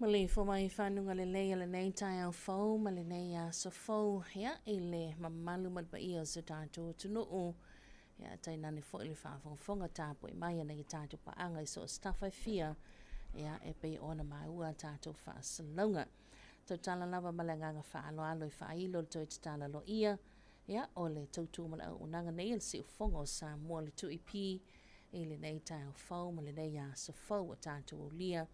Maleifua mai i fanuga lelei o lenei taeao fou ma lenei aso fou, ia, i le mamalu ma le paia o si o tatou atunuu, ia, tainane foi le faafogafoga tapuai mai a nai a tatou paaga i so o se tafa e fia, ia, e pei ona maua a tatou faasalalauga. Tautala lava ma le agaga faaaloalo e faailo le toe tatalo aloaia, ia, o le tautua ma le auaunaga nei a le Siufofoga o Samoa le 2EP i lenei taeao fou ma lenei aso fou ua tatou aulia,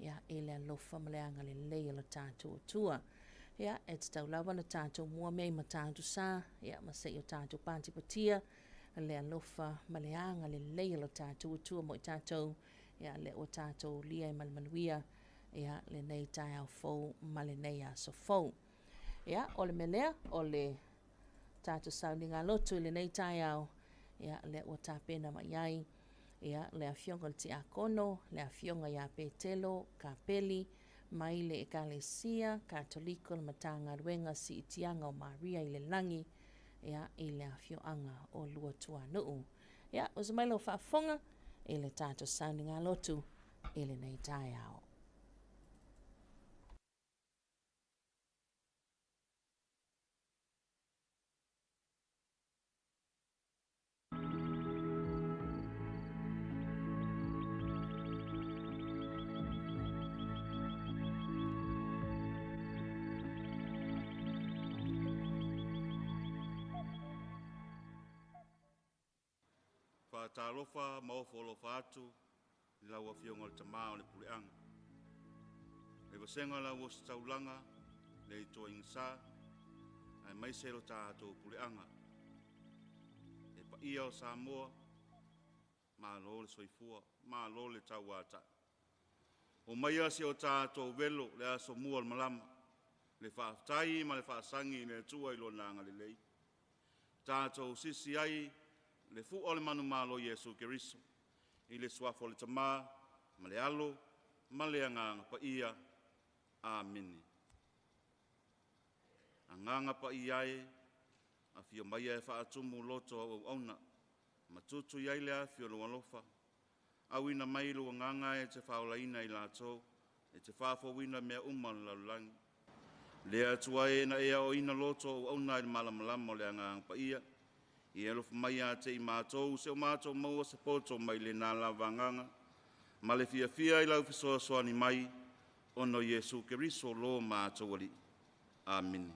ia, i le alofa ma le agalelei o lo tatou Atua. Ia, e tatau lava ona tatou mua mea i Matautu-sa, ia, ma se i o tatou patipatia le alofa ma le agalelei o lo tatou Atua mo i tatou, ia, lea ua tatou aulia ai ma le manuia, ia, lenei taeao fou ma lenei aso fou. Ia, o le mea lea, o le tatou sauniga lotu i lenei taeao, ia, lea ua tapena mai ai, ia, le afioga i le Tiakono, le afioga ia Petelo Kapeli, mai le Ekalesia Katoliko le Matagaluega Siitiaga o Maria i le Lagi, ia, i le afioaga o Luatuanuu. Ia, usu mai lau faafofoga i le tatou sauniga lotu i lenei taeao. Faatalofa ma ofo alofa atu i lau Afioga i le Tama o le Puleaga, le vasega o le Auositaulaga, le Itoaigasa, aemaise lo tatou Puleaga. Le paia o Samoa, malo le soifua, malo le tauatai. O maia si o tatou velo le aso mua o le malama, le faafetai ma le faasagi i le Atua i lona agalelei. Tatou sisi ai le fua o le manumalo Iesu Keriso, i le suafa o le Tama ma le Alo ma le Agaga Paia. Amene. Agaga Paia e, afio maia e faatumu loto au auauna, ma tutu i ai le afi o lou alofa. Auina mai lou agaga e te faaolaina i latou, e te faafouina mea uma o le lalolagi. Le Atua e na e aoaina loto o auauna i le malamalama o le Agaga Paia, ia alofa mai ia te i matou, se o matou maua se poto mai lena lava agaga, ma le fiafia i lau fesoasoani mai, ona o Iesu Keriso lo matou Alii. Amene.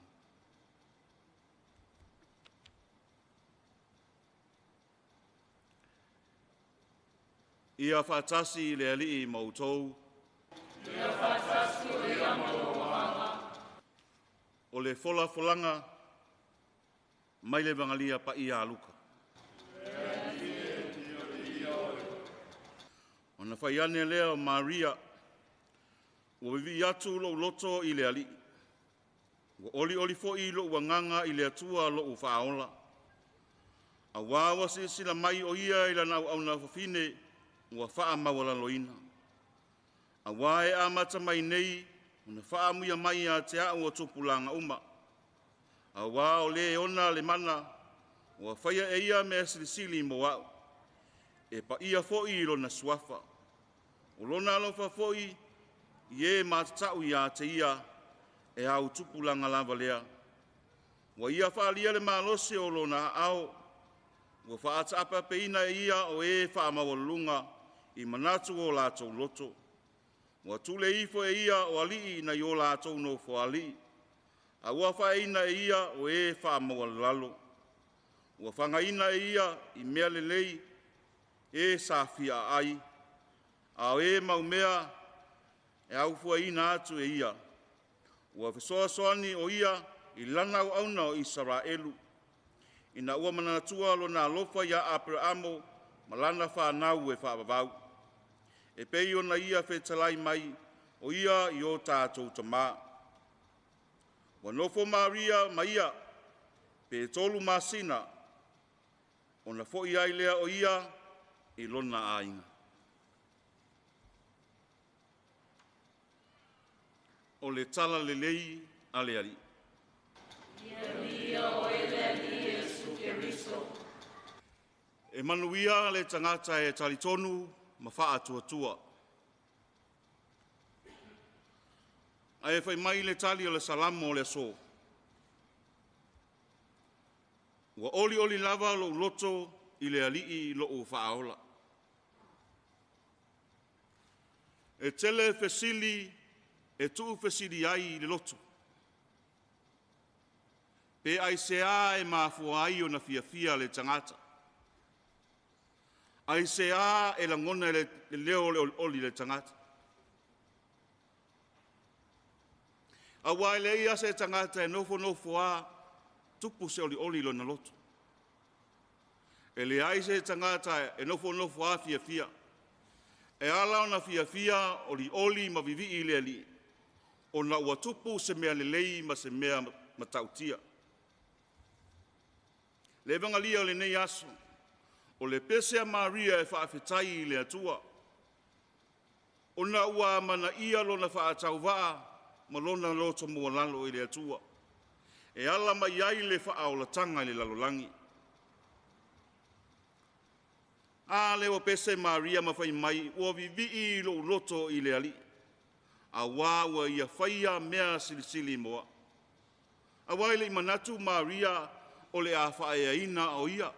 Ia faatasi le Alii ma outou. Ia faatasi foi ma lou agaga. O le folafolaga mai le Evagelia Paia a Luka. Ona fai ane lea o Maria, ua vivii atu lou loto i le Alii, ua olioli foi lou agaga i le Atua lou faaola. Auā ua silasila mai o ia i lana auauna fafine ua faamaualaloina. Auā e amata mai nei ona faaamuia mai ia te a'u o tupulaga uma. Auā o lē ona le mana ua faia e ia mea silisili mo a'u. E paia foi i lona suafa. O lona alofa foi i e matata'u ia te ia e au tupulaga lava lea. Ua ia faaalia le malosi o lona aao, ua faataapaapeina e ia o e faamaualuluga i manatu o latou loto. Ua tule ifo e ia o alii nai o latou nofoalii, a ua faaeaina e ia o e faamaualalo. Ua fagaina e ia i mea lelei e sa fia aai, a o e maumea e aufuaina atu e ia. Ua fesoasoani o ia i lana auauna o Isaraelu, ina ua manatua lona alofa iā Aperaamo ma lana fanau e faavavau. E pei ona ia fetalai mai o ia i o tatou tamā. Ua nofo Maria ma ia pe 3 masina, ona foi ai lea o ia i lona aiga. O le tala lelei a le Alii. Ia oe le Alii Iesu Keriso. E manuia le tagata e talitonu ma faatuatua. Ae fai mai le tali o le Salamo o le aso. Ua olioli lava lou loto i le Alii lou faaola. E tele fesili e tuufesili ai i le loto. Pe aisea e mafua ai ona fiafia le tagata? Aisea e lagona le leo o le olioli i le tagata? Aua e leai lava se tagata e nofonofo lava tupu se olioli i lona loto. E leai se tagata e nofonofo lava fiafia. E ala ona fiafia, olioli ma vivii i le Alii, ona ua tupu se mea lelei ma se mea matautia. Le Evangelia o lenei aso, o le pese a Maria e faafetai i le Atua, ona ua amanaia lona faatauvaa ma lona loto maualalo i le Atua, e ala mai ai le faaolataga i le lalolagi. A lea ua pese Maria ma fai mai, ua vivii lou loto i le Alii, auā ua ia faia mea silisili mo au. Auā e le i manatu Maria o le a faaeaina o ia.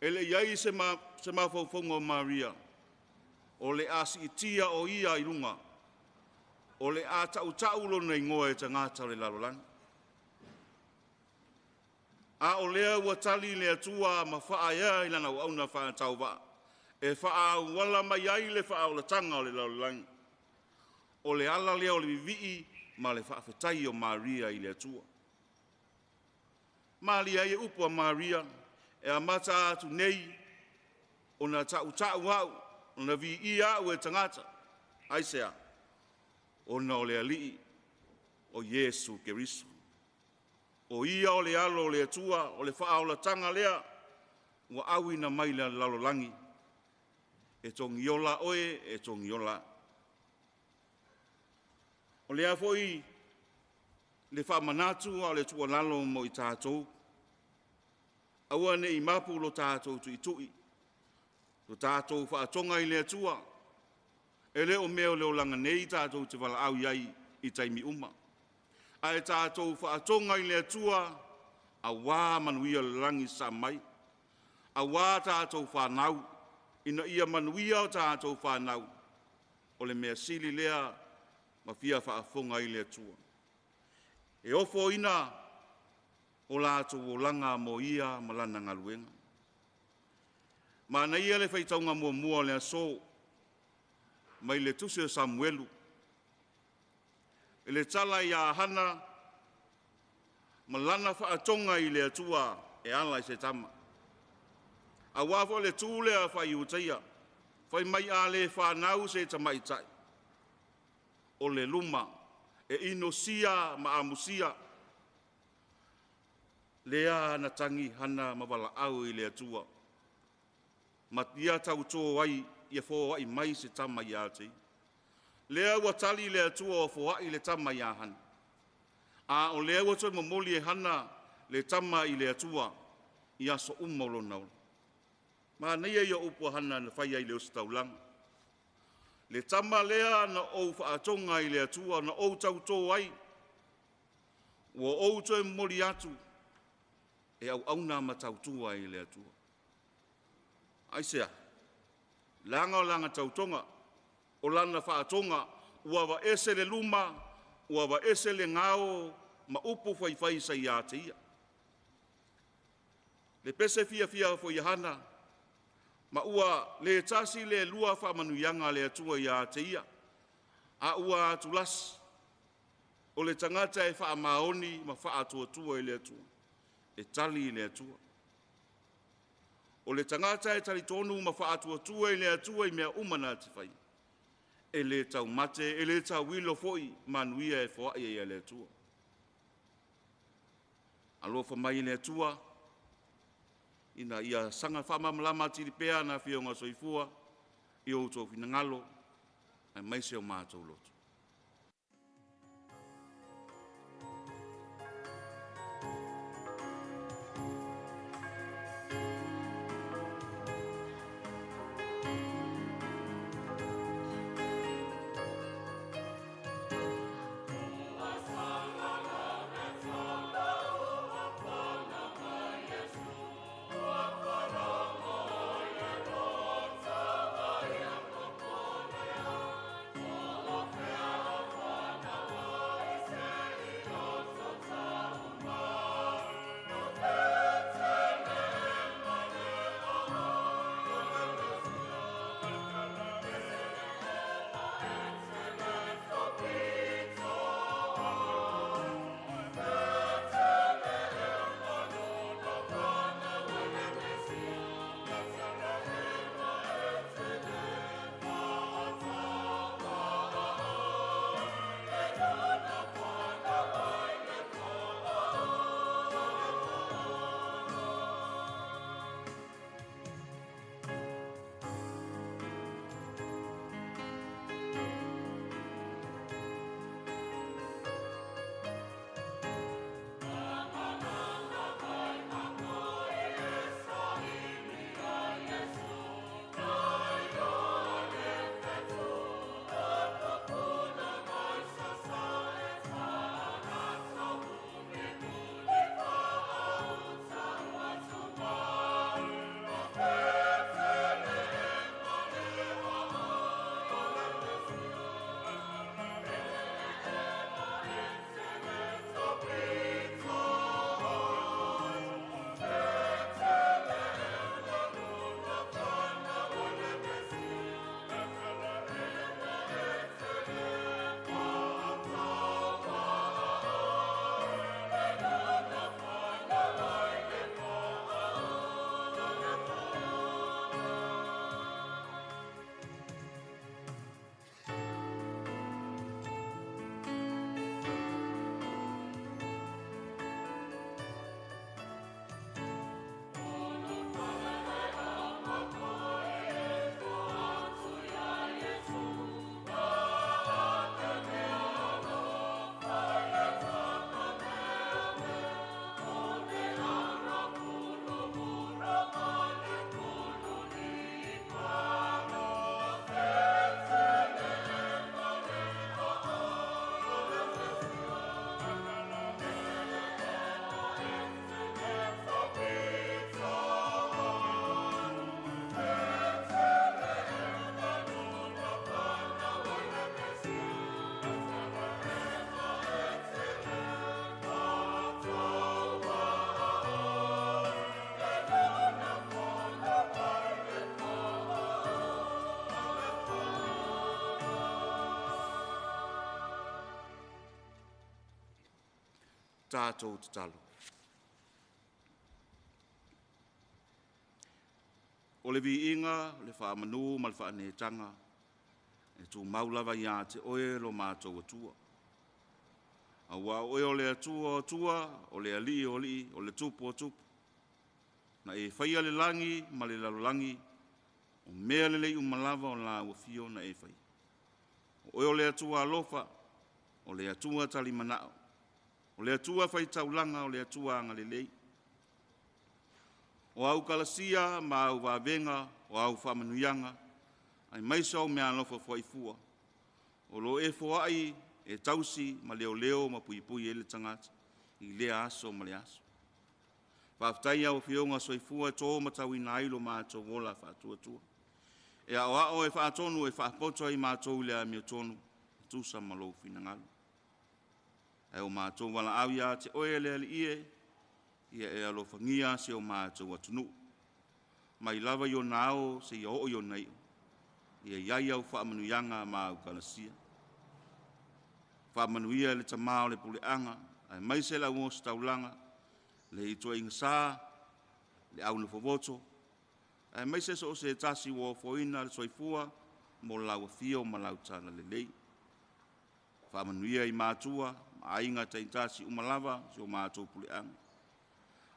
E le i ai se mafaufauga o Maria, o le a siitia o ia i luga, o le a tautau lona igoa e tagata o le lalolagi. A o lea ua tali le Atua ma faaea i lana auauna faatauvaa, e faaauala mai ai le faaolataga o le lalolagi. O le ala lea o le vivii ma le faafetai o Maria i le Atua. Malie ai upu a Maria, e amata atu nei ona tautau au, ona viia au e tagata. Aisea? Ona o le Alii o Iesu Keriso. O ia o le alo o le Atua, o le faaolataga lea ua auina mai le lalolagi. E togiola oe, e togiola au. O lea foi le faamanatu a o le tuualalo mo i tatou. Aua ne i mapu lo tatou tuitui, lo tatou faatoga i le Atua. E le o mea o le olaga nei tatou te valaau i ai i taimi uma. Ae tatou faatoga i le Atua, auā manuia o le lagi sa mai. Auā tatou whanau, ina ia manuia o tatou whanau, o le mea sili lea ma fia faafofoga i le Atua. E ofoina o latou olaga mo ia ma lana galuega. Manaia le faitauga muamua o le aso, mai le tusi o Samuelu. I le tala ia Hana ma lana faatoga i le Atua e ala i se tama. Auā foi le tu lea fai-Iutaia, fai mai a le whanau se tamaitai, o le luma e inosia ma amusia, lea na tagi Hana ma valaau i le Atua. Ma ia tautō ai ia foai mai se tama ia te ia. Lea ua tali le Atua o foai le tama ia Hana. A o lea ua toe momoli e Hana le tama i le Atua i aso uma o lona ola. Manaia ia upu a Hana na fai ai le ositaulaga. Le tama lea na ou faatoga i le Atua na ou tautō ai, ua ou toe momoli atu e auauna ma tautua i le Atua. Aisea? Leaga o lana tautoga, o lana faatoga, ua aveese le luma, ua aveese le gao ma upu faifai sa ia te ia. Le pese fiafia foi a Hana, ma ua le tasi le lua faamanuiaga le Atua ia te ia, a ua atulasi, o le tagata e faamaoni ma faatuatua i le Atua, e tali i le Atua. O le tagata e talitonu ma faatuatua i le Atua i mea uma na te fai, e le taumate, e le tauilo foi manuia e foai ai e le Atua. Alofa mai i le Atua, ina ia saga faamalamalama atili pea na afioga soifua i o outou finagalo, aemaise o matou loto. Tatou tatalo. O le viiga, o le faamanu ma le faaneetaga, e tumau lava ia te oe lo matou Atua. Aua o oe o le Atua o Atua, o le Alii o Alii, o le Tupu o Tupu. Na e faia le lagi ma le lalolagi, o mea lelei uma lava o lau afio na e faia. O oe o le Atua alofa, o le Atua talimanao, o le Atua faitaulaga, o le Atua agalelei. O au kalasia ma au vavega, o au faamanuiaga, aemaise au meaalofa faifua, o lo o e foai e tausi ma leoleo ma puipui ai le tagata i lea aso ma lea aso. Faafetai i au Afioga soifua e to matauina ai lo matou ola faatuatua. E aoao e faatonu e faapoto ai matou i le amiotonu, e tusa ma lou finagalo. Ae o matou valaau ia te oe le Alii e, ia e alofagia si o matou atunuu. Mai lava i ona ao seia oo i ona iu, ia i ai au faamanuiaga ma au kalasia. Faamanuia le tama o le puleaga, aemaise le au ositaulaga, le itoaiga sa, le au nofovoto, aemaise so o se tasi ua ofoina le soifua mo lau afio ma lau talalelei. Faamanuia i matua ma aiga taitasi uma lava si o matou puleaga.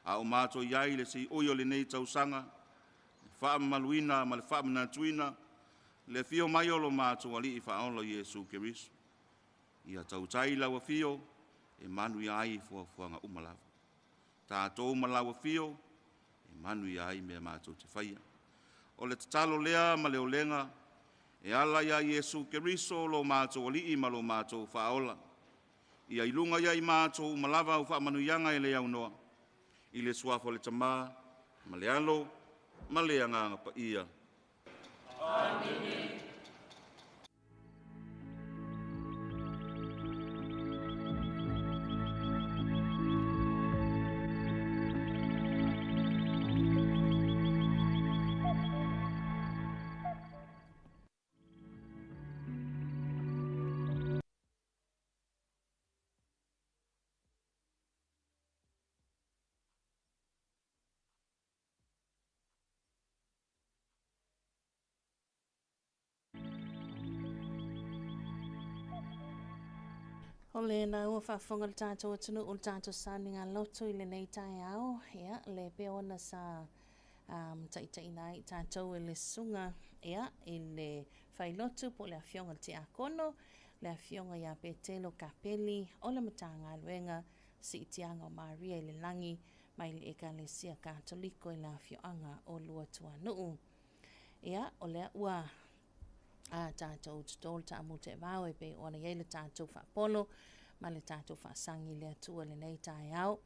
A o matou i ai i le seiui o lenei tausaga, le faamamaluina ma le faamanatuina, le afio mai o lo matou Alii Faaola Iesu Keriso. Ia tautai lau afio e manuia ai fuafuaga uma lava. Tatou ma lau afio e manuia ai mea matou te faia. O le tatalo lea ma le olega e ala ia Iesu Keriso lo matou Alii ma lo matou Faaola. Ia i luga ia i matou uma lava au faamanuiaga e le aunoa, i le suafa o le Tama ma le Alo ma le Agaga Paia. Amene. O lena ua faafofoga le tatou atunuu i le tatou sauniga loto i lenei taeao, ia, le pei ona sa um, taitaiina ai tatou e le susuga ia, i le failotu po o le afioga i le tiakono, le afioga ia Petelo Kapeli o le Matagaluega Siitiaga o Maria i le Lagi mai le Ekalesia Katoliko i le afioaga o Luatuanuu. Ia, o lea ua a tatou toto le taamu teevao e pei ona i ai le tatou faapolo ma le tatou faasagi i le Atua i lenei taeao.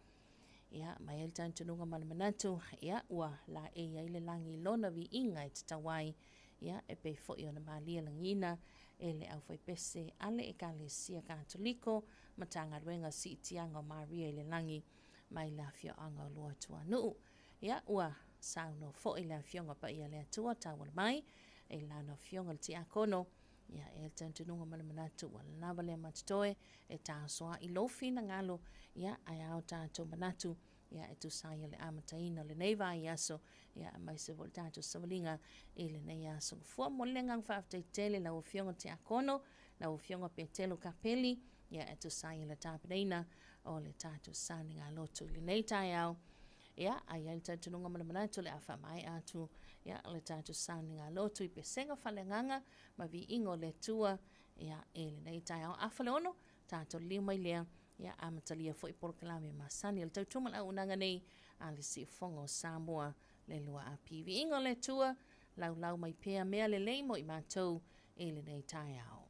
Ia, ma e i ai le talitonuga ma le manatu, ia, ua laei ai le lagi i lona viiga e tatau ai, ia, e pei foi ona malie lagiina e le aufaipese a le Ekalesia Katoliko, Matagaluega Siitiaga o Maria i le Lagi, mai le afioaga o Luatuanuu. Ia, ua saunoa foi le Afioga Paia a le Atua tauala mai i lana Afioga le Tiakono, ia, e le talitonuga ma le manatu ua lava lea matotoe e taosoa'i lou finagalo, ia, ae a o tatou manatu, ia, e tusa ai o le amataina o lenei vaiaso, ia, aemaise foi le tatou savaliga i lenei aso gafua. Momoli le agaga faafetai tele i lau Afioga Tiakono, lau Afioga Petelo Kapeli, ia, e tusa ai o le tapenaina o le tatou sauniga lotu i lenei taeao. Ia, a i ai le talitonuga ma le manatu o le a faamaea atu ia, le tatou sauniga lotu i pesega faaleagaga ma viiga o le Atua ia, i lenei taeao. Afa le 6, tatou liliu mai lea, ia, amatalia foi polokalame masani o le tautua ma le auaunaga nei a le Siufofoga o Samoa le 2AP. Viiga o le Atua, laulau mai pea mea lelei mo i matou i lenei taeao.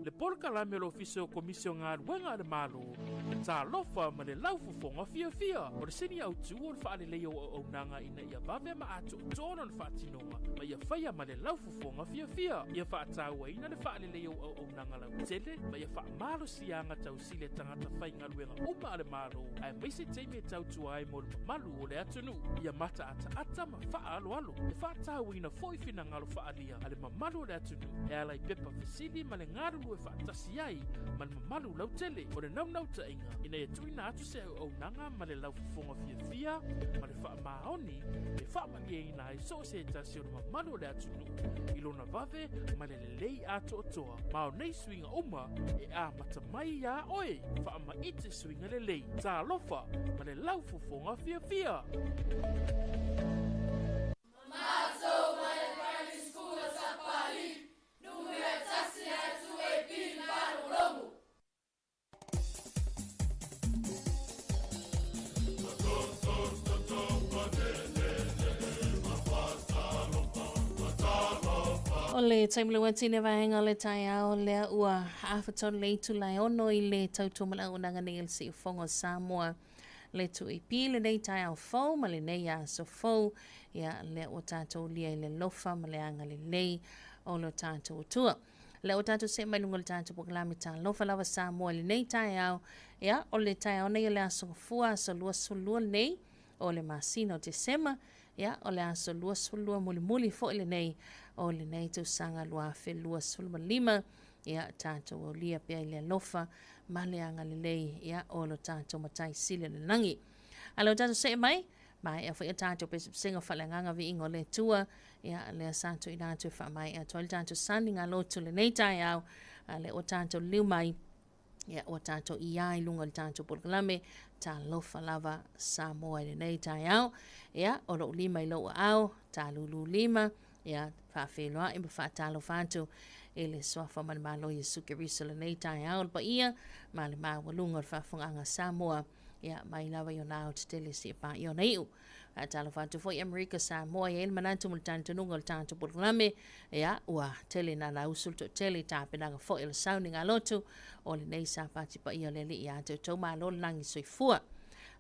Le polokalame o le Ofisa o Komisi o Galuega a le Malo, Talofa ma le Laufofoga Fiafia. O le sini autu o le faaleleia o auaunaga ina ia vave ma atoatoa lona faatinoga ma ia faia ma le laufofoga fiafia. Ia faatauaina le faaleleia o auaunaga lautele ma ia faamalosiaga tausili a tagata faigaluega uma a le Malo, aemaise taimi e tautua ai mo le mamalu o le atunuu. Ia mataataata ma faaaloalo. E faatauaina foi finagalo faaalia a le mamalu o le atunuu e ala i pepa fesili ma le galulue faatasi ai ma le mamalu lautele. O le naunautaiga ina ia tuuina atu se auaunaga ma le laufofoga fiafia ma le faamaoni e faamalieina ai so o se tasi o le mamalu o le atunuu i lona vave ma le lelei atoatoa. Ma o nei suiga uma e amata mai iā oe. Faamaite suiga lelei. Talofa ma le laufofoga fiafia. Matou mai le Primary School o Sapali, numera 1 atu e Bill Faalogologo. O le taimi le uati le vaega o le taeao lea ua afa tolu le itula e 6 i le tautumalaunaga nei o le Siufogo o Samoa le 2AP lenei taeao fou ma lenei aso fou. Ia lea ua tatou lia i le alofa ma le agalelei o lo tatou Atua. Lea ua tatou see mai luga o le tatou polokalame Talofa Lava Samoa i lenei taeao. Ia, o le taeao nei o le aso Gafua, aso 22 lenei o le masina o Tesema. Ia, o le aso 22 mulimuli foi lenei o lenei tausaga 2025. Ia, tatou aulia pea i le alofa ma le agalelei, ia, o lo tatou Matai Sili o le lagi. A lea ua tatou see mai, maea foi a tatou pesepesega faaleagaga viiga o le Atua. Ia, lea sa tuuina atu e faamaea atu ai le tatou sani galotu lenei taeao. A lea ua tatou liliu mai, ia, ua tatou ia i luga o le tatou polokalame Talofa Lava Samoa i lenei taeao. Ia, o lou lima i lou aao, talulu lima, ia, faafeiloai ma faatalofa atu i le suafa ma le Malo Iesu Keriso lenei taeao, le paia ma le maualuga o le faafofogaaga Samoa, ia, mai lava i ona ao tetele seia paia ona iu. Faatalofa atu foi Amerika Samoa, i ai le manatu ma le talitonuga o le tatou polokalame, ia, ua tele na lausu le toatele i tapenaga foi o le sauniga lotu o lenei Sapati paia o le Alii ia te outou. Malo le lagi soifua.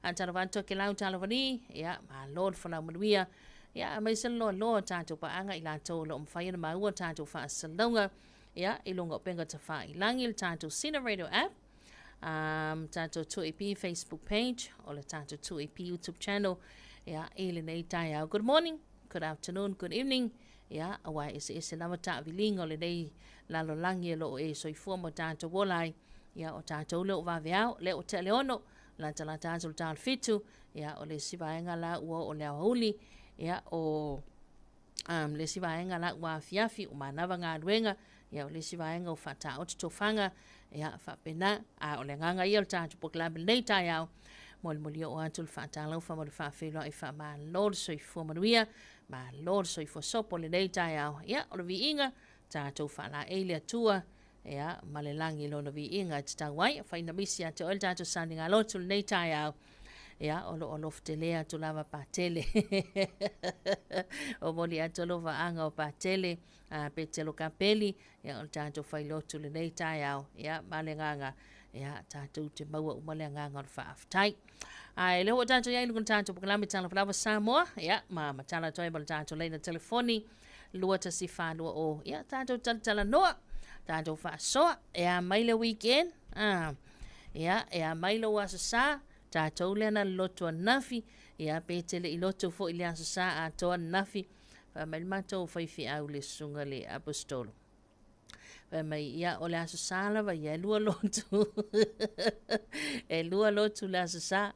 Faatalofa atu Tokelau Talovani, ia, malo le folau manuia, ia, aemaise le loaloa o tatou paaga i latou o lo o mafai ona maua tatou faasalalauga, ia, i luga o upega tafailagi, le tatou Sina Radio app, tatou 2AP Facebook page, o le tatou 2AP YouTube channel, ia, i lenei taeao. Good morning, good afternoon, good evening, ia, aua e eseese lava taaviliga o lenei lalolagi e lo o e soifua ma tatou ola ai, ia, o tatou lea ua vaveao, lea ua tea le 6, latalata atu le ta o le 7, ia, o le isi vaega la ua oo le aoauli, ia, o le isi vaega la ua afiafi, ua manava galuega, ia, o le isi vaega ua faataoto tofaga, ia, faapena. A o le agaga ia o le tatou polokalame lenei taeao, molimoli oo atu le faatalofa ma le faafeiloai, faamalo le soifua manuia, malo le soifua sopo lenei taeao. Ia, o le viiga, tatou faalaei le Atua, ia, ma le lagi lona viiga e tatau ai. Faina misi ia te oe le tatou saniga lotu lenei taeao. Ia, o loo alofa tele atu lava Patele. O moli atu alofa anga o Patele, Petelo Kapeli, ia, o le tatou failotu lenei taeao, ia, ma le agaga, ia, tatou te maua uma le agaga o le faafetai. Ae lea ua tatou iai luga o le tatou polokalame Talofa Lava Samoa, ia, ma matala atu ai ma le tatou laina telefoni 21420, ia, tatou talatalanoa, tatou faasoa, e a mai le weekend, ia, e a mai lou aso sa, tatou lea na lotu ananafi, ia, pe te le i lotu foi le aso sa atoa ananafi, fai mai le matou faifeau le susuga le apostolo. Fai mai, ia, o le aso sa lava ia, e lua lotu. E lua lotu le aso sa.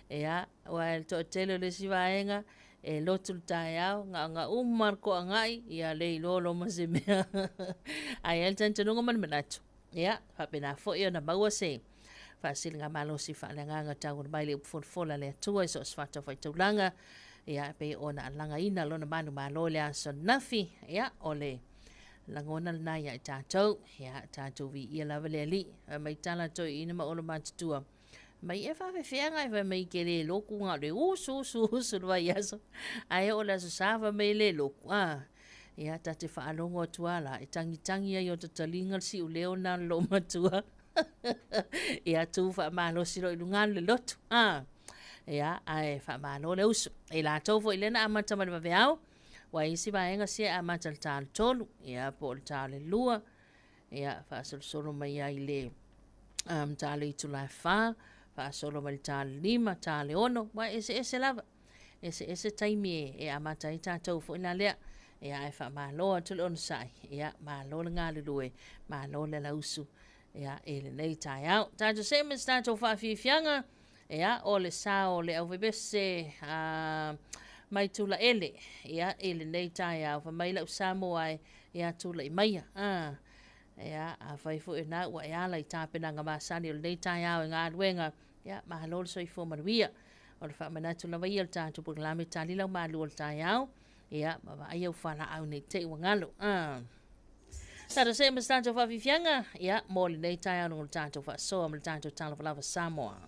Ia, ua e toatele o le isi vaega, e lotu le taeao, gaoga uma le koagai, ia le iloa lo ma se mea. Ae ai le talitonuga ma le manatu, ia, faapena foi ona maua se faasiliga malosi faaleagaga tau mai le upu folafola le Atua i so o se fatafaitaulaga, ia, pe ona alagaina lona manumalo i le aso ananafi, ia, o le lagona lena ia i tatou, ia, tatou viia lava le Alii. Mai tala toeaina ma olo matutua, mai e faafefeaga e fai mai ke le loku nga o le usu usu usu le vaiaso, ae oo le aso sa fai mai le loku. Ia, ta te faalogo atu lava la, e tagitagi ai o ta taliga le siuleo lena o le loomatua. Ia, tu faamalosi loa i luga alu le lotu. A. Ia, ae faamalo le uso. E latou foi lea na amata mai le vaveao, ua isi vaega sia e amata i le ta o le 3, ia, po o le ta o le 2, ia, faasolosolo mai ai i le um, ta o le itula e 4, faasolo mai le ta o le 5, ta o le 6, ua eseese lava. Eseese taimi e amata ai tatou foi la lea. Ia, ae faamalo atu le onosai. Ia, malo le galulue, malo le alausu. Ia, i lenei taeao. Tatou see ma se tatou faafiafiaga. Ia, o le sa o le auvevese a mai Tulaele. Ia, i lenei taeao, fai mai lau Samoa e, ia tulai maia. A, ia, afai foi o lena ua e ala i tapenaga masani o lenei taeao i galuega, ia, malo le soifua manuia. O le faamanatu lava ia o le tatou polokalame Tali Lau Malu o le taeao, ia, ma vaai au fualaau ne i te i ua galo. A. Tatou see ma se tatou faafiafiaga, ia, mo lenei taeao luga o le tatou faasoa ma le tatou Talofa Lava Samoa.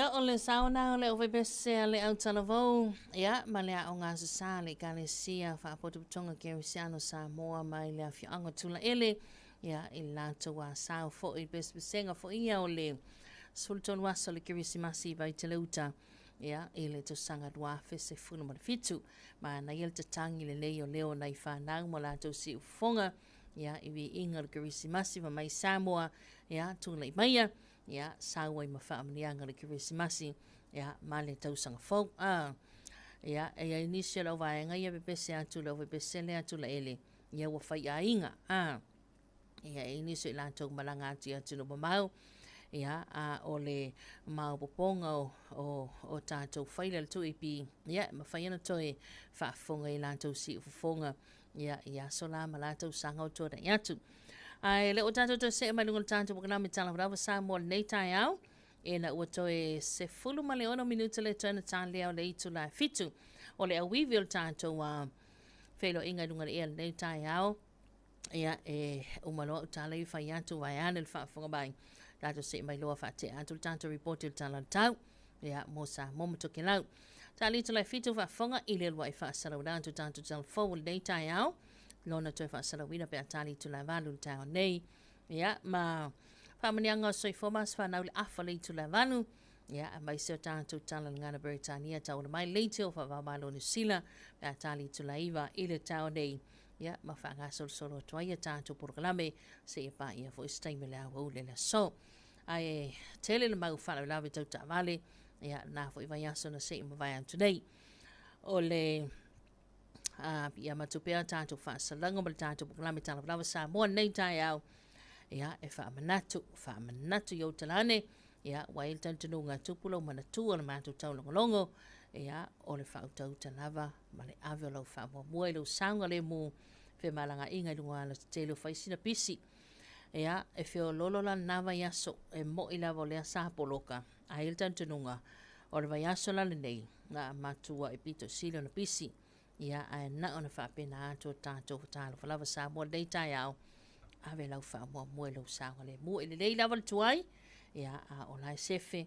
Ia, o le saona o le aufaipisinisi a le Autalavou, ia, ma le Aoga Aso Sa a le Ekalesia Faapotopotoga Kerisiano Samoa mai le afioaga o Tulaele, ia, i le latou asao foi i le pesepesega foi ia o le 13 aso o le Kerisimasi i Vaiteleuta, ia, i le tausaga 2017. Manaia le tatagi lelei o leo o nai fanau ma latou siufofoga, ia, i viiga o le Kerisimasi ma mai Samoa, ia, tulai maia, ia, sau ai ma faamanuiaga o le Kerisimasi, ia, ma le tausaga fou. A, ia, e i ai nisi o le auvaega ia pepese atu le aupepese lea Tulaele, ia ua faiaiga. A, ia, e i ai nisi o i latou malaga atu i atunuu mamao, ia, a o le maopoopoga o, o, o tatou faila le 2AP, ia, e mafai ona toe faafofoga i latou siufofoga, ia, i aso la ma la tausaga o tuanai atu. Ae le o tatou toe see mai luga o le tatou polokalame Tala Samoa i lenei taeao, ina ua toe 16 minute le toe na talea o le itula e 7. O le auivi o le tatou feiloaiga i luga o le ea i lenei taeao, ia, e uma loa au tala ia fai atu vaeane le faafofoga mai. Tatou see mai loa faatea atu le tatou report i le tala o le tau, ia, mo Samoa ma Tokelau. Tali itula e 7 faafofoga i le uluai faasalauina atu tatou tala fou o lenei taeao, lona toe faasalauina pe a tali itula e 8 i le taeao nei. Ia, ma faamanuiaga o soifua ma aso fanau i le afa o le itula e 8, ia, aemaise o tatou tala i le gagana Peretania taula mai leitio faava-o-Malo Niu Sila pe a tali itula e 9 i le taeao nei. Ia, ma faagasolosolo atu ai a tatou polokalame seia paia foi se taimi o le aoauli o le aso. Ae tele le mau faalavelave tau taavale, ia, na foi vaiaso na se i mavae atu nei. O le ia matu pea tatou faasalaga ma le tatou polokalame Tala Samoa nei taeao, ia, e faamanatu, faamanatu i ou talane, ia, ua i ai le talitonuga tupu lou manatua o le matou taulogologo, ia, o le faautauta lava ma le ave o lau faamuamua i lou saogalemu femalagaaiga i luga o alatetele o fai sina pisi. Ia, e feoloolo la lena vaiaso, e moi lava o lea sa poloka, ae i ai le talitonuga o le vaiaso la lenei, na matua e pito sili ona pisi. Ia, ae na ona faapena atu o tatou talofa lava Samoa lenei taeao, ave lau faamuamua i lou saogalemu. E lelei lava le tuai, ia, a o la e sefe,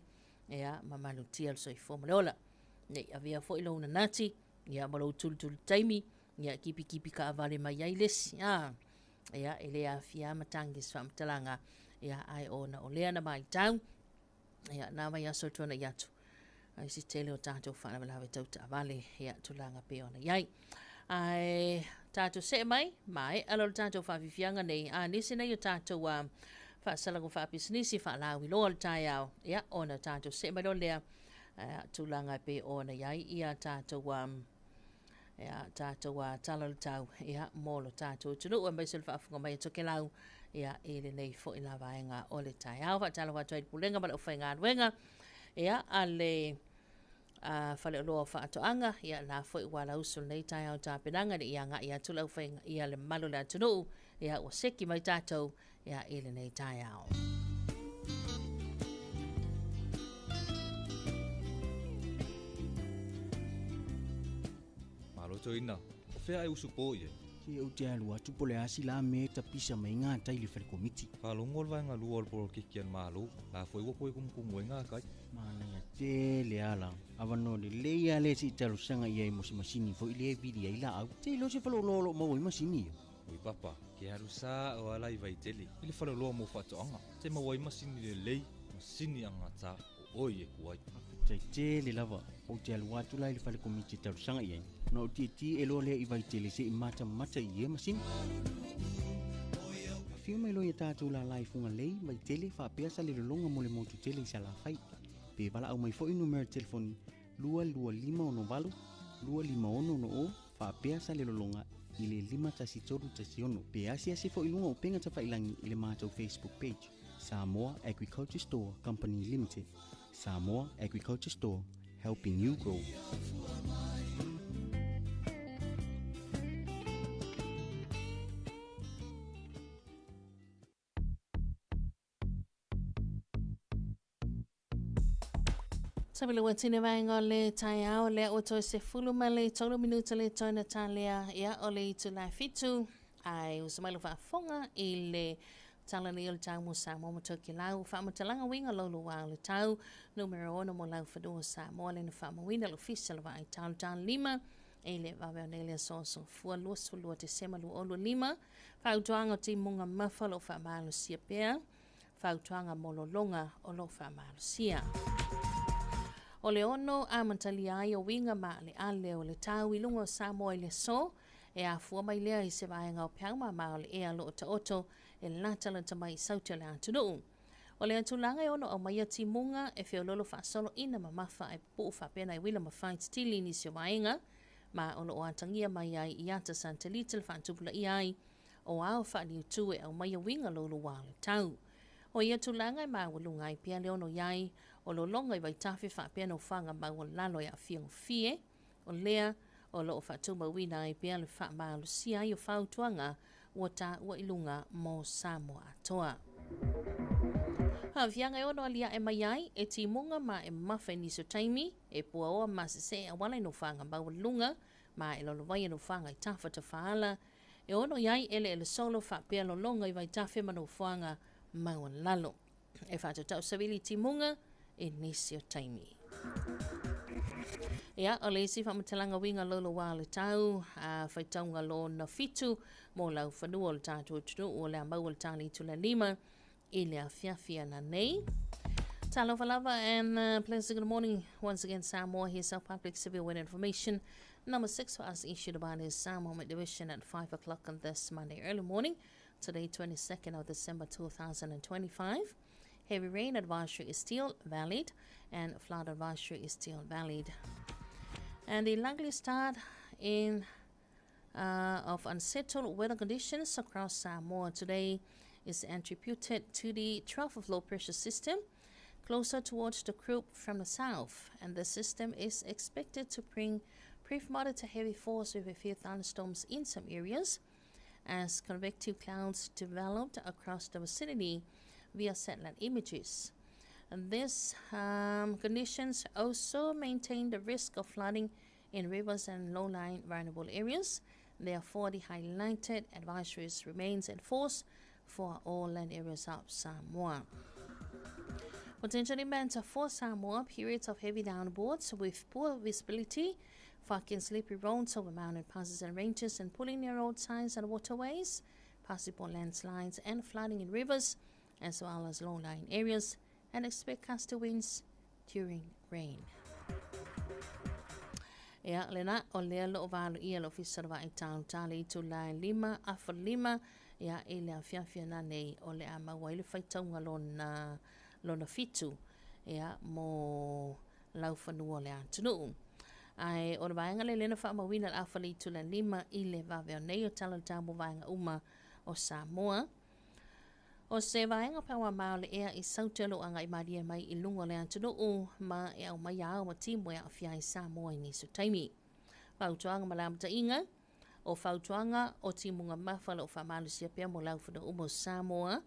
ia, ma malutia le soifua ma le ola. Nei avea foi lou nanati, ia, ma lou tulutulu taimi, ia, kipikipi kaavale mai ai le isi. A, ia, e le aafia matagi se faamatalaga, ia, ae ona o lea na matau, ia, na vaiaso tuanai atu, ai se tele o tatou faalavelave tau taavale, ia, tulaga pei ona i ai. Ae tatou see mai, maea loa le tatou faafiafiaga nei, a nisi nei o tatou faasalaga faapisinisi faalauiloa o le taeao, ia, ona tatou see mai loa lea, tulaga e pei ona i ai ia tatou ia, tatou tala o le tau, ia, mo lo tatou atunuu, aemaise o le faafofoga mai a Tokelau, ia, i lenei foi la vaega o le taeao. Faatalofa atu ai i le Pulega ma le aufaigaluega, ia, a le Faleoloa o Faatoaga, ia, la foi ua alausu lenei taeao tapenaga ina ia agai atu le aufaiga, ia, le mamalu o le atunuu, ia, ua seki mai tatou, ia, i lenei taeao. Malo toeaina, o fea e usu po i ai? Se ou te alu atu po o le a se la mea e tapisa mai ai gatai i le fale komiti. Faalogo le vaega lua o le polokiki a le Malo, la foi ua toe tumutumu ai gatai. Manaia tele ala. Avanoa lelei lava lea se i talosaga i ai mo se masini foi lea e vili ai laau. Te iloa se faleoloa o lo o maua ai masini ia. Oi papa, ke alu sa'o ala i Vaitele i le faleoloa mo faatoaga, te maua ai masini lelei, masini agata o oi e ku ai. Faafetai tele lava, ou te alu atu la i le fale komiti e talosaga i ai, ona ou tietie loa lea i Vaitele se i matamata i ia masini. Afio mai loa ia tatou lala i Fugalei, Vaitele, faapea Salelologa mo le motu tele i Salafai. Pe valaau mai foi numera telefoni 22568 25660 faapea Salelologa i le 51316 pe asiasi foi i luga o upega tafailangi i le matou Facebook page Samoa Agriculture Store Company Limited. Samoa Agriculture Store, helping you grow. Tavila tine vaenga o le taeao lea ua toe 13 minuta le toe na talea, ia, o le itula e 7, ae uso mai le faafofoga i le Tala nei o le tau mo Samoa ma Tokelau. Faamatalaga uiga louloua o le tau, numera 6 mo laufanua o Samoa lea na faamauina e le Ofisa o le Vaai Talatala 5 i le vave o nei le aso Sofua 22 Tesema 2025. Fautuaga o timuga mafa o lo o faamalosia pea. Fautuaga mo lologa o lo o faamalosia. O le ono amatalia ai o uiga maaleale o le tau i luga o Samoa i le aso, e afua mai lea i se vaega o peau mama o le ea lo o taoto e latalata mai i saute o le atunuu. O le tulaga e ono aumaia timuga e feololo faasoloina mamafa ai pupuu faapea nai uila ma faititili i nisi o vaega, ma o lo o atagia mai ai i ata satelite le faatupulaia ai o ao faaliutu e aumaia uiga louloua o le tau. O ia tulaga e maualuga ai pea le ono i ai o lologa i vaitafe faapea nofoaga maualalo e aafia gofie, o lea o lo o faatumauina ai pea le faamalosia ai o fautuaga ua taua i luga mo Samoa atoa. Aafiaga e ono aliae mai ai e timuga ma e mafa i nisi o taimi, e puaoa masesee auala i nofoaga maualuga ma e lolovaia nofoaga i tafatafaala, e ono i ai eleele solo faapea lologa i vaitafe ma nofoaga maualalo. E faatatau savili timuga i nisi o taimi. Ia, o le isi faamatalaga uiga louloua o le tau, a faitauga lona 7 mo laufanua o le tatou atunuu o le a maua le tali itula 5 i le afiafi ananei. Talofa lava and pleasant good morning once again, Samoa. Here's our public civil weather information. Number 6 for us issued by the Samoa Met Division at 5 o'clock on this Monday early morning. Today, 22nd of December 2025. Heavy rain advisory is still valid and flood advisory is still valid. And the likely start in of unsettled weather conditions across Samoa today is attributed to the trough of low pressure system closer towards the group from the south, and the system is expected to bring brief moderate to heavy force with a few thunderstorms in some areas as convective clouds developed across the vicinity via satellite images. And these conditions also maintain the risk of flooding in rivers and low-lying vulnerable areas. Therefore, the highlighted advisories remains in force for all land areas of Samoa. Potential events for Samoa: periods of heavy downpours with poor visibility, foggy and slippery roads over mountain passes and ranges, and pulling near roadsides and waterways, possible landslides and flooding in rivers, as well as low-lying areas, and expect gusty winds during rain. Ia, lena, o lea lo o valoia le Ofisa o le Vaai Talatala i itula e 5:45, ia, i le afiafi ananei o le a maua ai le faitauga lona 7, ia, mo laufanua o le atunuu. Ae o le vaega le lena faamauina le afa le itula e 5 i le vave o nei o tala o le tau mo vaega uma o Samoa. O se vaega peau mama o le ea i saute o lo o agai malie mai i luga o le atunuu ma e aumaia ao ma timu e aafia ai Samoa i nisi o taimi. Fautuaga ma le amataina, o fautuaga o timuga mafa o lo o faamalosia pea mo laufanua uma o Samoa.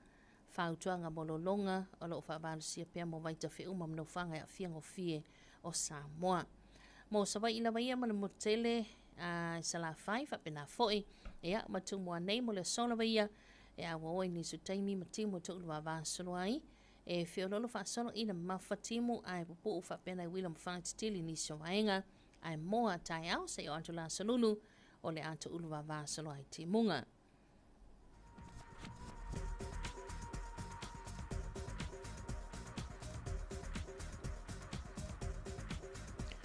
Fautuaga mo lologa o lo o faamalosia pea mo vaitafe uma ma nofoaga e aafia gofie o Samoa. Mo Savaii lava ia ma le motu tele i Salafai faapena foi, ia, ma Tumua nei mo le aso lava ia e auaoa i nisi o taimi ma timu e toulu vavasolo ai, e feololo faasoloina mafa timu ae pupuu faapea nai uila ma faititili i nisi o vaega, ae moa taeao seia oo atu le aso Lulu o le a toulu vavasolo ai timuga.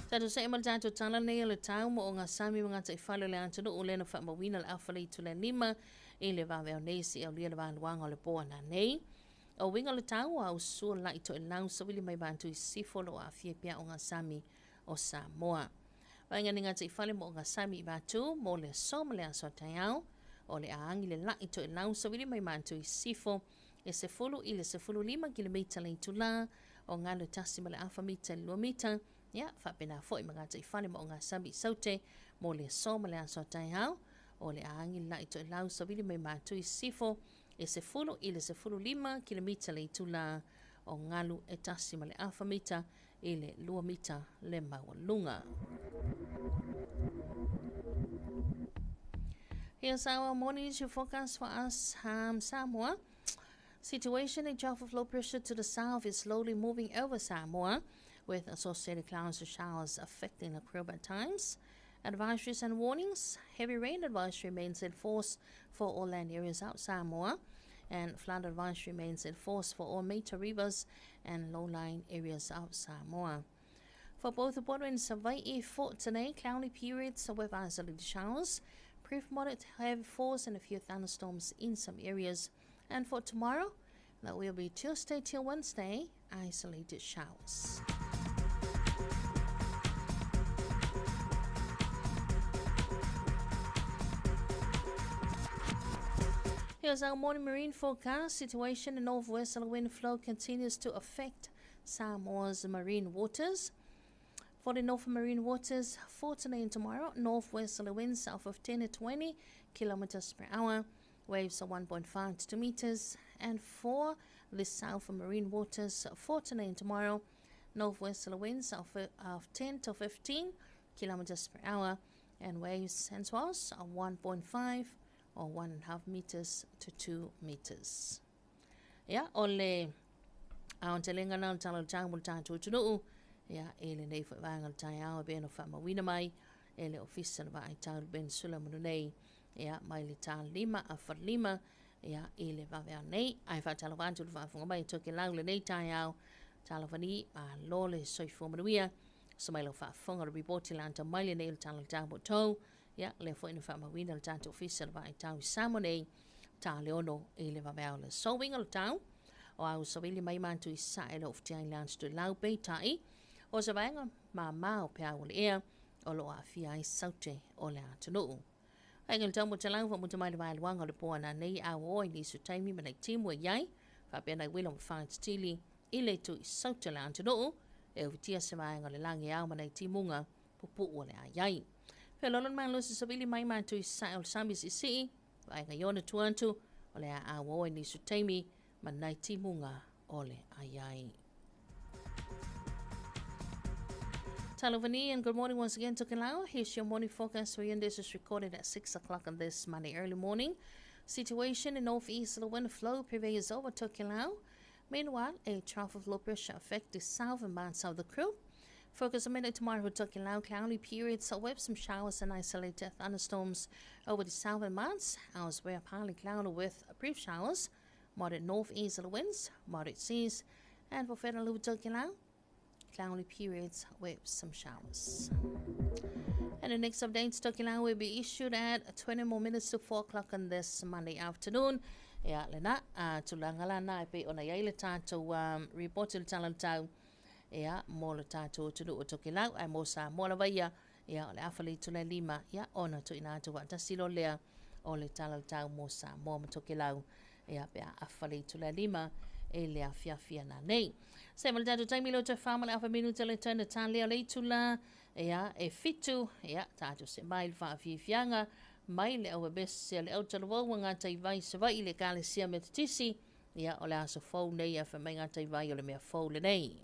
Tatou see ma le tatou tala nei o le tau mo o gasami ma gataifale o le atunuu lea na faamauina le afa le itula e 5 i le vave o nei seia aulia le valuaga o le po ananei. O uiga o le tau a usua lai toelau savili mai matu i sisifo o lo o aafia pea o gasami o Samoa. Vaega ni gataifale mo o gasami i matu mo le aso ma le aso a taeao o le a agi le lai toelau savili mai matu i sisifo e 10 i le 15 kilomita le itula o galu e 1.5 mita i le 2 mita. Ia, faapena foi ma gataifale ma o gasami i saute mo le aso ma le aso a taeao o le a agi le lai toelau savili mai matu i sisifo e 10 i le 15 kilomita le itula o galu e 1.5 mita i le 2 mita le maualuga. Here's our morning issue forecast for us, Samoa. Situation a trough of low pressure to the south is slowly moving over Samoa, with associated clouds and showers affecting the Caribbean at times. Advisories and warnings. Heavy rain advisory remains in force for all land areas out Samoa, and flood advisory remains in force for all major rivers and low-lying areas out Samoa. For both the border and Savaii for today, cloudy periods with isolated showers, brief moderate heavy falls and a few thunderstorms in some areas. And for tomorrow, that will be Tuesday till Wednesday, isolated showers. Here's our morning marine forecast. Situation in northwesterly wind flow continues to affect Samoa's marine waters. For the north marine waters, for today and tomorrow, northwesterly winds south of 10 to 20 kilometers per hour, waves are 1.5 to 2 meters. And for the south marine waters, for today and tomorrow, northwesterly winds of 10 to 15 kilometers per hour, and waves and swells are 1.5 or 1.5 meters to 2 meters. Ia, o le aotelega lena o le Tala o le Tau mo le tatou atunuu, ia, i lenei foi vaega o le taeao e pei ona faamauina mai e le Ofisa o le Vaai Tau i le Peninsula mo nei, ia, mai le ta 5 afa 5, ia, i le vaveao nei. Ae faatalofa atu i le faafofoga mai a Tokelau i lenei taeao. Talofa ni, malo le soifua manuia. So mai lau faafofoga o le ripoti la ata mai lenei o le Tala o le Tau mo tou. Ia, lea foi na faamauina le tatou Ofisa o le Vaai Tau i Samoa nei, ta le 6 i le vaveao le sovinga o le tau. O au savili mai mātou i sae le ofti ai le atu lau peitai. O se vaega māmā o peau o le ea, o lo aafia ai saute o le atunuu. Ai ngā tau mo te lau wha mai le vaeluanga o le poa nā nei au o i nisu taimi ma nei timu e iai, whapea nei wilo ma whaatitili i le tu i saute le atunuu, e uvitia se vaega o le langi au ma nei timunga pupu o le ai ai. Whelolo malo se savili mai mātou i sae o le sami sisi, vaega iona tuantu o le a au o i nisu taimi ma nei timunga o le ai ai. Talovani and good morning once again to Tokelau. Here's your morning forecast for you, and this is recorded at 6 o'clock on this Monday early morning. Situation in northeast the wind flow prevails over Tokelau. Meanwhile, a trough of low pressure affects the southern parts of the group. Focus a minute tomorrow for Tokelau, cloudy periods with some showers and isolated thunderstorms over the southern parts. Elsewhere, partly cloudy with brief showers, moderate northeasterly winds, moderate seas, and for Federal Tokelau, cloudy periods with some showers. And the next update, Tokelau, will be issued at 20 more minutes to 4 o'clock on this Monday afternoon. Ia, lena, tulaga lana e pei ona iai le tatou report i le tala o le tau, ia, mo le tatou atunuu o Tokelau, ae mo Samoa lava ia, ia, o le afa le itula e 5, ia, ona tuuina atu faatasi lo lea o le tala o le tau mo Samoa ma Tokelau, ia, pe a afa le itula e 5 e le afiafi ana nei. Se ma le tatou taimi leo toe 4 ma le afa minuta le tau na tā lea o le itula, ia, e 7, ia, tatou se mai le faafiafiaga mai le au ebese le au talavou ngā taivai Savai'i le Ekalesia Metotisi, ia, o le aso fou nei a whamai ngā taivai o le mea fou le nei.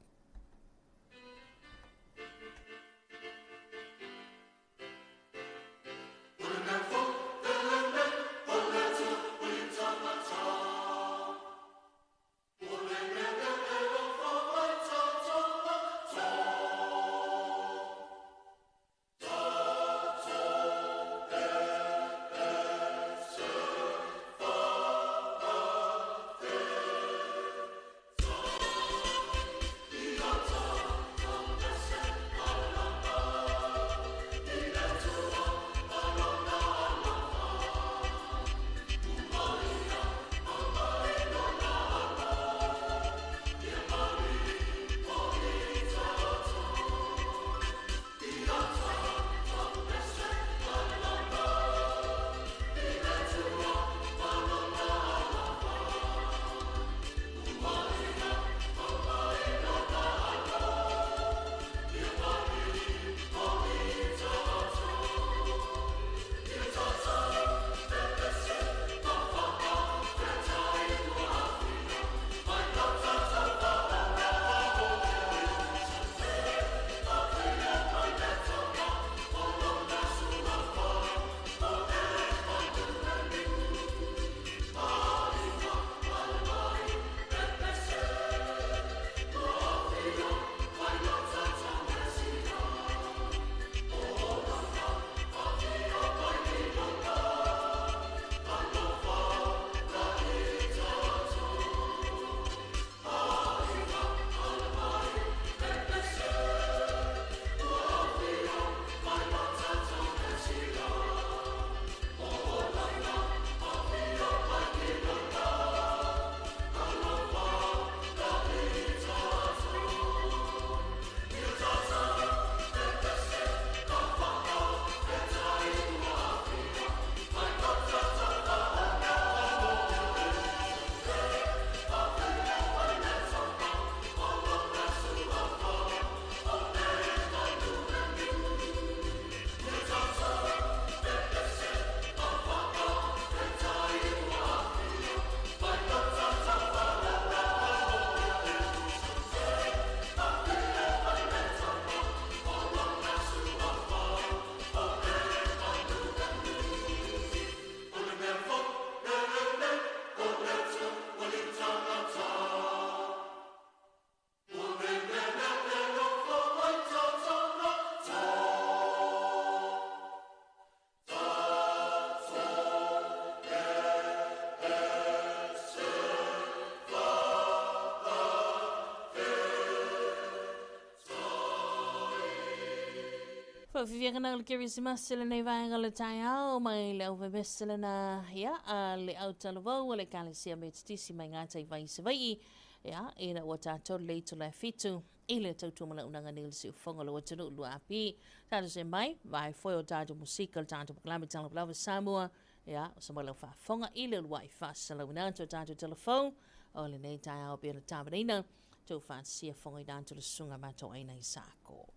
Faafiafiaga na o le Kerisimasi lenei vaega o le taeao mai le auvevese lena ia a le autalavou a le Ekalesia Metotisi mai Gataivai i Savaii ia ina ua tatou le itula e 7 i le tautua malaunaga nei o le siufofoga o le atunuu 2AP. Tatou se mai vai foi o tatou musika o le tatou polokalame Talapalava Samoa ia o sa mai lau faafofoga i le uluai faasalauina atu o tatou telefou o lenei taeao pei ona tapenaina tou faatasia fofogaina atu le susuga matoaina i Sako.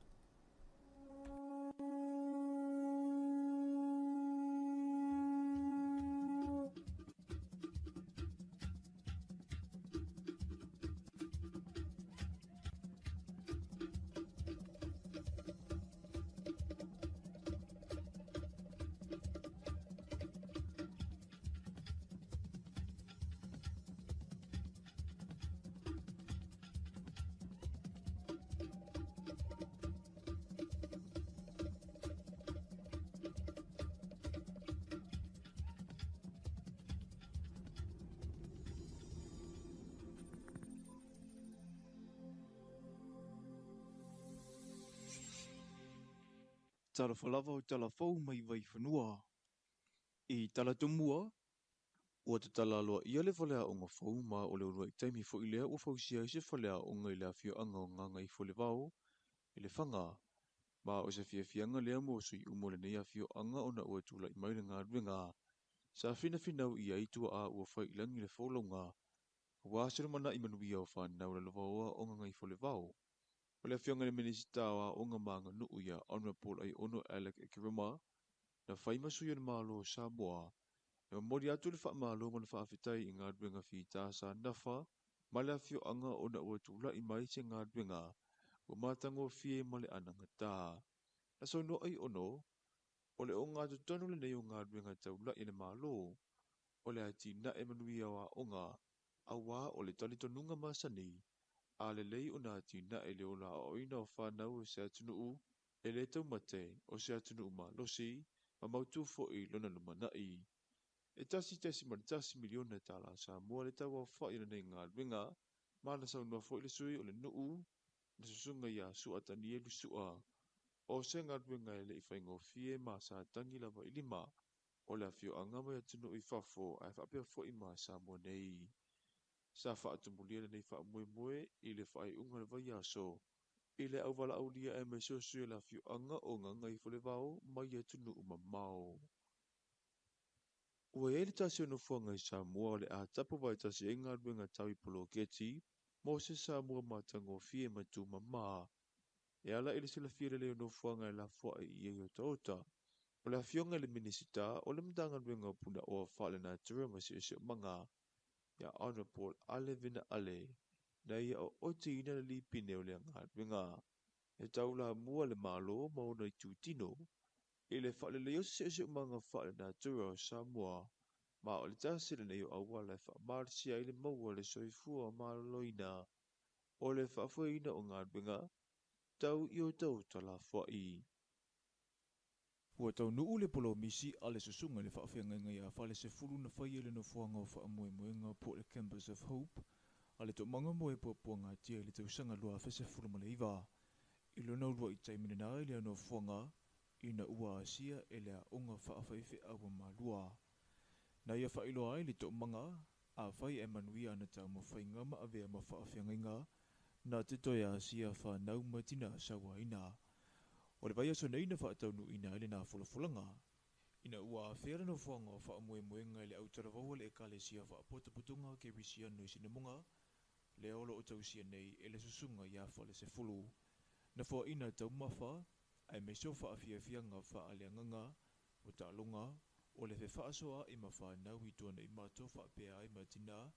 Talofa lava o tala fou mai Vaifanua. I tala tumua, ua tatala aloaia le faleaoga fou ma o le uluai taimi foi lea ua fausia ai se faleaoga i le afioaga o Gagaifolevao i Lefaga. Ma o se fiafiaga lea mo sui uma o lenei afioaga ona ua tulai mai le galuega sa finafinau i ai tuaa ua fai i lagi le folauga aua se lumanai manuia o fanau lalovaoa o Gagaifolevao. O le afioga i le Minisita o Aoga ma Aganuu ia Honourable Aiono Alec Ekeroma na fai ma sui o le Malo o Samoa e momoli atu le faamalo ma le faafetai i galuega fita sa nafa ma le afioaga ona ua tulai mai se galuega ua matagofie ma le anagata. Na saunoa Aiono, o le ogatotonu lenei o galuega taulai a le Malo o le atinae manuia o aoga aua o le talitonuga masani a lelei ona atinae le ola aoaoina o fanau o se atunuu e le taumate o se atunuu malosi ma mautu foi lona lumanai. E $1.1 miliona tala Samoa le tauaofai o lenei galuega ma na saunoa foi le sui o le nuu le susuga ia Sua Tanielu Sua o se galuega e lei faigofie ma sa tagi lava i lima o le afioaga mai atunuu i fafo ae faapea foi ma Samoa nei. Sa faatumulia lenei faamoemoe i le faaiuga o le vaiaso i le auvala'aulia aemaise o sui o le afioaga o Gagaifolevao mai atunuu mamao. Ua i ai le tasi o nofoaga i Samoa o le a tapu vaetasi ai galuega tau i poloketi mo se Samoa matagofie ma tumama. E ala i le silafia lelei o nofoaga e lafoai i ai otaota. O le afioga i le Minisita o le Matagaluega o Punaoa Faalenatura ma Siosiomaga ia Honourable Ale Vena Ale na ia ootiina le lipine o lea galuega. E taulamua le Malo ma ona itutino i le faaleleia o se siosiomaga faalenatura o Samoa ma o le tasi lenei o auala e faamalosia ai le maua o le soifua maloloina o le faafoeina o galuega tau i otaota lafoai. Ua taunuu le polomisi a le susuga i le faafeagaiga ia Falesefulu na faia i le nofoaga o faamoemoega po o le Campus of Hope a le Toomaga mo e Puapuagatia i le tausaga 2019. I lona uluai taimi lena i lea nofoaga ina ua asia e le aoga faafaifeau a Malua. Na ia faailoa ai le toomaga afai ae manuia ana taumafaiga ma avea ma faafeagaiga na te toe asia fanau ma tina sauaina. O le vaiaso nei na faataunuuina ai lena folafolaga ina ua afea le nofoaga o faamoemoega i le autalavou a le Ekalesia Faapotopotoga Kerisiano i Sinamoga lea o loo tausia nei e le susuga ia Falesefulu. Na foaina taumafa aemaise o faafiafiaga faaleagaga o taaloga o le fefaasoaai ma fanau i tuanaimato faapea ai ma tina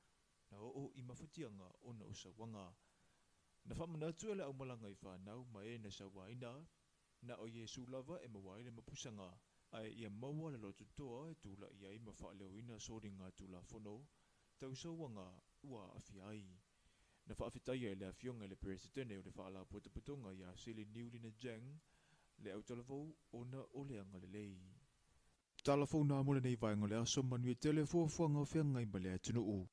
na oo i mafatiaga ona o sauaga. Na faamanatu e le aumalaga i fanau ma e na sauaina na o Iesu lava e maua ai le mapusaga ae ia maua le lototoa e tula'i ai ma faaleoina soliga tulafono tau sauaga ua aafia ai. Na faafetaia e le afioga i le Peresetene o le Faalapotopotoga ia Sili Niulina Jang le autalavou ona o le agalelei. Tala fou na mo lenei vaega o le aso manuia tele fuafuaga o feagai ma le atunuu.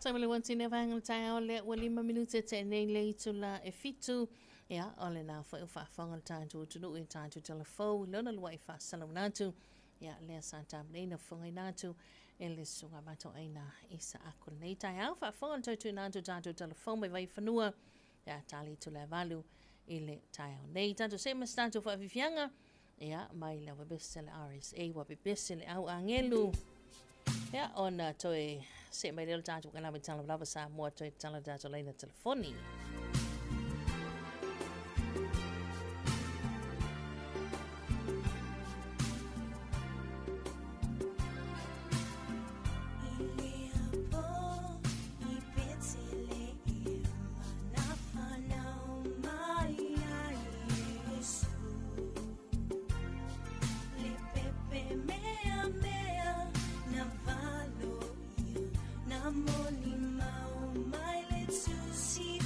Sa le vaega o le taeao lea ua 5 minute te nei le itula e 7. Ia, o lena foi o faafofoga le tatou atunuu i tatou telefou, lona lua i faasalauna atu. Ia, lea sa tapenaina fofogaina atu e le susuga matoaina i sa aku lenei taeao. Faafofoga le toe tuuina atu tatou telefou mai Vaifanua, ia tali itula e 8 i le taeao nei. Tatou see ma se tatou faafiafiaga, ia, mai le webese le RSA, ua pepese le au agelu. Ia, ona toe see mai lea o le tatou kalama i tala lava Samoa toe tala tatou laina telefoni. Moli mau mai le tusi.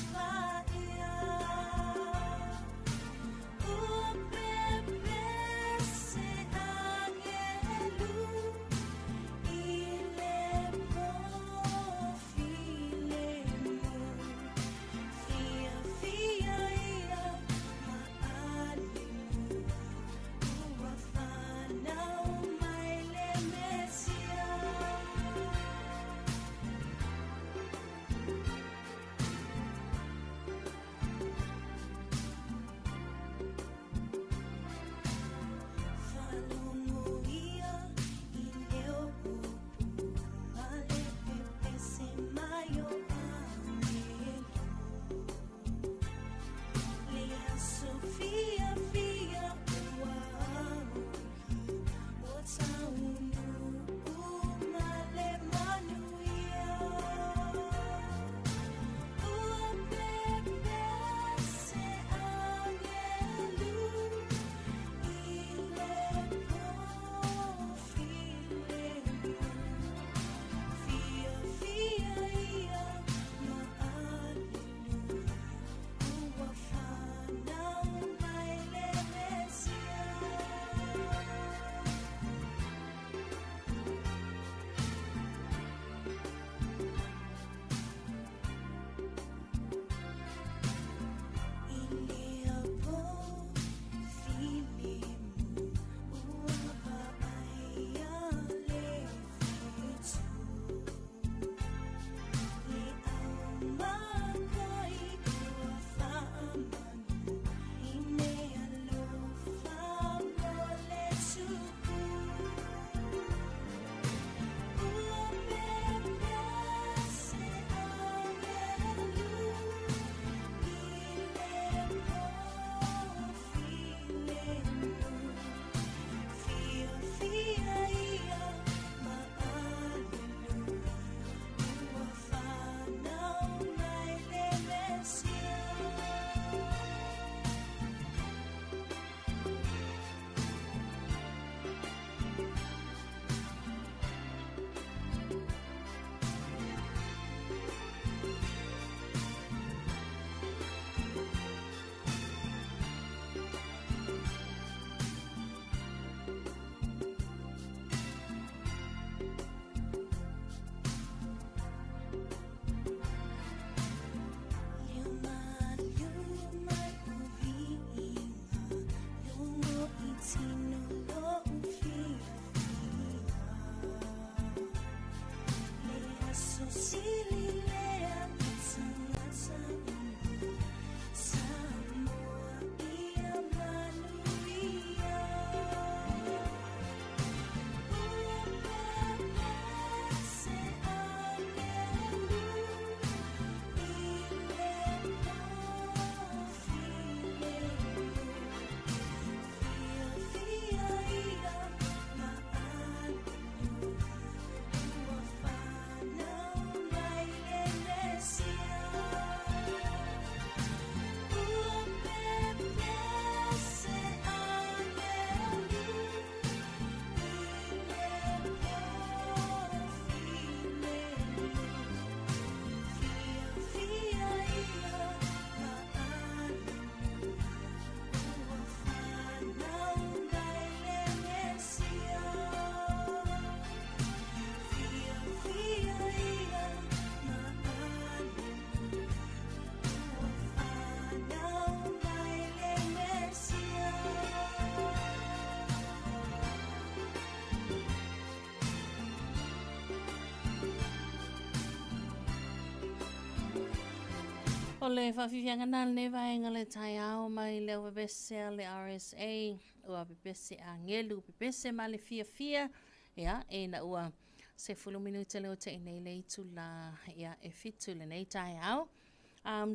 O le faafiafiaga na lenei vaega le taeao mai le aupepese a le RSA, ua pepese agelu, pepese ma le fiafia, ia, ina ua 10 minute le o te nei le itula, ia, e 7 lenei taeao.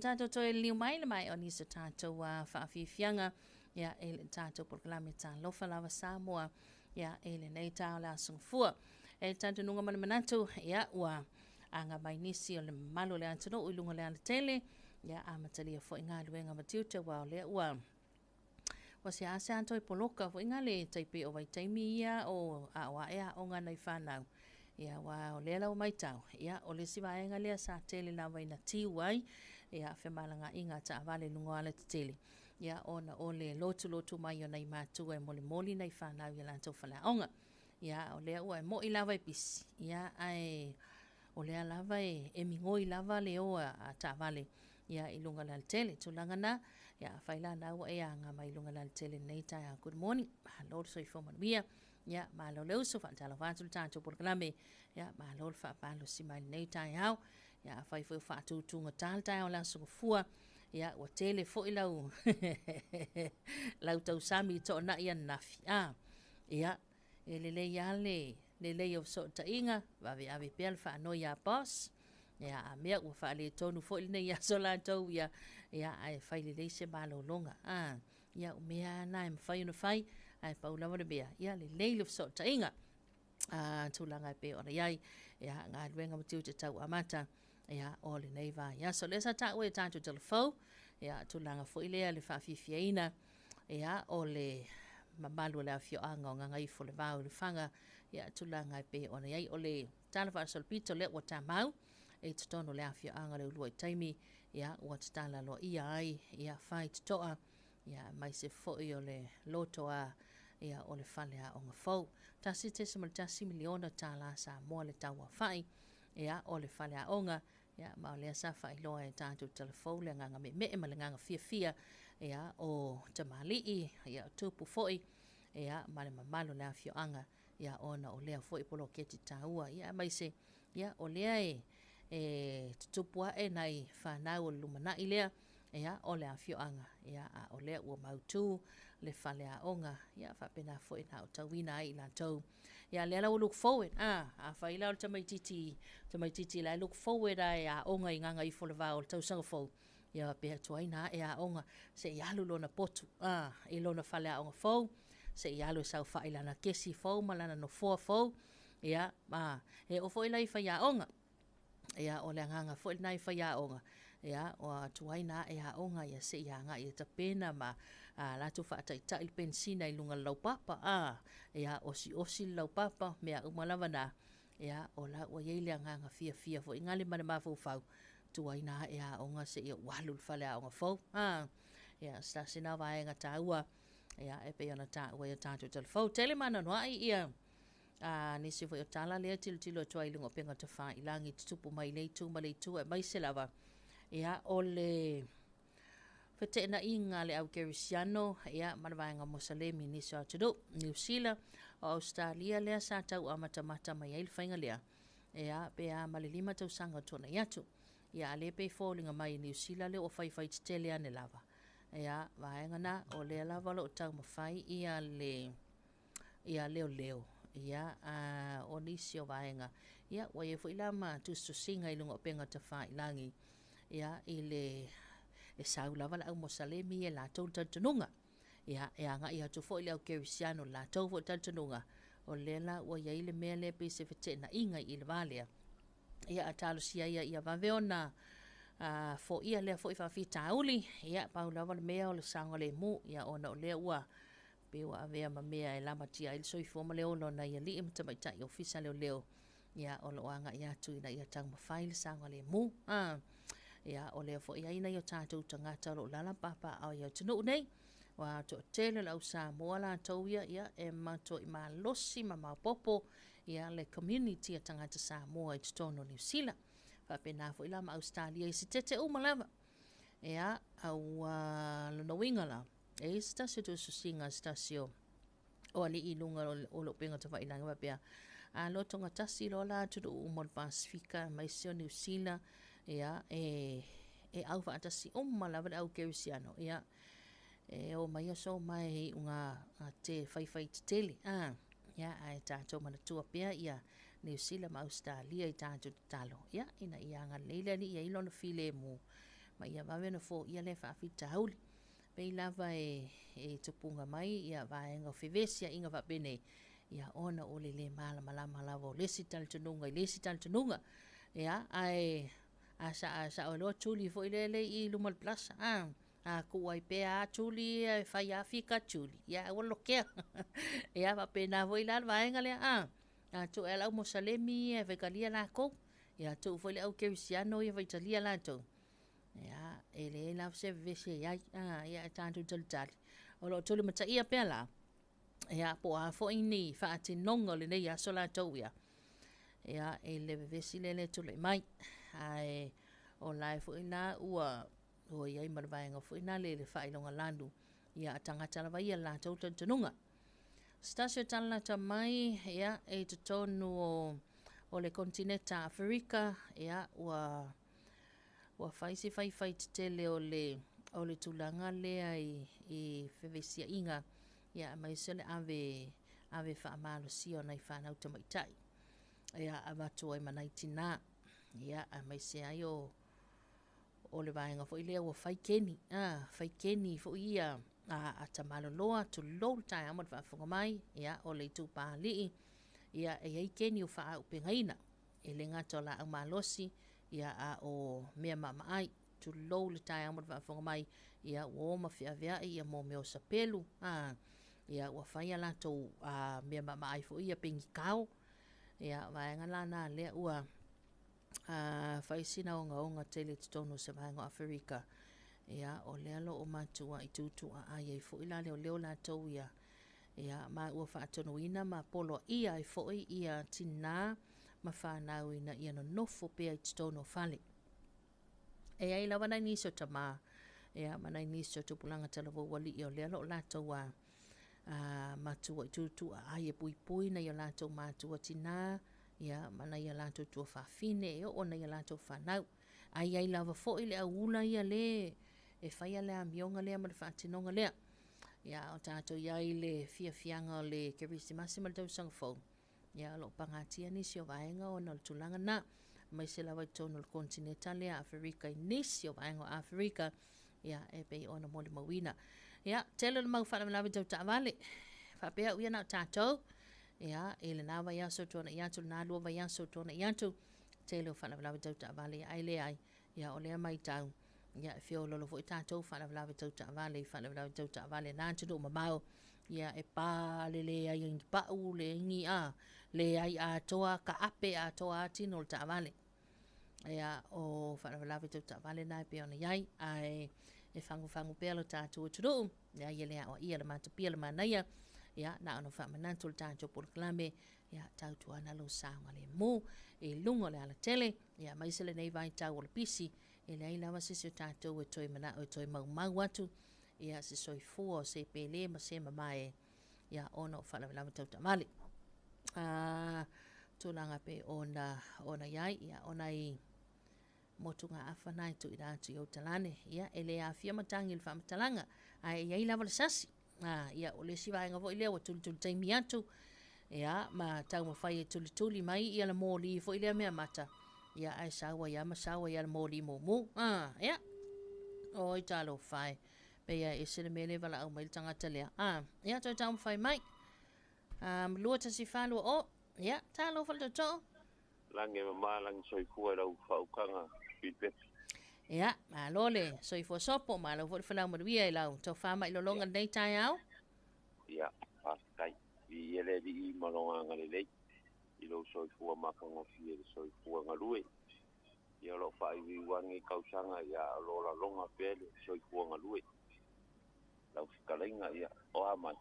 Tatou toe liliu mai le maea o nisi o tatou faafiafiaga, ia, e le tatou polokalame Talofa Lava Samoa, ia, e lenei taeao o le Aso Gafua. E talitonuga ma le manatu, ia, ua aga mai nisi o le mamalu o le atunuu i luga o le alatele, ia, amatalia foi galuega ma tiute, aua o lea ua ua seasea toe poloka foi ngā le tai pei o vaitaimi ia o a o ae aoga nai whanau. Ia, aua o lea la ua maitau, ia, o le isi vaega lea sa tele lava ina tiu ai, ia, femalagaaiga a taavale i luga o alatetele, ia, ona o le lotulotu mai o nai matua e molimoli nai whanau i a latou faleaoga. Ia, o lea ua e mo'i lava e pisi, ia, ae o lea lava e migoi lava le o a taavale, ia, i luga o le alatele. Tulaga na, ia, afai la na ua e aga mai i luga o le alatele lenei taeao. Good morning, malo le soifua manuia, ia, malo le uso, faatalofa atu le tatou polokalame, ia, malo le faapalosi mai lenei taeao. Ia, afai foi o faatutugata le taeao o le Aso Gafua, ia, ua tele foi lau lau tausami i toonai ananafi. Ia, e lelei lava le lelei o fesootaiga, vaveave pea le faanoi ia boss. Ia, a mea ua faaletonu foi lenei aso latou, ia, ia, ae fai lelei se malologa. Ia, o mea lava na e mafai ona fai, ae pau lava le mea, ia, lelei le fesootaiga. Tulaga e pei ona i ai, ia, galuega ma tiute tau amata, ia, o lenei vaiaso. O lea sa taua e tatou telefou, ia, tulaga foi lea le faafiafiaina, ia, o le mamalu o le afioaga o Gagaifolevao i Lefaga, ia, tulaga e pei ona i ai. O le tala faasolopito lea ua tamau e totonu o le afioaga o le uluai taimi, ia, ua tatala aloaia ai, ia, faitotoa, ia, aemaise foi o le lotoa, ia, o le faleaoga fou. $1.1 miliona tālā Samoa le tauaofai, ia, o le faleaoga, ia, ma o lea sa faailoa e tatou telefou le agaga meemee ma le agaga fiafia, ia, o tamalii, ia, o tupu foi, ia, ma le mamalu o le afioaga, ia, ona o lea foi poloketi taua, ia, aemaise, ia, o lea e tutupu ae nai whanau o le lumanai lea, ia, o le afioaga, ia, a o lea ua mautu le faleaoga, ia, faapena foi na aotauina ai i latou. Ia, lea la ua look forward, afai la o le tamaitiiti la e look forward ai aoga i Gagaifolevao o le tausaga fou, ia, pe atu ai na e aoga, se i alu lona potu, i lona faleaoga fou, se i alu e saofai lana kesi fou ma lana nofoa fou, ia, e oo foi la i faiaoga. Ia, o le agaga foi lena i faiaoga, ia, o atuai na e aoga, ia, se i agai e tapena ma latou faataitai le pensina i luga o le laupapa, ia, osiosi le laupapa, mea uma lava na, ia, o la ua i ai le agaga fiafia foi ngale ma le mafaufau, tuai na e aoga se i ou alu le faleaoga fou, ia, se tasi na vaega taua, ia, e pei ona taua i o tatou telefou. Tele mananoai, ia, nisi foi o tala lea tilotilo atu ai i luga o upega tafailagi tutupu mai le itu ma le itu, aemaise lava, ia, o le feteenaiga a le au kerisiano, ia, ma le vaega Mosalemi nisi o atunuu, Niu Sila, o Australia lea sa tau amatamata mai ai le faiga lea, ia, pe a ma le 5 tausaga o tuanai atu. Ia, a le pe foliga mai i Niu Sila lea ua faifai tetele ane lava. Ia, vaega na, o lea lava o lo o taumafai ia le ia leoleo, ia, o nisi o vaega, ia, ua i ai foi la ma tusitusiga i luga o upega tafailagi, ia, i le e sau lava le au Mosalemi e latou le talitonuga, ia, e agai atu foi le au kerisiano le latou foi talitonuga, o lea la ua i ai le mea lea pei se feteenaiga i le va lea, ia, a talosia ia ia vave ona foia lea foi faafitauli, ia, pau lava le mea o le saogalemu, ia, ona o lea ua pe ua avea ma mea e lamatia ai le soifua ma le ola o nai alii ma tamaitai ofisa leoleo, ia, o lo o agai atu ina ia taumafai le saogalemu. Ia, o lea foi ai nai o tatou tagata o lo o lala papaao i atunuu nei, ua toatele o le au Samoa latou ia, ia, e matuai malosi ma maopoopo, ia, le community a tagata Samoa i totonu o Niu Sila. Faapena foi la ma Australia i se tete uma lava. Ia, ua lona uiga la, e i ai se tasi o tusitusiga a se tasi o alii i luga o le upega tafailagi faapea, a lotogatasi loa la atunuu uma o le Pasefika aemaise o Niu Sila, ia, e e au faatasi uma lava le au kerisiano, ia, e o mai aso ma e iuga a te faifai tetele, a, ia, ae tatou manatua pea ia Niu Sila ma Ausetalia i tatou tatalo, ia, ina ia agalelei le Alii ia i lona filemu, ma ia vave ona foia lea faafitauli. Pei lava e, e tupuga mai ia vaega o fevesiaiga faapenei, ia ona o le lē malamalama lava o le isi talitonuga i le isi talitonuga. Ia, ae a sa, sao ai loa tuli foi lea le i luma o le palasa, a, a tuu ai pea a tuli ia e fai a fika tuli, ia aua le lokea. Ia faapena foi la le vaega lea, a, a tuu ai le au Mosalemi ia e faitalia latou, ia tuu foi le au Kerisiano ia e faitalia latou. Ia, e leai lava se vevesi e i ai, a, ia e tatou talitali. O lo o tulimataia pea la, ia, po o a foi ni faatinoga o lenei aso latou ia, ia, i le vevesi lea le tulai mai. Ae o la e foi la ua, ua i ai ma le vaega foi na le le faailoga lanu, ia, a tagata lava ia latou talitonuga. Se tasi o tala lata mai, ia, i totonu o, o le konetineta Aferika, ia, ua, ua fai se faifai tetele o le, o le tulaga lea i, i fevesiaiga, ia, aemaise o le ave, ave faamalosia o nai fanau tamaitai, ia, avatu ai ma nai tinā, ia, aemaise ai o, o le vaega foi lea ua fai keni, a, fai keni foi ia a, a tamaloloa, tulou le taeao ma le faafofoga mai, ia, o le itupa alii, ia, e i ai keni ua faaauupegaina, e le gata o laau malosi, ia, a o mea maamaai, tulou le taeao ma le faafofoga mai, ia, ua o ma feaveai ia mō mea o sapelu, a, ia, ua fai a latou a, mea maamaai foi ia pegikao, ia, vaega la na lea ua a, fai sina ogaoga tele i totonu o se vaega o Aferika, ia, o lea lo o matuai tutuaai ai foi la leoleo latou ia, ia, ma ua faatonuina ma poloaia ai foi ia tinā ma fanau ina ia nonofo pea i totonu o fale. E i ai lava nai nisi o tamā, ia, ma nai nisi o tupulaga talavou alii o lea o lo o latou a, a matua i tutuaai e puipui nai o latou matua tinā, ia, ma nai a latou tuafafine e oo nai a latou fanau. Ae i ai lava foi le auula ia lē e faia le amioga lea ma le faatinoga lea. Ia, a o tatou i ai i le fiafiaga o le Kerisimasi ma le tausaga fou, ia, o lo o pagatia nisi o vaega ona o le tulaga lena, aemaise lava i totonu o le konetineta lea Aferika i nisi o vaega o Aferika, ia, e pei ona molimauina. Ia, tele o le mau faalavelave tau taavale, faapea au ia na o tatou, ia, i lena vaiaso tuanai atu, lena lua vaiaso tuanai atu, tele o faalavelave tau taavale, ae leai, ia, o lea matau, ia, e feololo foi tatou faalavelave tau taavale i faalavelave tau taavale na atunuu mamao, ia, e pā le leai o ni pau, leai ni, a, leai atoa taape atoa lava tino o le taavale. Ia, o faalavelave tau taavale na e pei ona i ai, ae e fagufagu pea lo tatou atunuu, leai e le aoaia le matapia le manaia, ia, na ona faamanatu le tatou polokalame, ia, tautuana lou saogalemu i luga o le alatele, ia, aemaise lenei vaitau o le pisi, e leai lava se isi o tatou e toe manao e toe maumau atu, ia, se soifua o se pele ma se mamae, ia, ona o faalavelave tau taavale. A, tulaga pei ona, ona i ai, ia, o nai motugaafa na e tuuina atu i ou talane. Ia, e le aafia matagi i le faamatalaga, ae i ai lava le sasi. A, ia, o le isi vaega foi lea ua tulituli taimi atu, ia, ma taumafai e tulituli mai ia le moli foi lea mea mata, ia, ae sau ai lava ma sau ai lava le moli mumu. A, ia, oi talofa e, pei lava e ese le mea lea e valaau mai le tagata lea. A, ia, toe taumafai mai. A, 2 1 4 2 0, ia, talofa le tootoo. Lagi e mama, lagi soifua i lau faautaga Filipepi. Ia, malo le soifua sopo, malo foi le folau manuia i lau tofa mai lologa lenei taeao. Ia, faafetai. Viia le Alii ma lona agalelei i lou soifua matagofie le soifua galue. Ia o lo o faaiuiu lava lenei tausaga, ia o lo o laloga pea le soifua galue. Lau fetalaiga, ia, o a mai?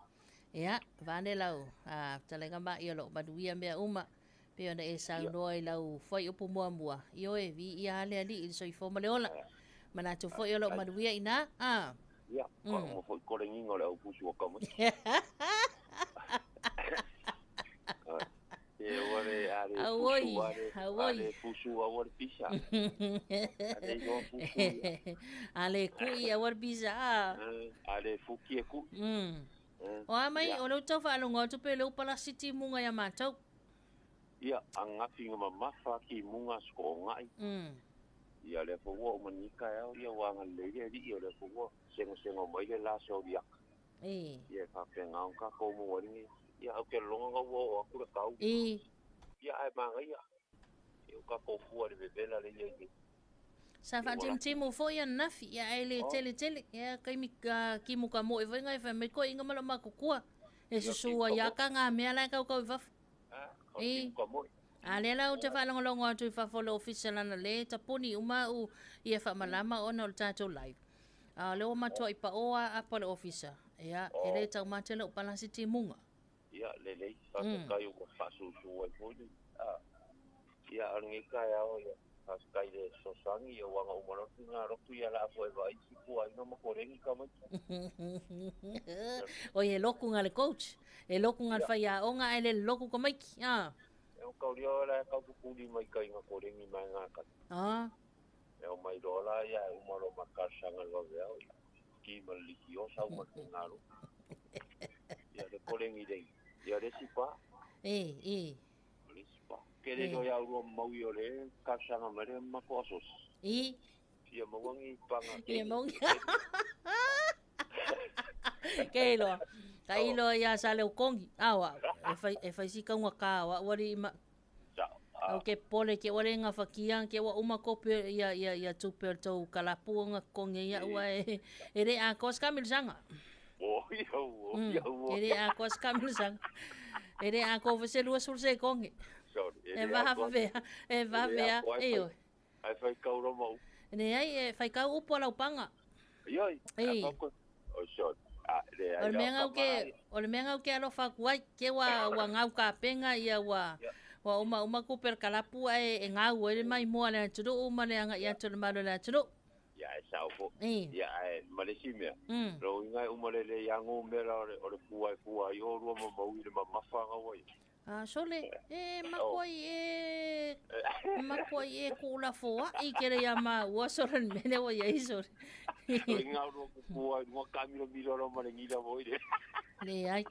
Ia, vaeane lau a, fetalaiga ma ia o lo o manuia mea uma. Pei ona e saunoa i lau fuaiupu muamua, ioe, viia lava le Alii i le soifua ma le ola. Manatu foi o lo o manuia i ina, a. Ia, faauma foi kolegiga o le aufusi ua tau mai. E ua le a le Auoi, fusu a le a auoi. le fusu aua le pisa. A le iloa fusu ia. A le kui aua le pisa a. A le fuki e kui. O a mai, Ia. o lea ua tau faalogo atu pe lea ua palasi timuga iā matou. Ia, agafi mamafa timuga soko'oga'i. Ia lea foi ua ou manika e ao ia ua agalelei le ali'i o lea foi ua segosego mai le la soliaka. Ia e faapega ona takou maua ai lenei. Ia au ke lologa ga ua oo atu le kau. Ia ae magaia. Ia ua takou fua i le vevela lea i ai nei. Sa Ia ua laki. faatimutimu foi ananafi, ia ae le tele tele. Ia kaimi kimu kamo'e foi ngai fai mai toeaiga ma la'u matutua. E Ia susū kimu ai kamo'e. a ka mea la e kaukau i fafo. O kimu kamo'e. A lea la ou te faalogologo atu i fafo o le ofisa lana lē tapuni uma a'u ia faamalama ona o le tatou live. A o lea ua matua'i paʻō a apa o le ofisa. Ia, e lē taumate la'u palasi timuga. Ia lelei, faafetai ua faasusu ai foi le ia o lenei taeao ia faafetai i le fesoasoani ia ua aga uma loa le figalotu ia la foi e vaai isi puaiga ma koleni tamaiti. Oi e loku nga le coach, e loku nga le faiaoga ae le loku tamaiti. E o kaulia o la e kaupupuli mai kai ga koleni mai ngā kai. E o mai loa la ia e uma loa ma talosaga le vaveao ia. Ki ma le likiosa uma le figalotu. Ia le koleni lei. Ia le isi pa. O le isi pa. Ke le loa ia urua maui o le talosaga mai le matou asosi. Fia maua ni paga Ia maua ni. Ke iloa. Ka iloa ia sa le ukongi. Awa, e fai e fai si kaunga ka wa wali ma. Au ke pole ke wale nga fakia ke wa uma kope ia ia ia tupe o tau kalapu nga konge ia ua e e le a kos kamil sanga. O ia o ia o. E le a kos kamil sanga. E le a ko vese lua sul se konge. Sorry. E vaha vea, e vaha vea, e oi. Ai fai kau roma u. Ne ai e fai kau upo lau panga. Ioi. E. O sorry. A le ai. O le mea ngau ke, o le mea ngau ke alofa aku ai, ke wa wa ngau ka penga ia wa wa uma uma ku per kalapu ai e ngau e le mai moa le atunu uma le anga ia tulu malo le atunu. Ia e sao fo. Ia e malesi mea. Lo inga uma le le yangu mera o le fua e fua i o rua ma maui le mamafa ngau ai. A sole e makoi e makoi e kula foa i ke le ia ma ua sole mele o ia i sole. Lo inga rua ku fua i ngua kamilo milo lo ma le ngila voi le. Le ai.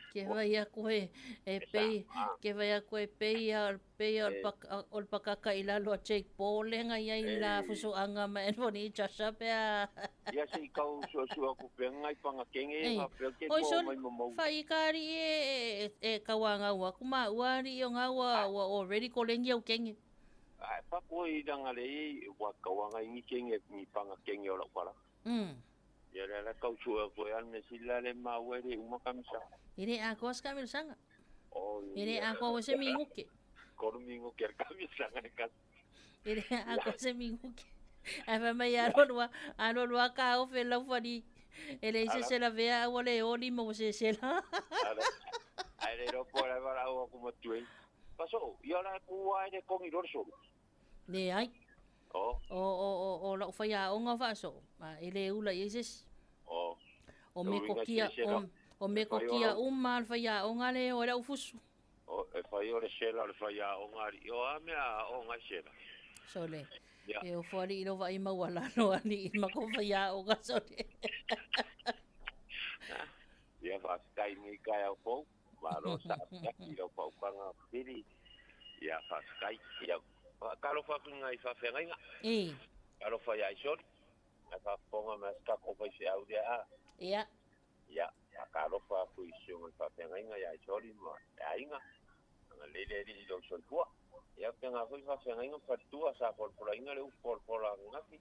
Ke vai aku e e pei ke vai aku e pei a pei o le pakaka i lalo a Jake Paul le ngai ai la fusuanga ma Anthony Joshua pe a. Ia se i kau sua sua ku pe ngai panga kenge Ei. ha pe ke Oi po sole mai mamau. fai kari e e kauanga ua kuma ua ri o ngā ua ua already ko lengi au kenge. Ai pa ko i danga le i wa kauanga i kenge ni panga kenge o la pala. Ia le la kau sua ko an me sila le ma ue le uma kamisa. Ire a ko ska mil sanga. O Ire a ko se mi nguke. Kono mi nguke kamisa ngai ka. Ire a ko se mi nguke. Ai fa mai aro lua aro lua ka o fe lau fari. Ele se se la vea o le oli mo se se la. Ara. Ai le ro po la bara o ku matue. Paso, ia la ku ai le kongi lorso. Ne ai. O. O o o o la fa ya o nga fa so. Ma ele ula i se. O. O me kokia o me kokia uma fa ya o nga le o la ufusu. O e fai o le sela le fai a o ngari. O a mea o ngai sela. Sole. Ia. E o fari ilo vai maua la no ani ma ko fa ya o nga sole. Ia fa skai ni kai au po. Maro sa ki ro pa upanga piri. Ia fa skai ia kalo fa ku ngai fa fenga. E. Kalo fa ia isol. A fa ponga ma ska ko fa se au dia a. Ia. Ia kalo fa ku iso ngai fa fenga ia isol ma ainga. Nga le le li lo sol tua. Ia penga foi fa fenga fa tua sa por por inga le por por ngafi.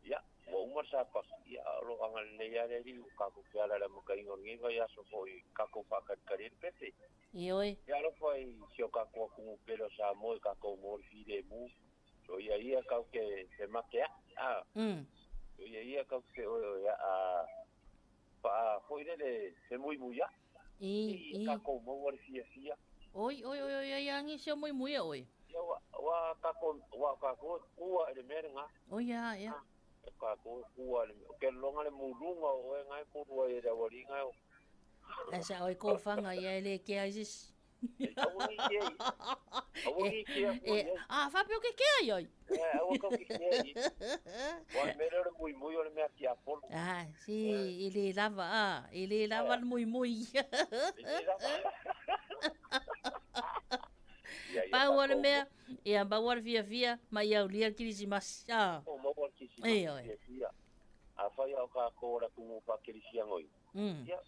Ia wa uma sa pa ia lo anga le ia le li ka ku pia la mo kai ngi va ia so foi ka ko fa ka ka le pepe. E oi. Ia lo foi si o ka ko ku pelo sa mo ka ko mo fi le mu. So ia ia ka ke se ma ke a. So ia ia ka ke o ia a pa foi le le se mui mu ia. E Ka ko mo wa fi fi. Oi oi oi oi oi angi se mui mui oi. Ia wa wa ka ko wa ka ko kua le merenga. Oi ia ia. Ka ko kua le ke longa le mulunga o e ngai ko rua e da wali ngai. Asa oi ko fanga ia le ke ai sis. Aua ni kea i. Aua ni kea E, a faapea o ke kea i oi. Aua kau ke kea i. Wa mele o le mui mui o le mea ki apolo. Ah, si, i le lava, a, i le lava le mui mui. I le lava. Pau o le mea, ia maua le fiafia, ma ia aulia le kerisimasi. A. O maua le kerisimasi fiafia. Afai a o kākou o le atunuu faakerisiano i. Ia,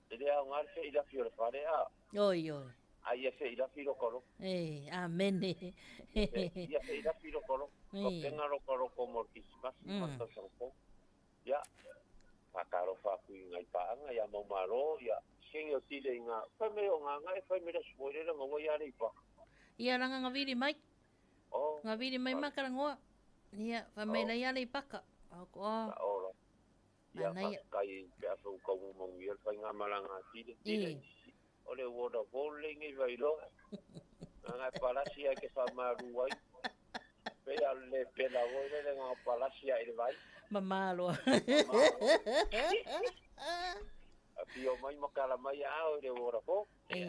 e le aoga le feilafi o le fale, a. Oi, oi. A ia feilafi loko loko. E, amene. Ia feilafi loko loko. Papenga loko loko mo le kerisimasi ma le tausaga fou. Ia, faatalofa atu i ngai paaga ia maumalo, ia, sege o tile i ngā, fai mai o ngā ngai, fai mai le aso foi lele nga ua ia le i paka. Ia langa ngavili mai. Oh. Ngavili mai makarangoa. Ia, fai mai la ia le i paka. O ko. Ka ola. Ia, Manaia. faafetai pe a fai ua tau manuia le faigamalaga a tile, tile. O le waterfall le ngai vailoa. Nga ngai palasi ai ke whamaru ai. Pe a le pela voi le le ngā palasi ai le vai. Mamalo. A fio mai makala mai a o le waterfall. E.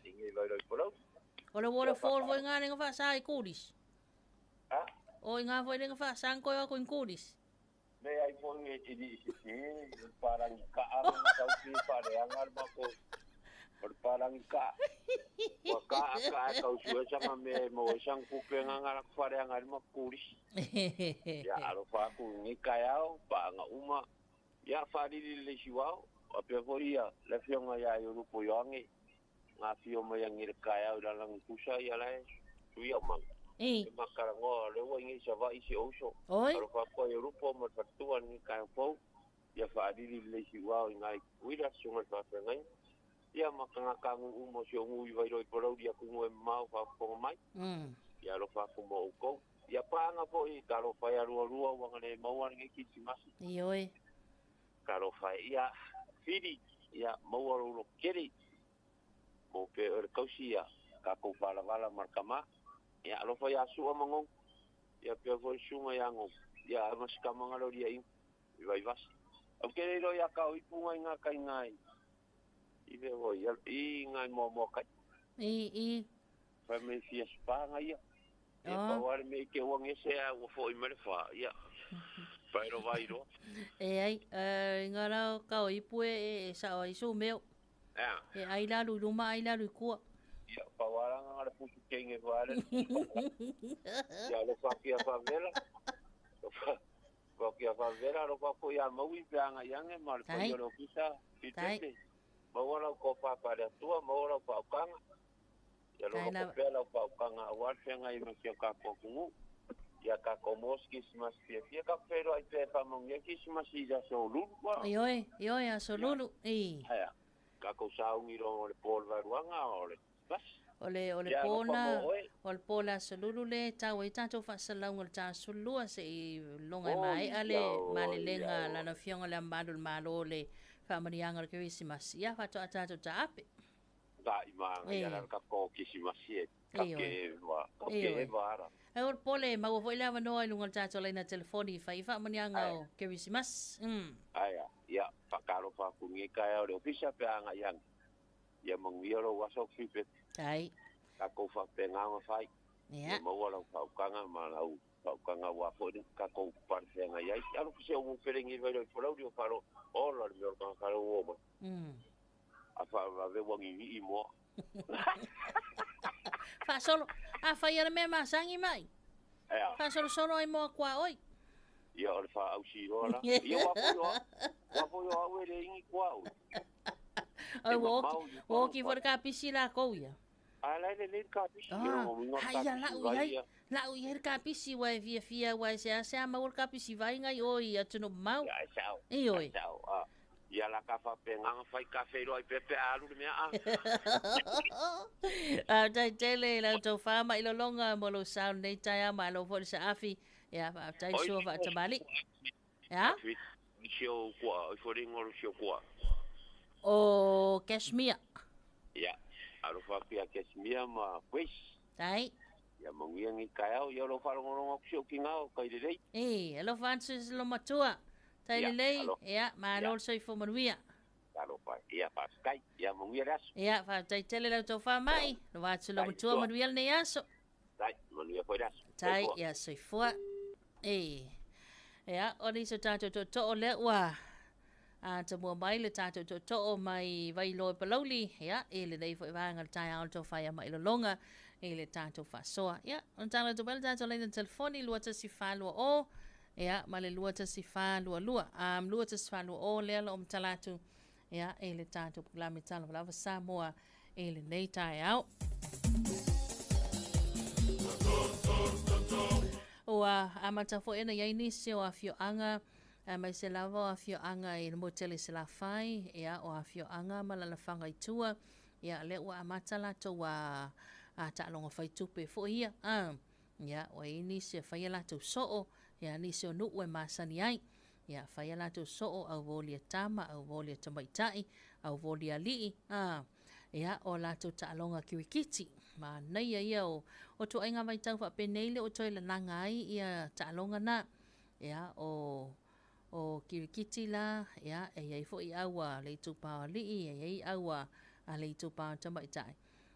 I ngai vailoa i polau. O le waterfall foi ngā lenga whaasa i kūris. Ha? O i ngā foi lenga whaasa koe o koe kūris. Me ai foi e te ni i se te, parangi ka anga tau ki pareanga le mako. O le parangi ka. Ua ka a ka a kau sue sanga me mo e sang kupe nganga la kuwhareanga le makuris. Ia alofa aku ngi kai ao, paanga uma. Ia whariri le si wao. A pea foi ia, le fionga ia i urupo ioange. Ngā fio mai angi le kai ao i lalangi kusa ia lae. Sui au manga. E. E makarangoa, le ua ingi sa vai si oso. Oi. Alofa aku ai urupo ma fatua ngi kai au pau. Ia whariri le si wao i ngai kuira, sunga le whawhengai. Ia makanga kangu umo si ongu i wairo i porau ia kungu e mau whafonga mai. Ia alofa aku mo ukou. Ia pānga foi, ka alofa ia rua rua wanga le maua ngi kiti masi. I oi. Ka alofa ia whiri, ia maua roro kere. Mo pe ore kausi ia, ka kou whalawala markama. Ia alofa ia sua mangou. Ia pea foi sunga ia ngou. Ia amasika mangalo ria i. I vai vasi. Au kere ro ia kau ipunga i ngā kai ngai. I ve hoi, i ngai mua mua kai. I, i. Whai me fia spanga ia. E Oh. paware me i ke uang ese a ua foi mere wha, ia. Paero vai roa. E ai, i ngā rau kau ipu e sa o isu meo. Ea. E ai lalu i luma, ai lalu i kua. Ia, pawaranga ngā le pusu kenge whare. Ia, lo whakia whavela. Lo whakia whavela, lo whako ia maui pe anga iange, ma le Tai. pai o le ofisa, Tai. fitete. Maua lau ko whapare atua, maua lau whaukanga. Ia, lo Tai loko lava. pea lau whaukanga awar whenga i makia ka kōkungu. Ia ka komos kisimas fia fia ka whero ai pe whamangia kisimas i ja so lulu. wa. I oi, i oi, a so lulu. I. Aia, ka kou saungi ro o le pōl varuanga o le bas. O le, o le Ia, alofa pōna, mo oe. o le pōla so lulu le, tau e tātou whaasalaunga le tā sulua se i longa e Oi, mai ale, ia, oi, ma le lenga, ia, oi. lana fionga le amalu le malo le whaamanianga le kerisimasi. Ia, whatoa a tātou tā ape. Ka i maanga ia E. la ka kō kisimasi e. Ka E, oi. ke e wa, ka E, ke oi. e wa ara. Ai o le pole, maua foi le avanoa i lunga le tātou leina telefoni i whai whaamanianga Ai. o kerisimasi. Aia, ia, whakaro whakungi kai au le ofisa pe anga iang. Ia manguia lo waso fipe. Tai. Ka kou whape ngā whai. Ia. Ia maua lau whaukanga ma lau whaukanga wā fo ka kou parwhenga iai. Alo fuse o mupere ngi vai roi folau rio wharo. O la le mea o kanga karo o ma. A wha wangi ni i moa. Whaasolo, a whai ara mea masangi mai. Ea. Whaasolo solo ai moa kua oi. Ia o le wha au si roa la. Ia wā foi oa. Wā foi oa ue le ingi kua ui. Oi, E woki, mamau i woki wharo fo le ka pisi la kou ia. A lai le le ka pisi. Ah, Ia o mingo hai ka ia pisi lau vai i ai. ia. Lau i hei ka pisi wai fia fia wai se ase ama ua le ka pisi vai ngai oi atunu mau. Ia e sao. I oi. E sao. Ah. Ia la ka whape nganga whai ka whero ai pepe alu le mea a. A tai tele lau tau wha mai lolonga mo lo sao nei tai a ma lo fo le sa afi. Ia, wha tai Oi, sua wha tamali. Ia? Si o kua, oi fo ringo si o kua. O Kashmir. Ia, alofa pia Kashmir ma Quis. Tai. Ia manguia ngi kai au, ia lo wharongoronga ku si o ki ngao, kai lelei. E, alofa ansu lo matua. Tai Ia, lelei, alofa. ia, ma Ia. lo soifo manuia. Alofa. Ia. Ia faafetai, ia manuia le aso. Ia, faafetai tele lau tofa mai. Lo atu lo matua manuia lenei aso. Tai, manuia foi le aso. Tai, ia soifua. E. Ia, o le so tātou tootoo lea ua a tamua mai le tātou tootoo mai Vailoa i Palauli. Ia, e lenei foi vaega le taeao le tofa ia mai lolonga e le tātou faasoa. Ia, o tala atu mai le tātou laina telefoni 21420, ia, ma le 21422. 21420 lea lo o matala atu, ia, e le tātou pulame tala lava Samoa e lenei taeao. Ua amata foi ona iai nisi o afioaga, aemaise lava o afioaga i le motele Salafai, ia, o afioaga ma lalafaga i tua, ia, lea ua amata latou a taaloga faitupe foi ia. Ia, ua iai nisi e faia latou soo, ia, nisi o nuu e masani ai. Ia, faia latou soo, au voli e tama, au voli e tamaitai, au voli alii, ia, o latou taaloga kirikiti. Manaia ia o tuaiga vaitau faapenei le o toe lalaga ai ia taaloga na. Ia, o kirikiti la, ia, e iai foi au a le itupa o alii, e iai au a le itupa o tamaitai.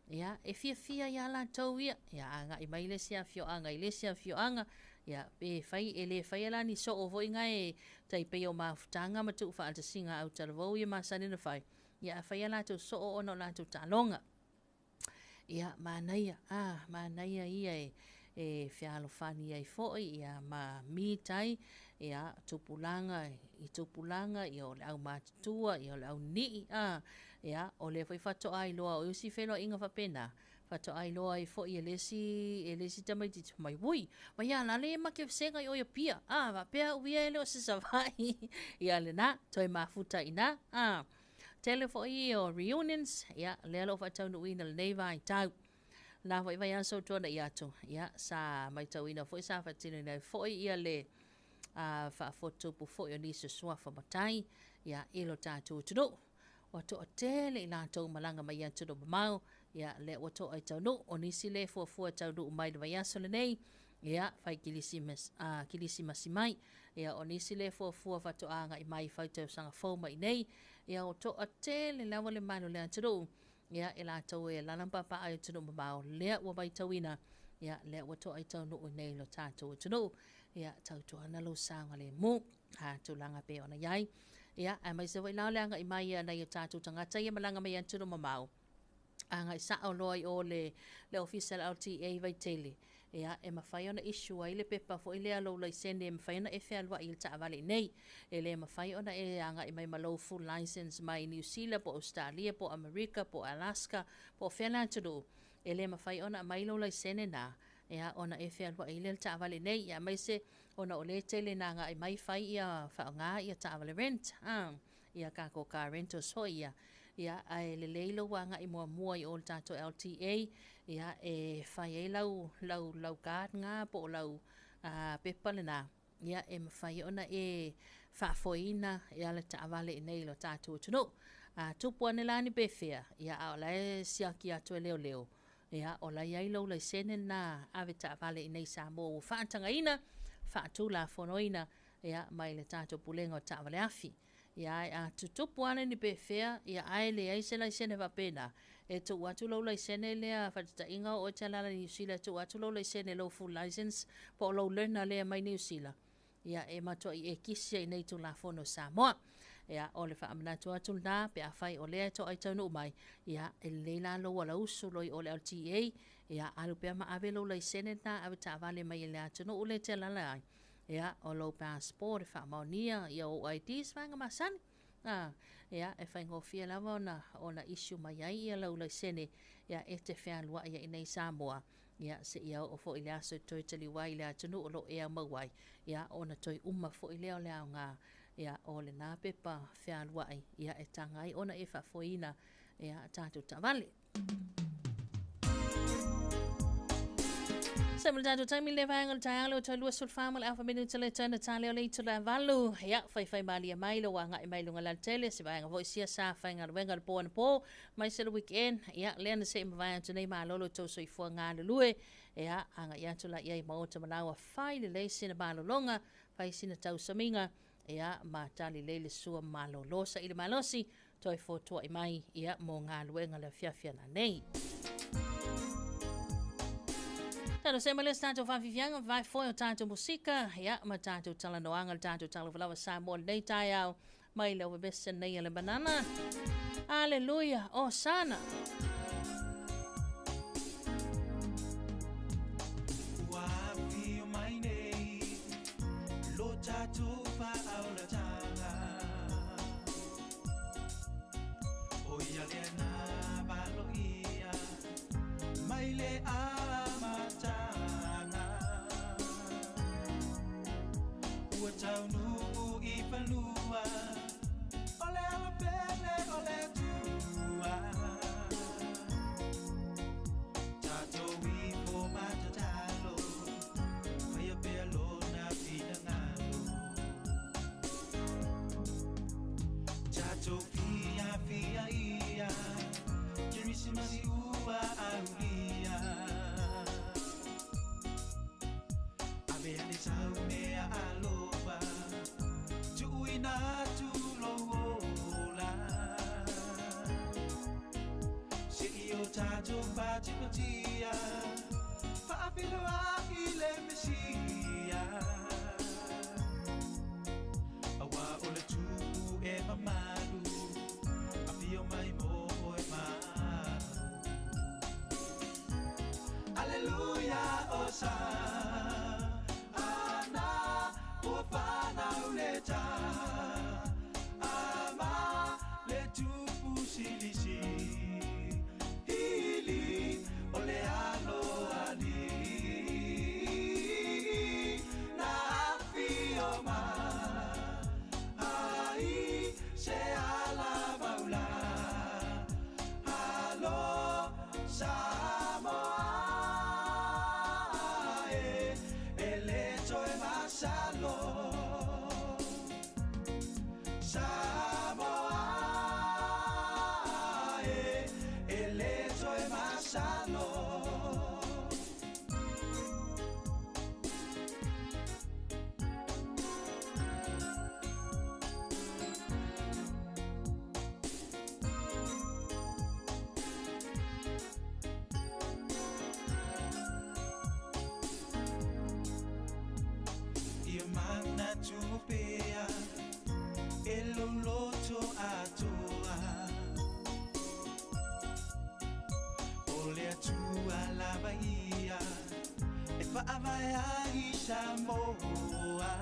Ia, e fiafia ia latou ia, ia, agai mai le isi afioaga i le isi afioaga, ia, pe fai, e le faia la ni soo foi ngai tai pei o mafutaga ma tuu faatasiga au talavou ia masani na fai. Ia, a faia latou soo ona o latou taaloga. Ia, manaia, manaia ia e fealofani ai foi, ia, ma mitai, ia, tupulaga, i tupulaga, ia, o le au matutua, ia, o le au nii, ia, o le foi faatoa iloa o isi feloaiga faapena, faatoa iloa ai foi e le isi tamaitiiti mai, ui, mai a lale e makefesega i o ia pia, faapea uia e le o se savai, ia lena, toe mafuta ina, tele foi o reunions, ia, lea lo faataunuuina lenei vaitau. Na foi vai aso tuana i atu, ia, sa maitauina foi, sa faatinoina foi ia le faafotupu foi o nisi suafa matai, ia, i lo tātou atunuu. Ua toatele i latou malaga mai atunuu mamao, ia, lea ua toa i taunuu, o nisi le fuafua taunuu mai le vaiaso lenei, ia, fai kilisimasi mai, ia, o nisi le fuafua faatoaga i mai fai tausaga fou mai nei, ia, o toatele lava le malu le atunuu, ia, e latou e lala papa ai atunuu mamao, lea ua vaitauina, ia, lea ua toa i taunuu nei lo tātou atunuu, ia, tautuana lou saoga le mu, tulaga pe ona iai. Ia, ae mai se foi lao le agai mai ia nai o tātou tagata ia malaga mai atunuu mamao, agai sao loa i o le ofisa le LTA Vaitele, ia, e mafai ona issue ai le pepa foi lea lou laisene, e mafai ona e fealuai i le taavale nei. E le mafai ona e agai mai ma lou full license mai New Zealand, po Australia, po Amerika, po Alaska, po fea le atunuu. E le mafai ona aumai lou laisene na, ia, ona e fealuai i le taavale nei. Ia, mai se ona o le tele na agai mai fai ia faaaoga ia taavale rent, ia kākou car rentals foi ia. Ia, ae lelei lou agai muamua i o le tātou LTA, ia, e fai ai lau card ngā po o lau pepa lena, ia, e mafai ona e faafoeina ia le taavale i nei lo tātou atunuu. Tupu ane la ni pefea, ia, a o la e siaki atu e leo leo, ia, o la iai lou laisene na ave taavale i nei Samoa ua faatagaina, faatulafonoina, ia, mai le tātou pulega o taavale afi. Ia, a tutupu ane ni pefea, ia, ae leai se laisene faapena, e tuu atu lou laisene lea faatataʻiga o oe te alala i New Zealand, e tuu atu lou laisene lou full license po o lou learner lea mai New Zealand, ia, e matuai e kisi ai nei Tulafono Samoa. Ia, o le faamanatu atu lena, pe afai o lea e toai taunuu mai, ia, e lelei la lou alausu loi o le LTA, ia, alu pea ma ave lou laisene lena ave taavale mai i le atunuu le te alala ai. Ia, o lou passport e faamaonia, ia, o IDs vaega masani. Ia, e faigofie lava ona issue mai ai ia lau laisene, ia, e te fealuai ai nei Samoa, ia, se ia oo foi le aso e toe taliu ai le atunuu o lo o ea mau ai, ia, ona toe uma foi lea o le aoga, ia, o lena pepa fealuai, ia, e taga ai ona e faafoeina, ia, tatou taavale. Sa mo le tatou taimi le vaega o le taeao le o toe 24 ma le afa minuta le toe na tale o le itula e 8. Ia, faifai malia mai lo agai mai luga lautele, se vaega foi sia sa faigaluega le po anapo, mai se le weekend, ia, lea na se i mavae atu nei malolo tau soifua galulue, ia, agai atu la ia i maota malaua fai lelei sina malologa, fai sina tausamiga, ia, ma tali lei le sua malolo sa i le malosi, Toe fotua'i mai ia mo galuega le afiafi ananei. Talosia mai lea se tatou faafiafiaga vae foe o tatou musika ia ma tatou talanoaga le tatou talofalava Samoa lenei taeao mai le ovevese nei a le banana. Aleluia, Osana. Ua afio mai nei lo tatou faaolataga O ia lea na valoia mai le amataga Ua taunuu i fanua o le alapele o le Atua Tatou ifo matatalo faia pea lona finagalo Tatou fiafia ia Kerisimasi ua aulia Ave ane sau mea alofa Tuuina atu lou ola Se'i o tatou patipatia Faafeiloai le Mesia Auā o le Tupu e mamalu Afio mai mo oe ma au Aleluia, Osana, ua fanau le Tama le Tupu Silisili o le Aloalii na afio mai se alavaula alo Samoa e e le toe masalo Samoa e e le toe masalo. Ia manatu pea e lou loto atoa O le Atua lava ia e faavae ai Samoa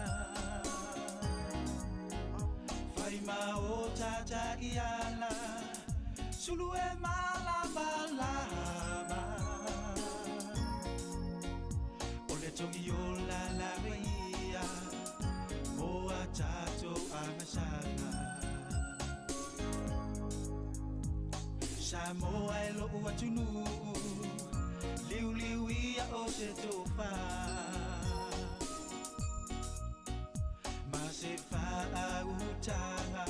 Fai ma o tata iala Sulu e malamalama O le togi ola lava ia Mo a tatou agasala Samoa e lo'u atunuu Liuliu ia o se tofa Ma se faautaga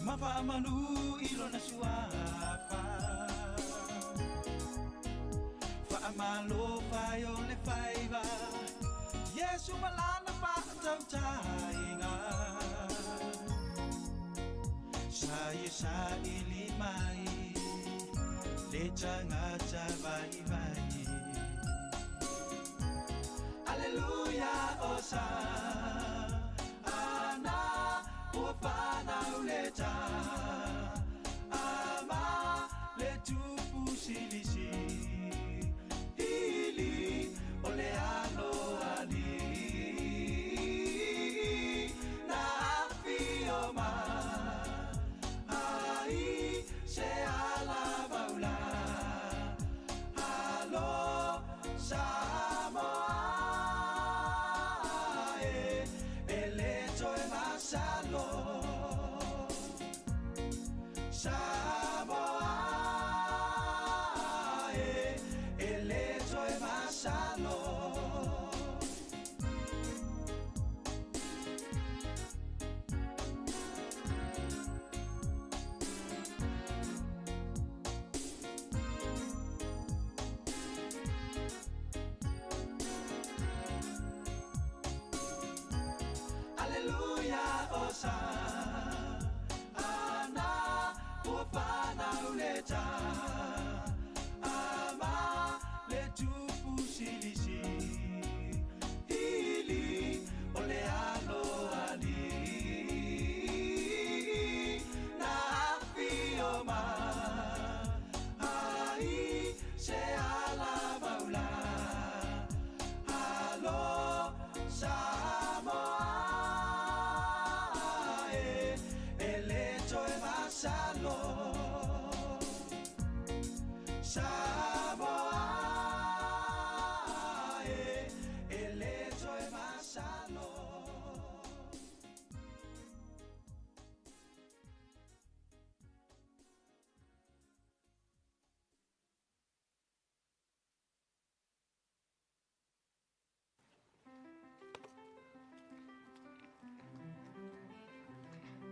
Ma faamanu i lona suafa Faamalo fai o le faiva Iesu ma lana faatautaiga Sa ia saili mai le tagata vaivai Aleluia, Osana, ua fanau le Tama le Tupu Silisili o le Aloalii na afio mai se alavaula alo Samoa e e le toe masalo Samoa e e le toe masalo. Aleluia, Osana,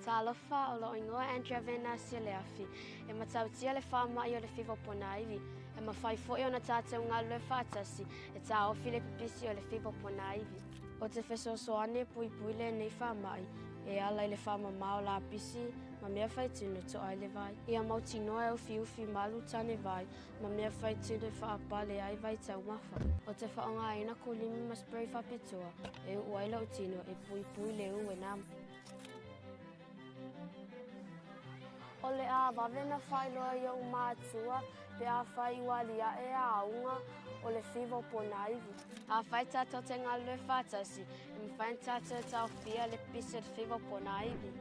Talofa o lou igoa Andrea Venasia Leafi, e matautia le faama'i o le fiva ponaivi, e mafai foi ona tatou galulue faatasi e taofi le pipisi o le fiva ponaivi. O te fesoasoani e puipui lenei faama'i e ala i le faamamā o lapisi ma mea faitino e to'a ai le vai. Ia mautinoa e ufiufi malu tane vai ma mea faitino e faapale ai vai taumafa. O te faaaogaina kulimi ma spray faapitoa e uu ai lou tino e puipui le u e nama. O le a vave na faailoa i o'u matua pe afai ua alia'e auga o le fiva o ponaivi. Afai tatou te galulue faatasi, e mafai ona tatou taofia le pisi o le fiva o ponaivi.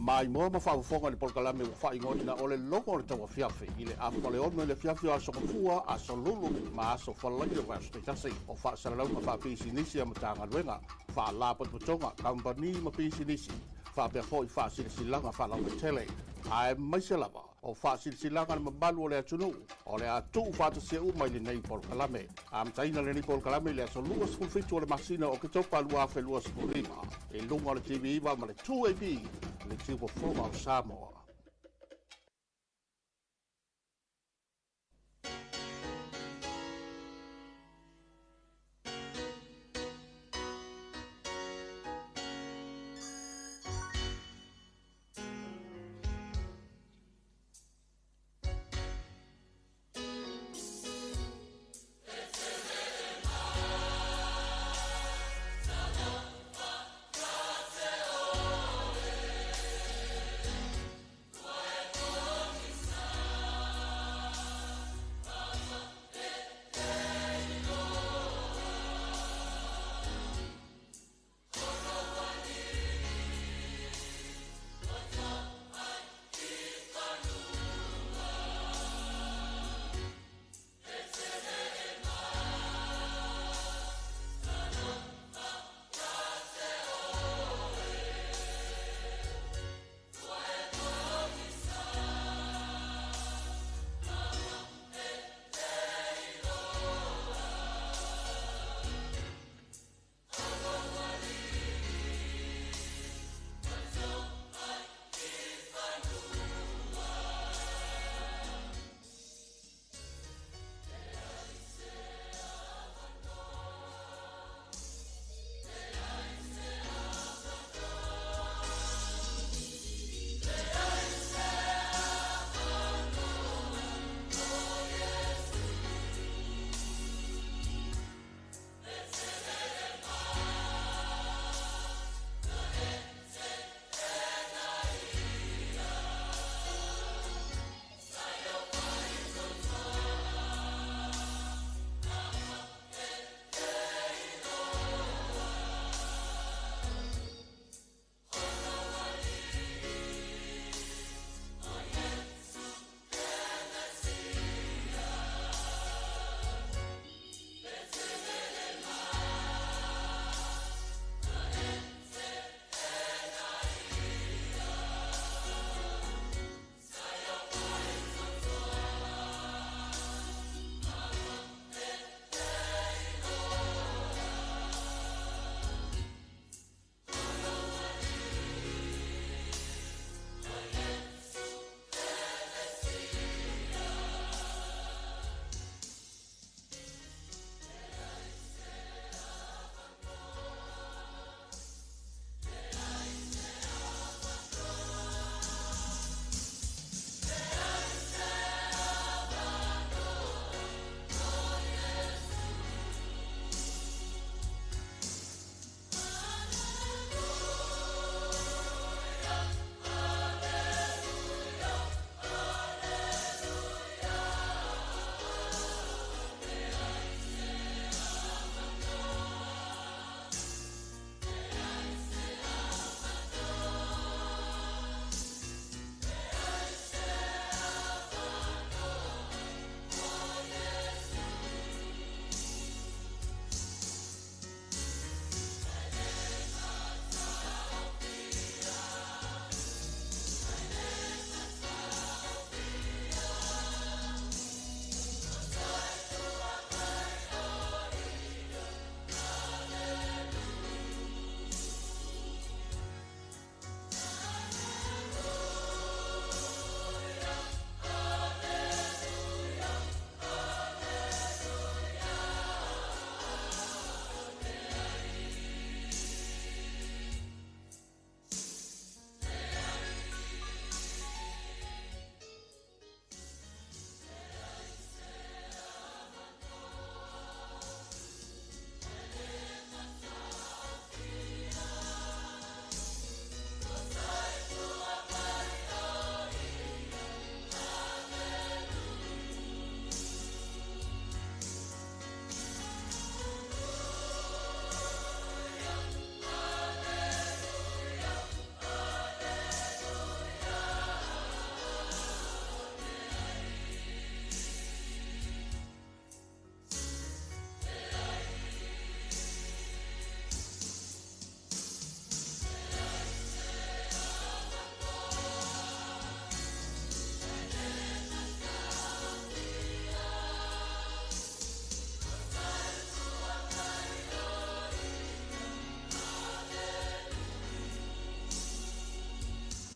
Maimoa ma faafofoga i le polokalame ua faaigoaina o le Logo o le Tauafiafi i le afa o le 6 i le afiafi o aso Gafua, aso Lulu ma aso Falaia o vaiaso taitasi. O faasalalauga faapisinisi a Matagaluega, faalapotopotoga, kamupani ma pisinisi, faapea foi faasilasilaga faalauaitele. Aemaise lava o faasilasilaga le mamalu o le atunuu o le a tuu faatasia uma i lenei polokalame. Amataina lenei polokalame i le aso 27 o le masina o Oketopa 2025 i luga o le TV9 ma le 2AP le Tiufofoga o Samoa.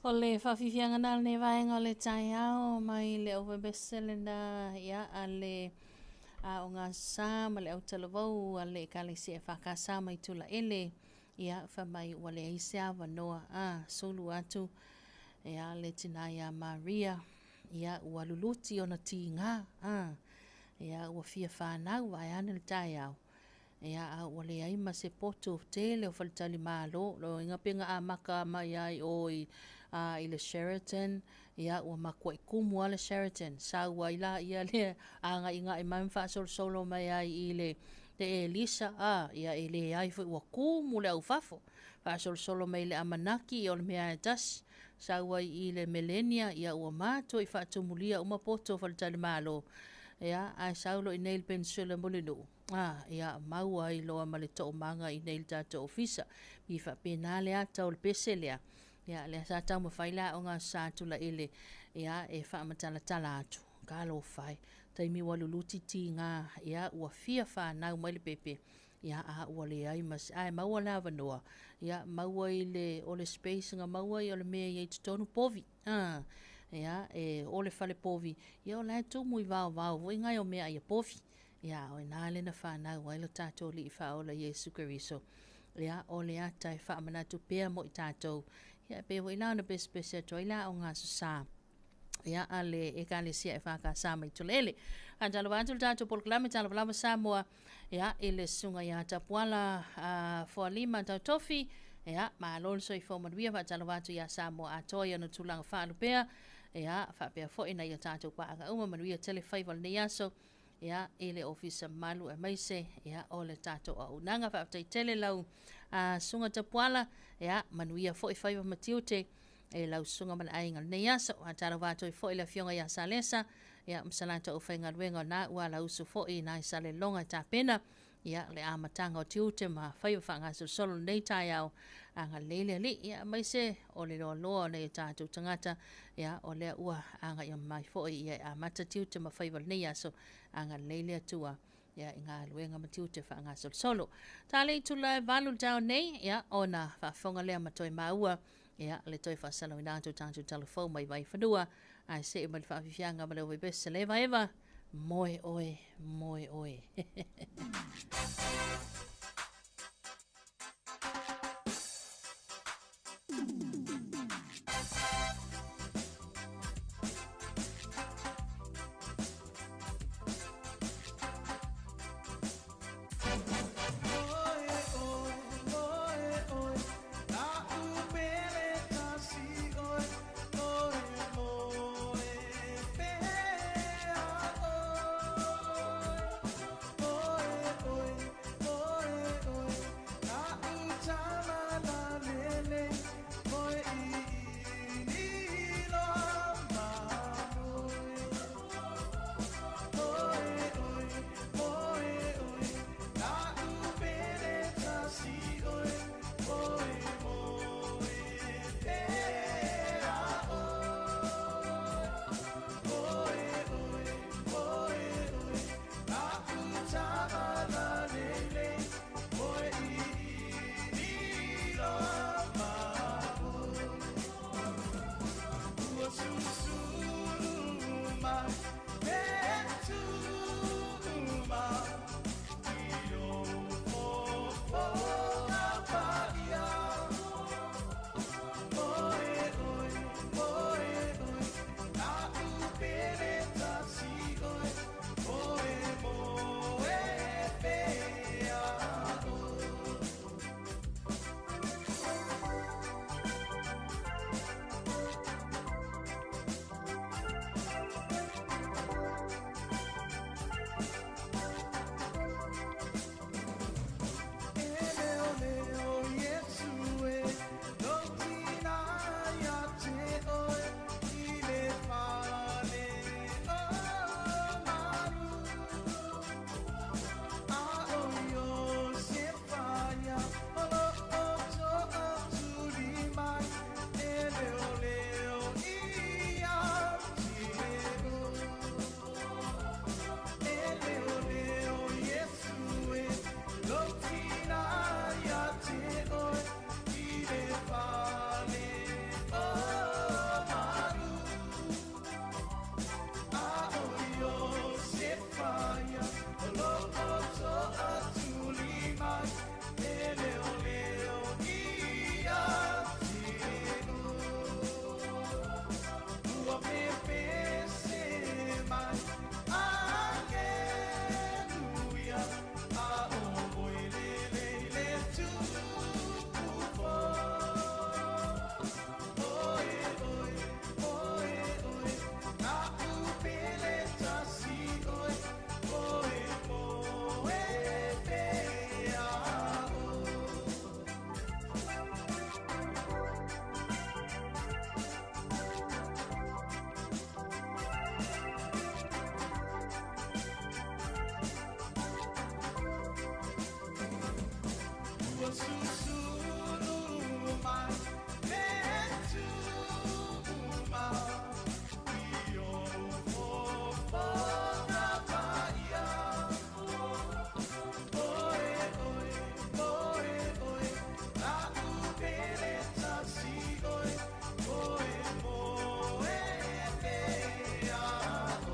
O le faafiafiaga na lenei vaega o le taeao mai le auvavese lena ia a le aoga sa ma le autalavou a le Ekalesia EFKS mai Tulaele ia fai mai ua leai se avanoa a sulu atu ia le tina ia Maria ia ua luluti ona tiga a ia ua fia fanau vaeane le taeao Ia, a ua leai ma se poto tele o faletalimalo, lona uiga pe na amata mai lava i o i, a, i le Sheraton, ia, ua matuai tumu lava le Sheraton, sau ai laia lea agaigai mai ma faasolosolo mai ai i le, le Elisa, a, ia, e leai foi ua tumu le aufafo, faasolosolo mai i le Amanaki, ia o le mea lava e tasi, sau ai i le Melenia, ia ua matuai faatumulia uma poto o faletalimalo, ia, ae sau loa i inei i le Peninsula Mulinuu, A, ia, maua ai loa ma le toomaga i inei i le tatou ofisa. Pei faapena le ata o le pese lea. Ia, lea sa taumafai le aoga Aso Sa Tulaele, ia, e faamatalatala atu, talofa e, taimi ua luluti tiga, ia, ua fia fanau mai le pepe, ia, a ua leai ma se, ae maua le avanoa, ia, maua i le, o le space na maua, ia, o le mea e i ai i totonu, povi. A, ia, e, o le fale povi, ia, o la e tumu i vaovao foi nai o meaai a povi. Ia, o i ina lea na fanau ai lo tatou Alii Faaola Iesu Keriso. Ia, o le ata e faamanatu pea mo i tatou. Ia, e pei foi la ona pesepese atu ai le aoga Aso Sa. Ia, a le Ekalesia EFKS mai Tulaele. Faatalofa atu le tatou polokalame Talofa Lava Samoa, ia, i le susuga ia Tapuala Foalima Tautofi. Ia, malo le soifua manuia. Faatalofa atu ia Samoa atoa i ona tulaga faalupea. Ia, faapea foi nai o tatou paaga uma. Manuia tele faiva o lenei aso. Ia, i le Ofisa Mamalu aemaise ia o le tatou auaunaga. Faafetai tele lau susuga Tapuala, ia manuia foi faiva ma tiute e lau susuga ma le aiga lenei aso. Faatalofa atu ai foi le afioga ia Salesa, ia ma sa latou aufaigaluega o na ua alausu foi i nai Saleloga e tapena ia le amataga o tiute ma faiva faagasolosolo lenei taeao. Agalelei le Alii, ia aemaise o le loaloa o nai o tatou tagata, ia o lea ua agai mai foi ia e amata tiute ma faiva lenei aso. Agalelei le Atua ia i galuega ma tiute faagasolosolo. Ta le itula e 8 le taeao nei, ia ona faafofoga lea ma toe maua ia le toe faasalauina atu o tatou talafou mai Vaifanua, ae see mai le faafiafiaga ma le Ovebese le Evaeva. Moe oe, moe oe. Susulu mai le tuma i o fofoga paia. Oe, oe, oe, oe, la'u pele tasi oe, oe moe pea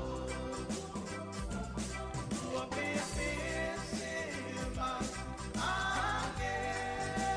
oe. Ua pepese mai angelo.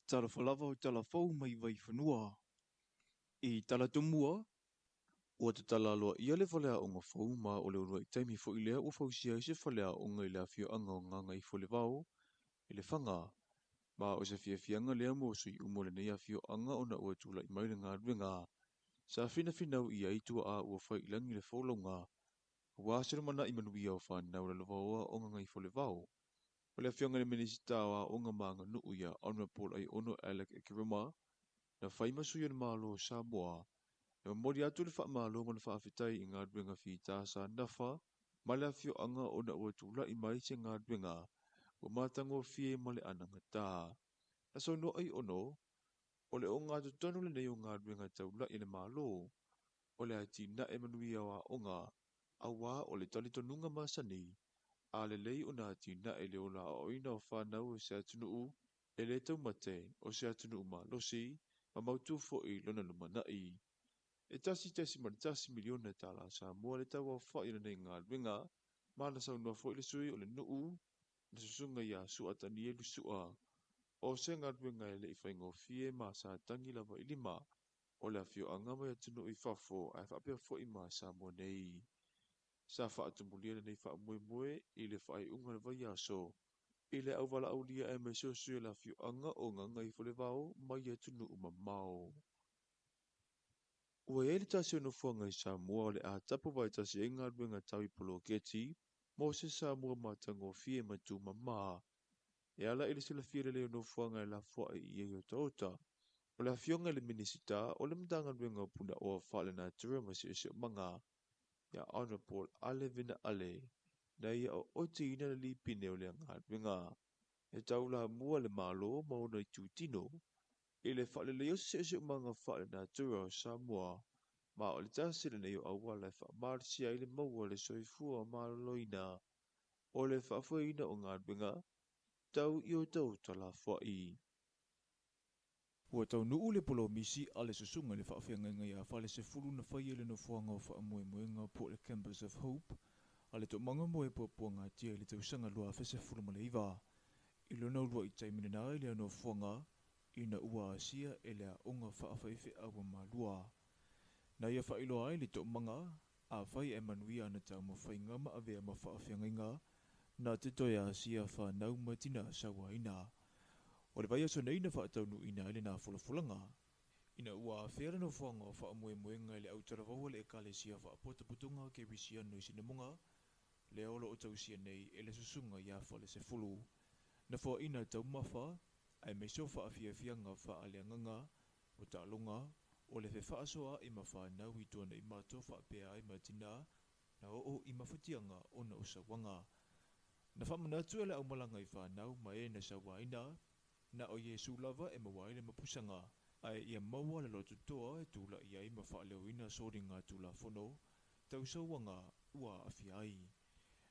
Talofa lava o talafou mai Vaifanua. I Talatumua, ua tatala aloaia le faleaoga fou ma o le uluai taimi foi lea ua fausia ai se faleaoga i le afioaga o Gagaifolevao i Lefaga. Ma o se fiafiaga lea mo sui uma o lenei afioaga ona ua tulai mai le galuega sa finafinau i ai tuaa ua fai i lagi le folauga aua se lumanai manuia o fanau lalovaoa o Gagaifolevao. O le afioga i le Minisita o Aoga ma Aganuu ia Honourable Aiono Alec Ekeroma na fai ma sui o le Malo o Samoa e momoli atu le faamalo ma le faafetai i galuega fita sa nafa ma le afioaga ona ua tulai mai se galuega ua matagofie ma le anagata. Na saunoa Aiono, o le ogatotonu lenei o galuega taulai a le Malo o le atinae manuia o aoga aua o le talitonuga masani a lelei ona atinae le ola aoaoina o fanau o se atunuu e le taumate o se atunuu malosi ma mautu foi lona lumanai. E $1.1 miliona tala Samoa le tauaofa'i o lenei galuega ma na saunoa foi le sui o le nuu le susuga ia Sua Tanielu Sua o se galuega e le'i faigofie ma sa tagi lava i lima o le afioaga mai atunuu i fafo ae faapea foi ma Samoa nei. Sa faatumulia lenei faamoemoe i le faaiuga o le vaiaso i le auvalaaulia aemaise o sui o le afioaga o Gagaifolevao mai atunuu mamao. Ua i ai le tasi o nofoaga i Samoa o le a tapu vaetasi ai galuega tau i poloketi mo se Samoa matagofie ma tumama. E ala i le silafia lelei o nofoaga e lafoai i ai otaota. O le afioga i le Minisita o le Matagaluega o Punaoa Faalenatura ma Siosiomaga ia Honourable Ale Vena Ale na ia ootiina le lipine o lea galuega. E taulamua le Malo ma ona itutino i le faaleleia o se siosiomaga faalenatura o Samoa ma o le tasi lenei o auala e faamalosia ai le maua o le soifua maloloina o le faafoeina o galuega tau i otaota lafoai. Ua taunuu le polomisi a le susuga i le faafeagaiga ia Falesefulu na faia i le nofoaga o faamoemoega po o le Campus of Hope a le Toomaga mo e Puapuagatia i le tausaga 2019. I lona uluai taimi lena i lea nofoaga ina ua asia e le aoga faafaifeau a Malua. Na ia faailoa ai le toomaga afai ae manuia ana taumafaiga ma avea ma faafeagaiga na te toe asia fanau ma tina sauaina. O le vaiaso nei na faataunuuina ai lena folafolaga ina ua afea le nofoaga o faamoemoega i le autalavou a le Ekalesia Faapotopotoga Kerisiano i Sinamoga lea o loo tausia nei e le susuga ia Falesefulu. Na foaina taumafa aemaise o faafiafiaga faaleagaga o taaloga o le fefaasoaai ma fanau i tuanaimato faapea ai ma tina na oo i mafatiaga ona o sauaga. Na faamanatu e le aumalaga i fanau ma e na sauaina na o Iesu lava e maua ai le mapusaga ae ia maua le lototoa e tula'i ai ma faaleoina soliga tulafono tau sauaga ua aafia ai.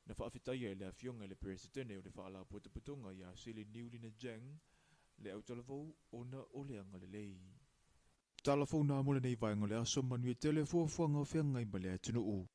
Na faafetaia e le afioga i le Peresetene o le Faalapotopotoga ia Sili Niulina Jang le autalavou ona o le agalelei. Talafou na mo lenei vaega o le aso manuia tele fuafuaga o feagai ma le atunuu.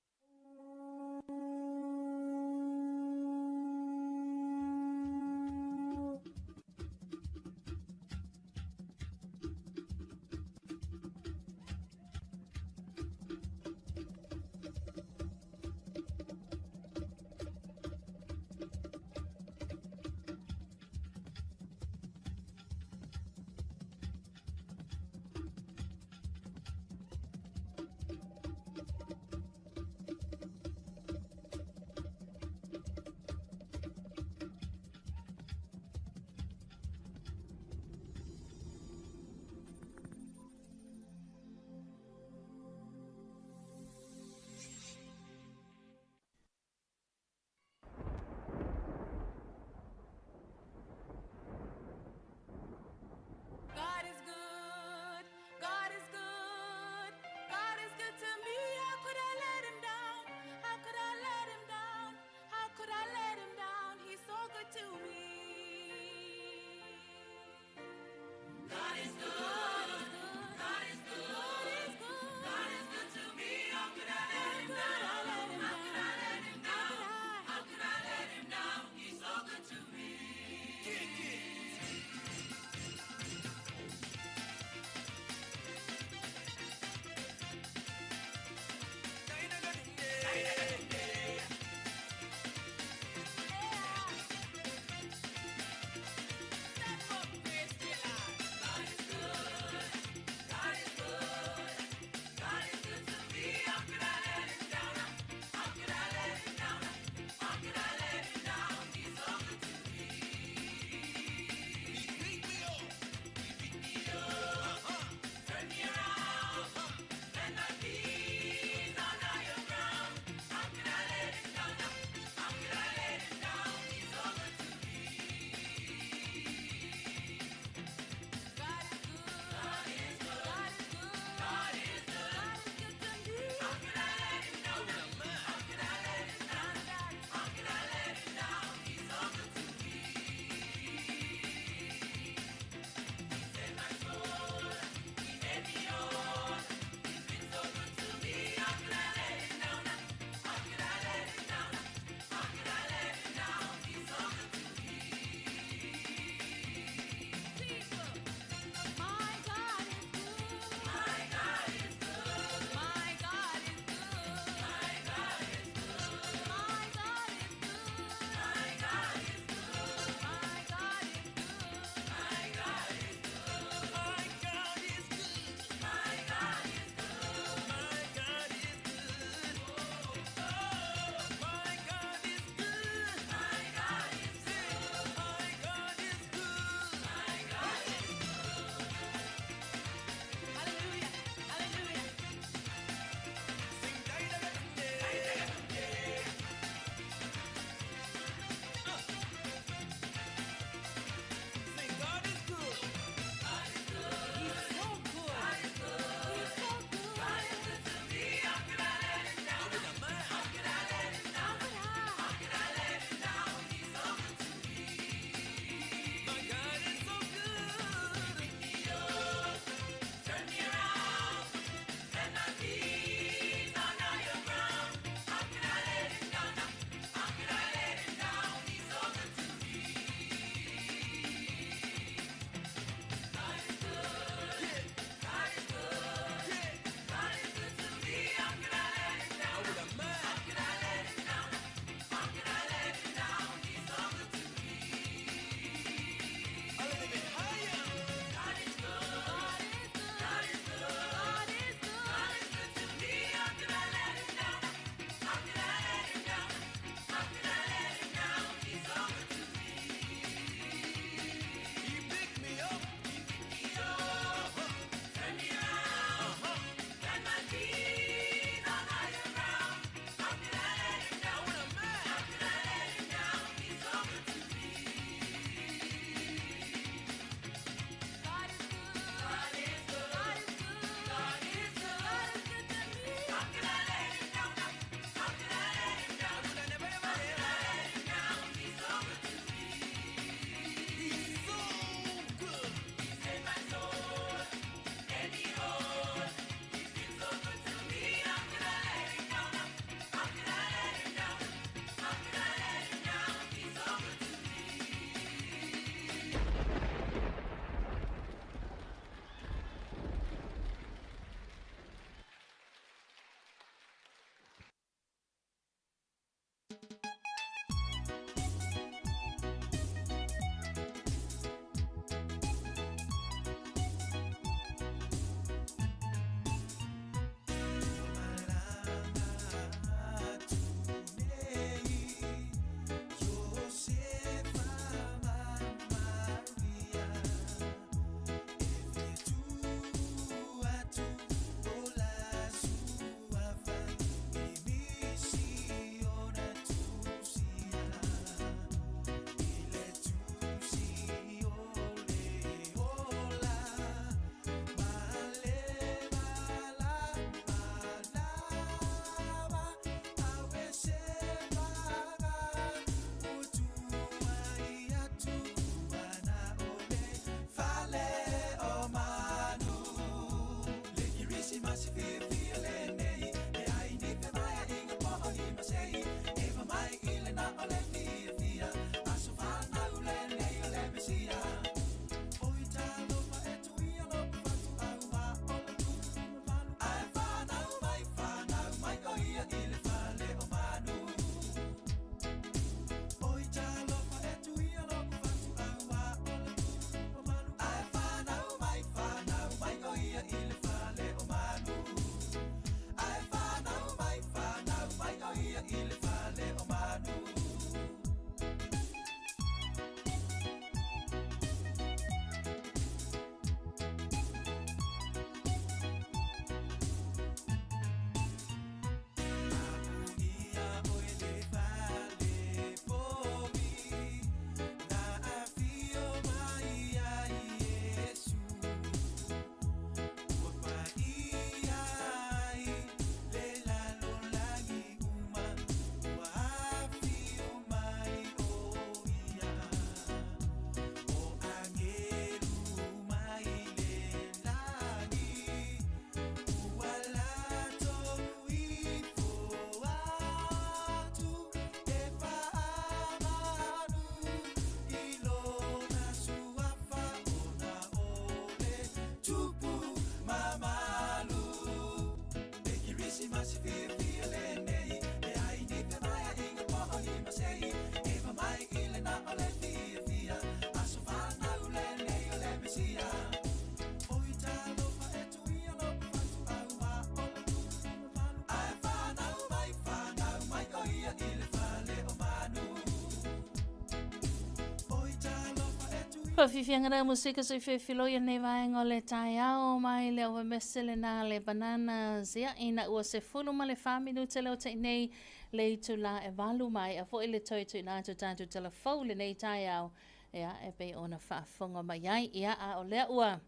Faafiafiaga lea musika soifua i lenei vaega o le taeao mai le ovamese lena le Bananas. Ia, ina ua 14 minute leo tai nei le itula e 8 maea foi le toe tuuina atu tatou telefou lenei taeao. Ia, e pei ona faafofoga mai ai. Ia, a o lea ua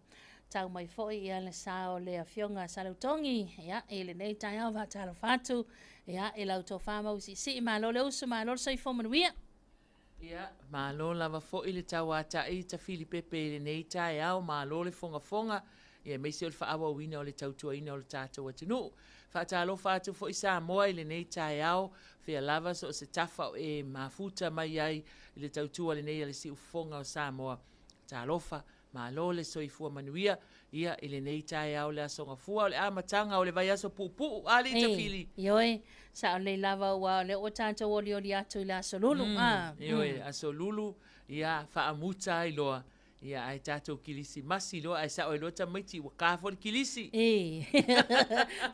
tau mai foi ia le sa o le afioga Saleutogi, ia, i lenei taeao faatalofa atu, ia, i lau tofa mausiisii, malo le uso, malo le soifua manuia. Ia, malo lava foi le tauata'i tafilipepe i lenei taeao, malo le fogafoga, ia aemaise o le faaauauina o le tautuaina o le tatou atunuu. Faatalofa atu foi Samoa i lenei taeao, fea lava so o se tafa o e mafuta mai ai i le tautua lenei a le Siufofoga o Samoa. Talofa, malo le soifua manuia, ia, i lenei taeao le Aso Gafua o le amataga o le vaiaso puupuu, a alii tafili? Ioe, sao lelei lava aua o lea ua tatou olioli atu i le Aso Lulu, a. Ioe, Aso Lulu, ia, faamuta ai loa, ia, ae tatou kilisimasi loa, ae sao ai loa tamaiti ua ka foi le kilisi. E,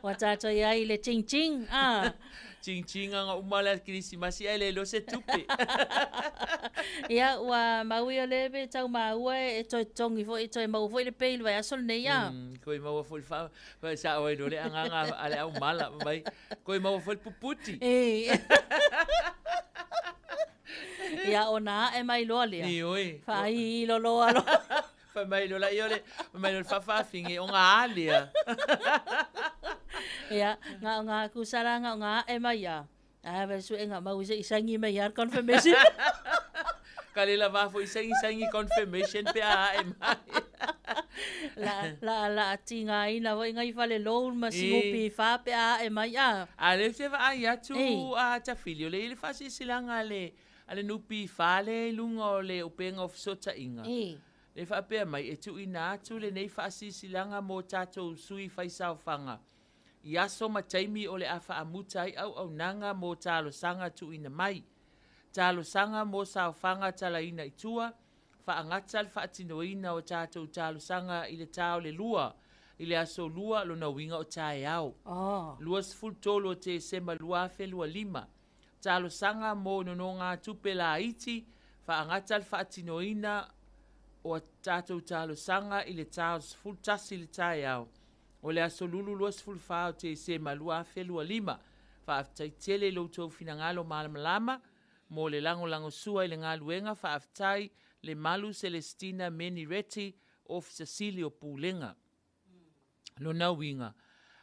ua tatou i ai i le ching ching, a. Ching ching aga uma le kilisimasi ae le iloa se tupe. Ia, ua mau ia lea pe tau maua e toe totogi foi, e toe maua foi le pay i le vaiaso lenei, a. Toe maua foi le fa, sao ai loa le agaga a le aumala, fai mai, toe maua foi le puputi. E. Ia, ona ae mai loa lea. Ioe. Faailo loa loa. Fai mai loa laia o le, fai mai loa le faafaafine, o ga a lea. Ia, ga o ga kusala ga o ga ae mai ia. Ae vai suega mau se i saini mai ia le confirmation. Ka le lava foi saini saini confirmation pe a ae mai. La la la tigaina foi ngai fale loan ma siupi fa pe a ae mai a. A le se vaai atu a tafili o le i le faasilasilaga a le a le NPF lea i luga o le upega o fesootaiga. Le faapea mai e tuuina atu lenei faasilasilaga mo tatou sui faisaofaga i aso ma taimi o le a faamuta ai auaunaga mo talosaga tuuina mai. Talosaga mo saofaga talaina i tua, faagata le faatinoina o tatou talosaga i le ta o le 2 i le aso 2 lona uiga o taeao. 23 o Tesema 2025. Talosaga mo nonogatupe laiti, faagata le faatinoina o a tatou talosaga i le ta o le 11 i le taeao o le aso Lulu 24 o Tesema 2025. Faafetai tele i lo outou finagalo malamalama mo le lagolagosua i le galuega. Faafetai Lemalu Celestina Meni Reti, Ofisa Sili o Pulega. Lona uiga,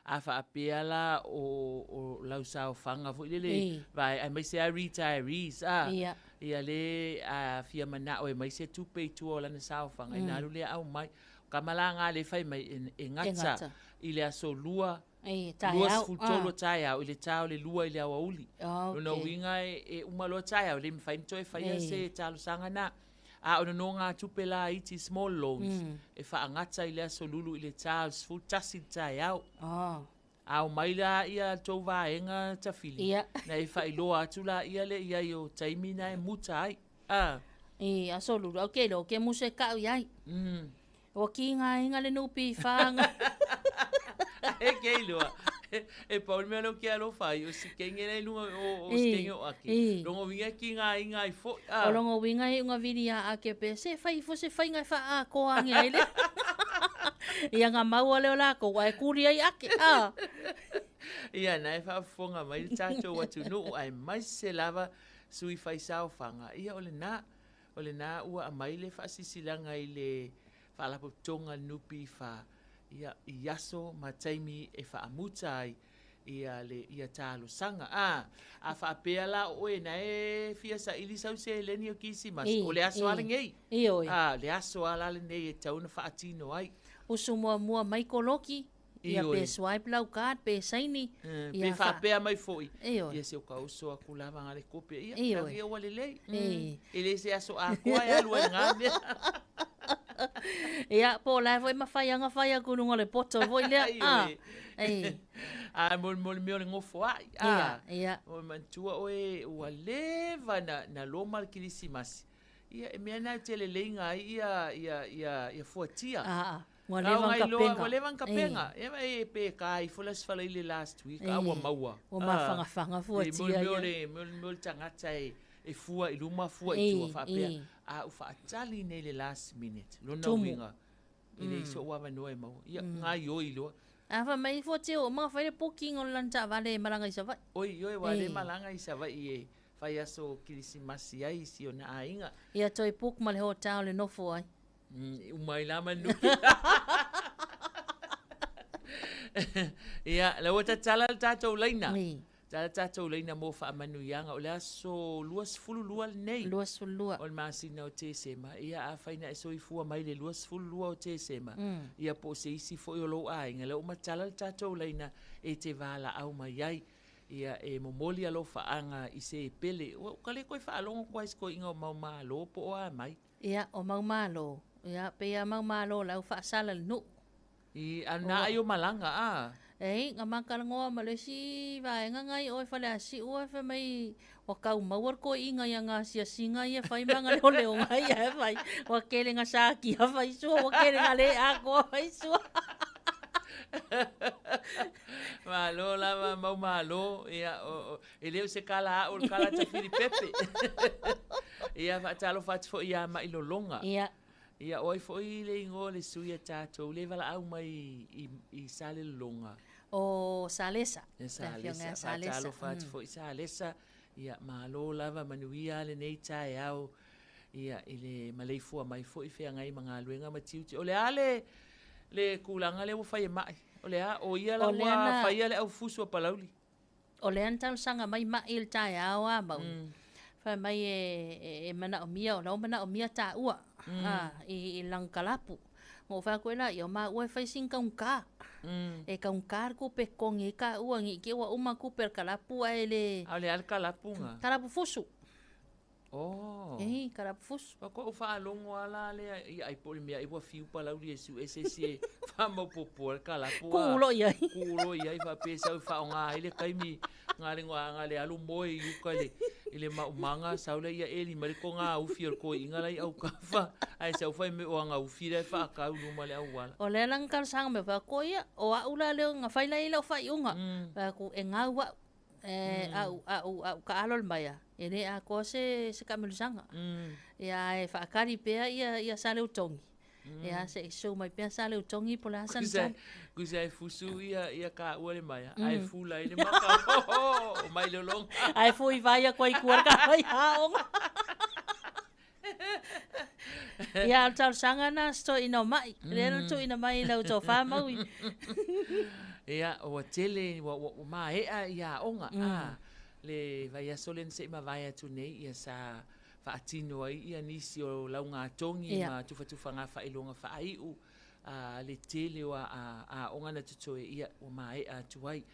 a faapea la o, o lau saofaga foi lele, Ei. vae, aemaise lava retirees, a, Ia. ia le a fia manao e aumai se tupe i tua o lana saofaga, ina alu lea aumai. O kama la nga lea e fai mai, e, e gata, gata. i le aso 2, Ei, taeao. 23 o taeao, i le ta o le 2 i le aoauli. Ah, Lona okay. uiga e, e uma loa taeao, e le mafai ona toe faia Ei. se talosaga na. A o nonogatupe laiti small loans, e faagata i le aso Lulu i le ta o le 11 i le taeao. A omai la ia tou vaega tafili, Ia. na e faailoa atu la ia le iai o taimi na e muta ai. A. E, aso Lulu, au ke iloa ke musu e kau iai. Ua kigaina le NPF nga. E ke iloa. E pau le mea lea ou ke alofa ai, o sikenge la i luga o, o sikenge o ake. Logo uiga e kigaina ai foi. O logo uiga e unga vili a ake pe se fai ifo se faiga e faaakoa age ai le. Ia nga maua lea o lakou ae kuli ai ake. A. Ia, na e faafofoga mai le tatou atunuu aemaise lava sui faisaofaga. Ia, o lena, o lena ua aumai le faasilasilaga i le faalapotopotoga a le NPF, ia, i aso ma taimi e faamuta ai ia le ia talosaga. A, a faapea la o oe na e fia saili sau seleni o kilisimasi, o le aso lava lenei. Ioe. A, le aso lava la lenei e tatau ona faatino ai. Usu muamua mai koloki, ia Ioe. pe swipe lau card pe saini. Pe faapea mai foi, Ioe. ia se o ka uso atu lava ga le kope, ia, Ioe. ia ua lelei. E. E le se aso atoa e alu ai ngā mea. Ia, po o la e foi mafai aga fai atu i luga o le poto foi lea. A. Ioe. E. A, mo mo le mea o le gofo ai. Ia, A. ia. O manatua oe ua leva na, na loma le kilisimasi. Ia, e mea na e tele leiga ai ia, ia, ia, ia fuatia. A, a. Ua A, leva o ona ngai loa, kapenga. Ua leva ona kapenga. E e pe ka ifo la se fala i le last week, a ua maua. Ua mafagafaga E, fuatia mo le mea o ia. le, mo le mea o le tagata e, e fua i luma, fua i tua E, faapea. e. A ou faatali nei i le last minute, lona Tumu. uiga, e leai so'u avanoa e maua. Ia, gaioi loa. A fai mai fua te oo ma fai le booking o le lana taavale e malaga i Savaii. Oi, ioe, ua le E. malaga i Savaii e fai aso kilisimasi ai i si ona aiga. Ia toe book ma le hotel e nofo ai. E uma ai la ma le nupi. Ia, la ua tatala le tatou laina. E. Tala tatou laina mo faamanuiaga. O le aso 22 lenei. 22. O le masina o Tesema. Ia, afai na e soifua mai le 22 o Tesema. Ia, po o se isi foi o lou aiga. Lea ua matala le tatou laina e te valaau mai ai. Ia, e momoli alofaaga i se pele. Ua ka le koe faalogo atu lava i se toeaina o mau malo po o a mai. Ia, o mau malo. Ia, pei a mau malo la ua faasala i le nuu. I, a na ai o malaga, a. Ei, na matalanoa ma le isi vaega na i o i Faleasiu ae fai mai ua tau maua le toeaina i ana asiasiga ia e fai ma ana leoleoga ia e fai. Ua tele na satia fai sua, ua tele na le atoa fai sua. Malo lava mau malo, ia, o, o, e le o se kala a'u o le kala a Tafilipepe. Ia, faatalofa atu foi ia Mailologa. Ia. Ia, o ai foi le igoa o le sui a tatou le valaau mai i, i Salelologa? O Salesa. Ia Le afioga Salesa, ia Salesa. faatalofa atu foi Salesa. Ia, malo lava, manuia lenei taeao. Ia, i le maleifua mai foi feagai ma galuega ma tiute. O le a le, le tulaga lea ua fai e Mai? O le a? O ia la O lea ua na- faia le aufusu a Palauli? O lea na talosaga mai Mai i le taeao a Maui. Fai mai e, e, e manaomia, o la ua manaomia taua a, i, i lana kalapu. Na ou fai atu ai la, ia o maua e fai sina taugata. E taugata le tupe e totogi ai taua, ne i te i ua uma tupe a le kalapu ae le... A o le a le kalapu ga? Kalapu fusu. Oh. E, kalapu fusu. Faatoa ou faalogo lava la lea, ia ai po o le mea ai ua fiu Palauli e su'e se isi e faamaopoopoa le kalapu a. Kuu loa i ai. Kuu loa i ai faapea e sau e faaaoga ai le taimi na le na le alu moe i uka i le i le maumaga sau lea ia eli mai le togaufi o le toeaina la i autafa ae sau fai mai o aga ufi la e faatau i luma o le auala. O lea la na talosaga mai fai atu, ia, o au la lea na fai la i lau faaiuga. Fai atu, e gau au. E, au, au, au taalo le maea, e le atoa se, se taamilosaga. Ia, e faatali pea ia, ia Saleutogi. Ia, se i susu mai pea Saleutogi po o le a sana tali. Kusa e fusu ia, ia kaua le maea, ae fula ai le maka o Mailologa. Ae fui vai atu ai i tua le kafai aoga. Ia, o le talosaga lena a si toeaina o Mai. Lea na tuuina mai i lau tofa Maui. Ia, ua tele, ua, ua, ua maea ia aoga. A, le vaiaso lea na se i mavae atu nei, ia sa faatino ai ia nisi o laugatogi ma tufatufaga faailoga faaiu, a, le tele o a, a, aoga na totoe, ia, ua maea atu ai.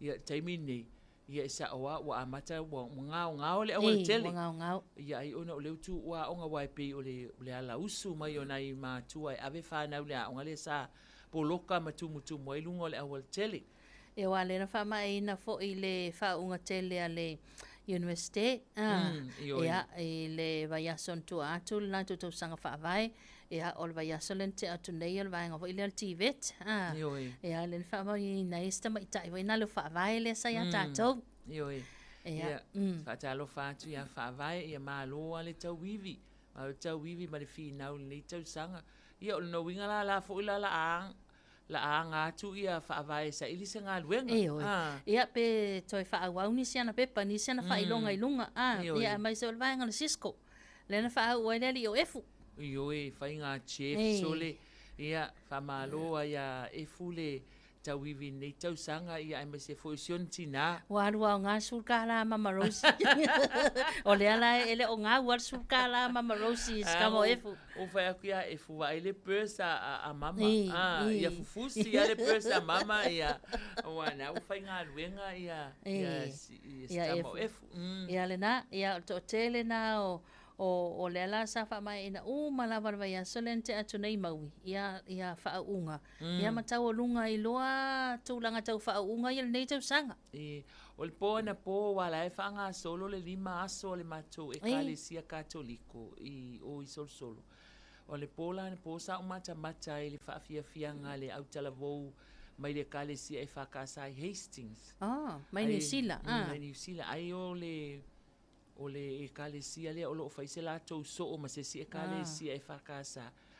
Ia, taimi lenei, ia e sa'o lava ua amata ua gaogao le aualatele. Ua gaogao. Ia ai ona o lea ua tuua aoga aua e pei o le, o le alausu mai o nai matua e ave fanau i le aoga lea sa poloka ma tumutumu ai luga o le aualatele. E aua o lea na faamaeaina foi le faauuga tele a le Universite, a, ia, i le vaiaso na tua atu le latou tausaga faavae, ia, o le vaiaso lea na tea atu nei o le vaega foi lea o le TVET, a, ia, lea na faamaoniaina ai si tamaitai foi lena le Faavae lea sa ia tatou. Ioe. Ia, Ia, faatalofa atu ia Faavae, ia malo lava le tauivi, malo le tauivi ma le finau i lenei tausaga. Ia, o lona uiga la, la foi la la a la a aga atu ia Faavae e saili se galuega. Ioe. A. Ia, pe toe faaauau nisi ana pepa, nisi ana faailoga i luga, a, ia, aemaise o le vaega o le Cisco, lea na faauu ai le alii o Efu. Ioe, faiga chef sole. Ia, faamalo lava ia Efu le tauivi i lenei tausaga, ia aemaise foi o si ona tinā. Ua alu aoga le $10 a Mama Rosie. O lea la e le o gau lava le $10 a Mama Rosie i si tama o Efu. Ua fai atu ia Efu, vaai le purse a Mama. Ia fufusi lava le purse a Mama, ia, aua na ua faigaluega ia, ia si tama o Efu. Ia lena, ia o le toatele lena o O, o lea la sa faamaeaina uma lava le vaiaso lea na tea atu nei Maui, ia, ia faauuga. Ia ma taualuga ai loa tulaga tau faauuga ia lenei tausaga. E, o le po anapo ua la e faagasolo le lima aso a le matou Ekalesia Katoliko i o i Solosolo. O le po la anapo sa ou matamata ai i le faafiafiaga a le autalavou mai le Ekalesia EFKS i Hastings. Oh, mai Niu Sila. Ai, mai Niu Sila. Ai o le... O le ekalesia lea o loo fai se latou soo ma se isi ekalesia EFKS,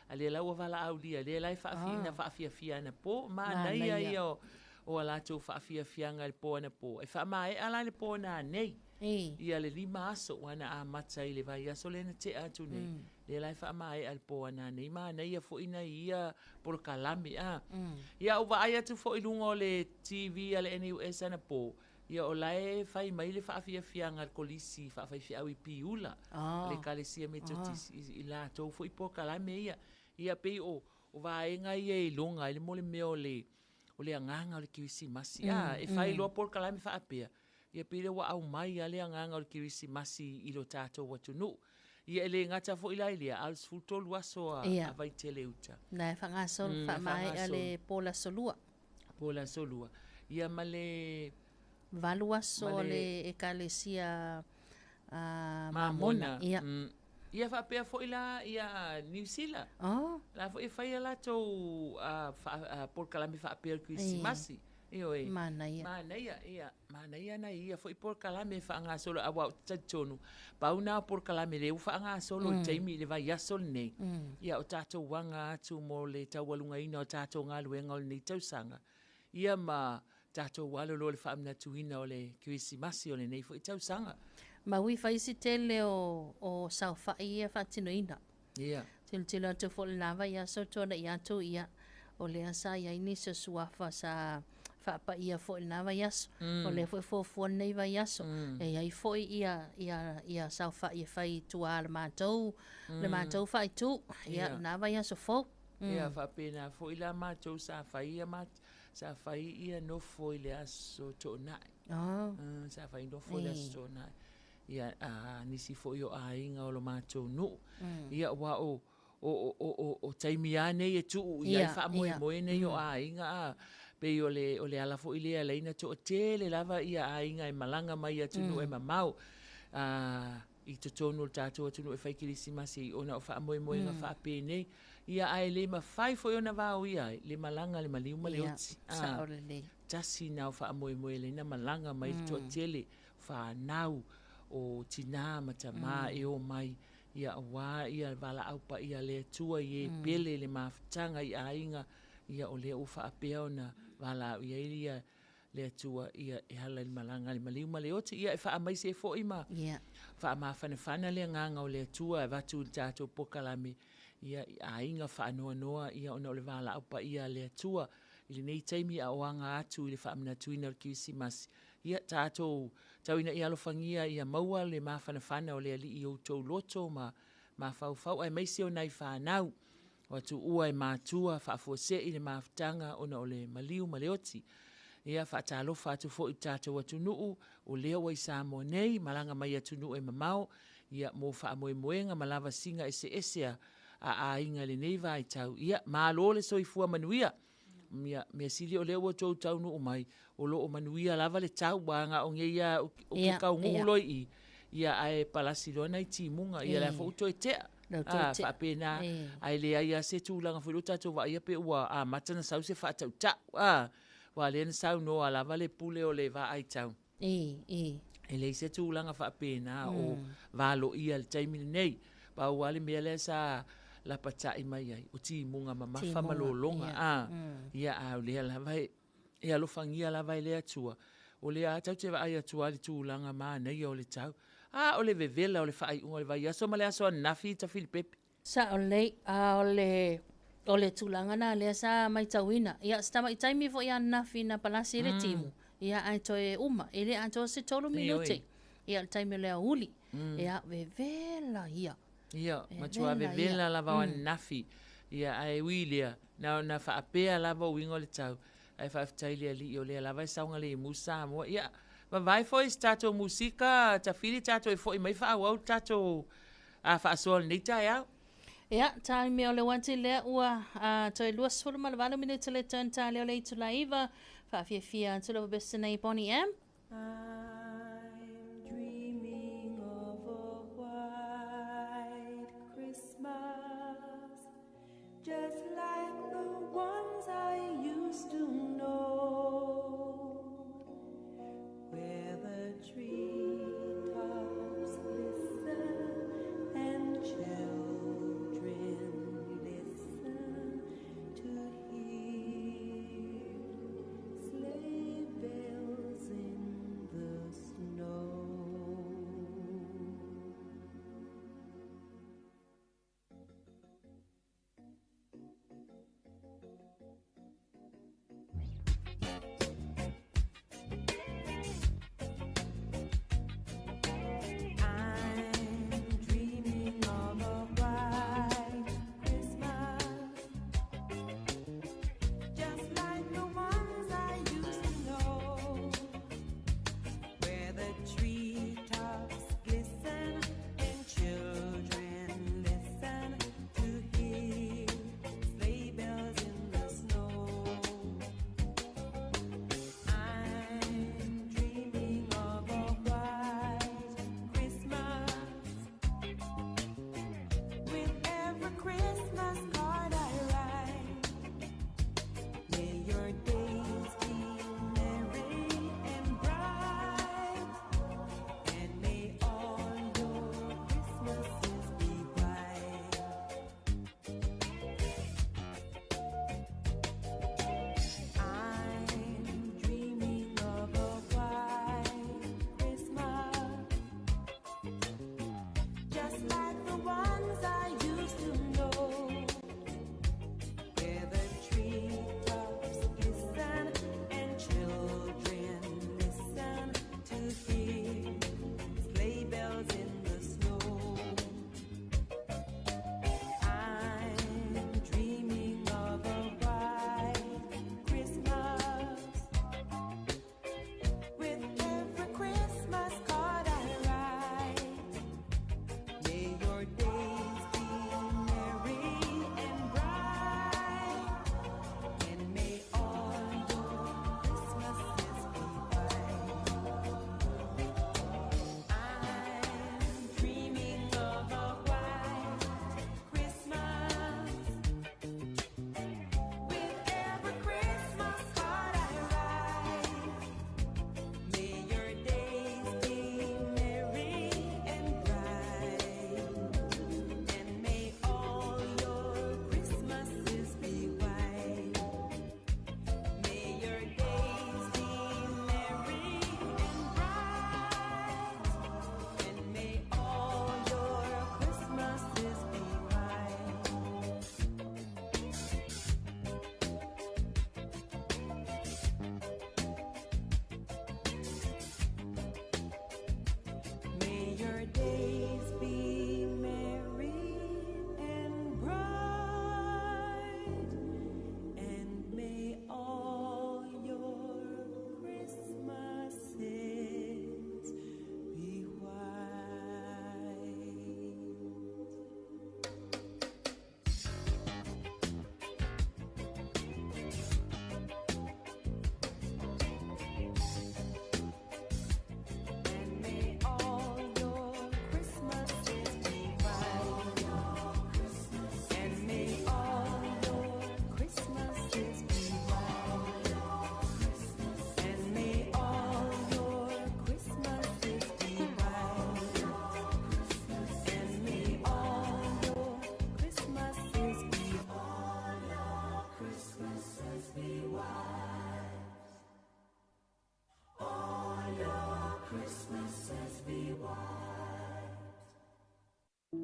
a lea la ua valaaulia, lea la e na faafiafia anapo, manaia ia o a latou faafiafiaga i le po anapo. E faamaea la le po nanei, ia le 5 aso ua na amata i le vaiaso lea na tea atu nei. Lea la e faamaea le po nanei, manaia foi na ia polokalame. Ia ua vaai atu foi i luga o le TV a le NUS anapo, ia o la e fai mai le faafiafiaga a le kolisi faafaifeau i Piula, le ekalesia Metotisi, i latou foi polokalame ia. Ia pei o vaega ia e iloga ai le mo le mea o le agaga o le Kerisimasi. E fai loa polokalame faapea, ia pei lea ua aumai lava le agaga o le Kerisimasi i lo tatou atunuu. Ia e le gata foi la i lea, a o le 13 aso a Vaitele uta. Na e faagasolo faamaea le po le aso 2. Po le aso 2. Ia ma le 8 aso le ekalesia Mamona. Ia. Ia faapea foi la ia Niu Sila. La foi e fai a latou polokalame faapea o le Kerisimasi. Ioe. Manaia. Manaia, ia. Manaia na ia foi polokalame faagasolo aua ou te talitonu. Pau na o polokalame lea ua faagasolo i le taimi i le vaiaso lenei. Ia o tatou aga atu mo le taualugaina o tatou galuega o lenei tausaga. Ia ma tatou alo loa le faamanatuina o le Kerisimasi o lenei foi tausaga. Ma ui fai si tele o saofai ia faatinoina. Ia. Tilotilo atu foi le lava ia aso tuanai atu ia o lea sa iai nisi o suafa sa faapaia foi lena vaiaso. O lea foi fuafua lenei vaiaso. E iai foi ia saofai e fai i tua le matou, le matou faaitu. Ia lena vaiaso fou. Ia faapena foi la matou sa fai ia sa fai ia nofo i le aso toonai. Sa fai nofo i le aso toonai. Ia nisi foi o aiga o lo matou nuu. Ia ua o taimi lava nei e tuu i ai faamoemoe nei o aiga a. Pei o le ala foi lea laina toatele lava ia aiga e malaga mai atunuu e mamao. I totonu o le tatou atunuu e fai kerisimasi ona o faamoemoega faapenei. Ia ae le mafai foi ona vaoia ai le malaga le maliu ma le oti. Sao lelei. Tasi na o faamoemoe leina malaga mai le toatele whanau o tina ma tama e o mai. Ia aua ia valaau paia le Atua i e pele le mafutaga i aiga. Ia o lea ua faapea ona valaau i ai ia le Atua ia e ala i le malaga le maliu ma le oti. Ia e faamaise foi ma faamafanafana le agaga o le Atua e avatu i le tatou polokalame. Ia i aiga faanoanoa ia ona o le valaau paia le Atua i lenei taimi a o aga atu i le faamanatuina o le Kerisimasi. Ia tatou tauina ia alofagia ia maua le mafanafana o le Alii i outou loto ma mafaufau aemaise o nai fanau o atuua e matua faafuasei le mafutaga ona o le maliu ma le oti. Ia faatalofa atu foi i tatou atunuu o lea ua i Samoa nei malaga mai atunuu e mamao ia mo faamoemoega ma lavasiga eseese a aiga i lenei vaitau. Ia malo le soifua manuia. Ia mea sili o lea ua tou taunuu mai o loo manuia lava le tau ua aga o nei ia o ke kauguu loi i. Ia ae palasi loa nai timuga ia la fo toe tea. Faapena ai le ai a se tulaga foi lo tatou vaai pe ua amata na sau se faatautau. Ua le na sau noa lava le pule o le vaai tau. E leai se tulaga faapena o valoia le taimi lenei. Pau lava le mea lea sa lapatai mai ai o timuga mamafa ma lologa. Ia a o lea lava e alofagia lava e le Atua. O lea tatou te vaai atu ai le tulaga manaia o le tau. O le vevela o le faaiuga o le vaiaso ma le aso ananafi ta Filipepe. Sao lelei, a o le tulaga na lea sa matauina. Ia se tamai taimi foi ananafi na palasi le timu. Ia ae toe uma, e le atoa se 3 minute. Ia le taimi o le aoauli. Ia vevela ia. Ia, matua vevela lava o ananafi. Ia ae ui lea, na faapea lava uiga o le tau. Ae faafetai le Alii o lea lava e saogalemu Samoa. Ia, vavae foi se tatou musika, tafili tatou e foi mai faaauau le tatou faasoa o lenei taeao. Ia, taimi o le uati lea ua toe 28 minute le turn ta leo le itula 9. Faafiafia atu lava bese nei Boney M. I'm dreaming of a white Christmas, just like the ones I used to know, where the treetops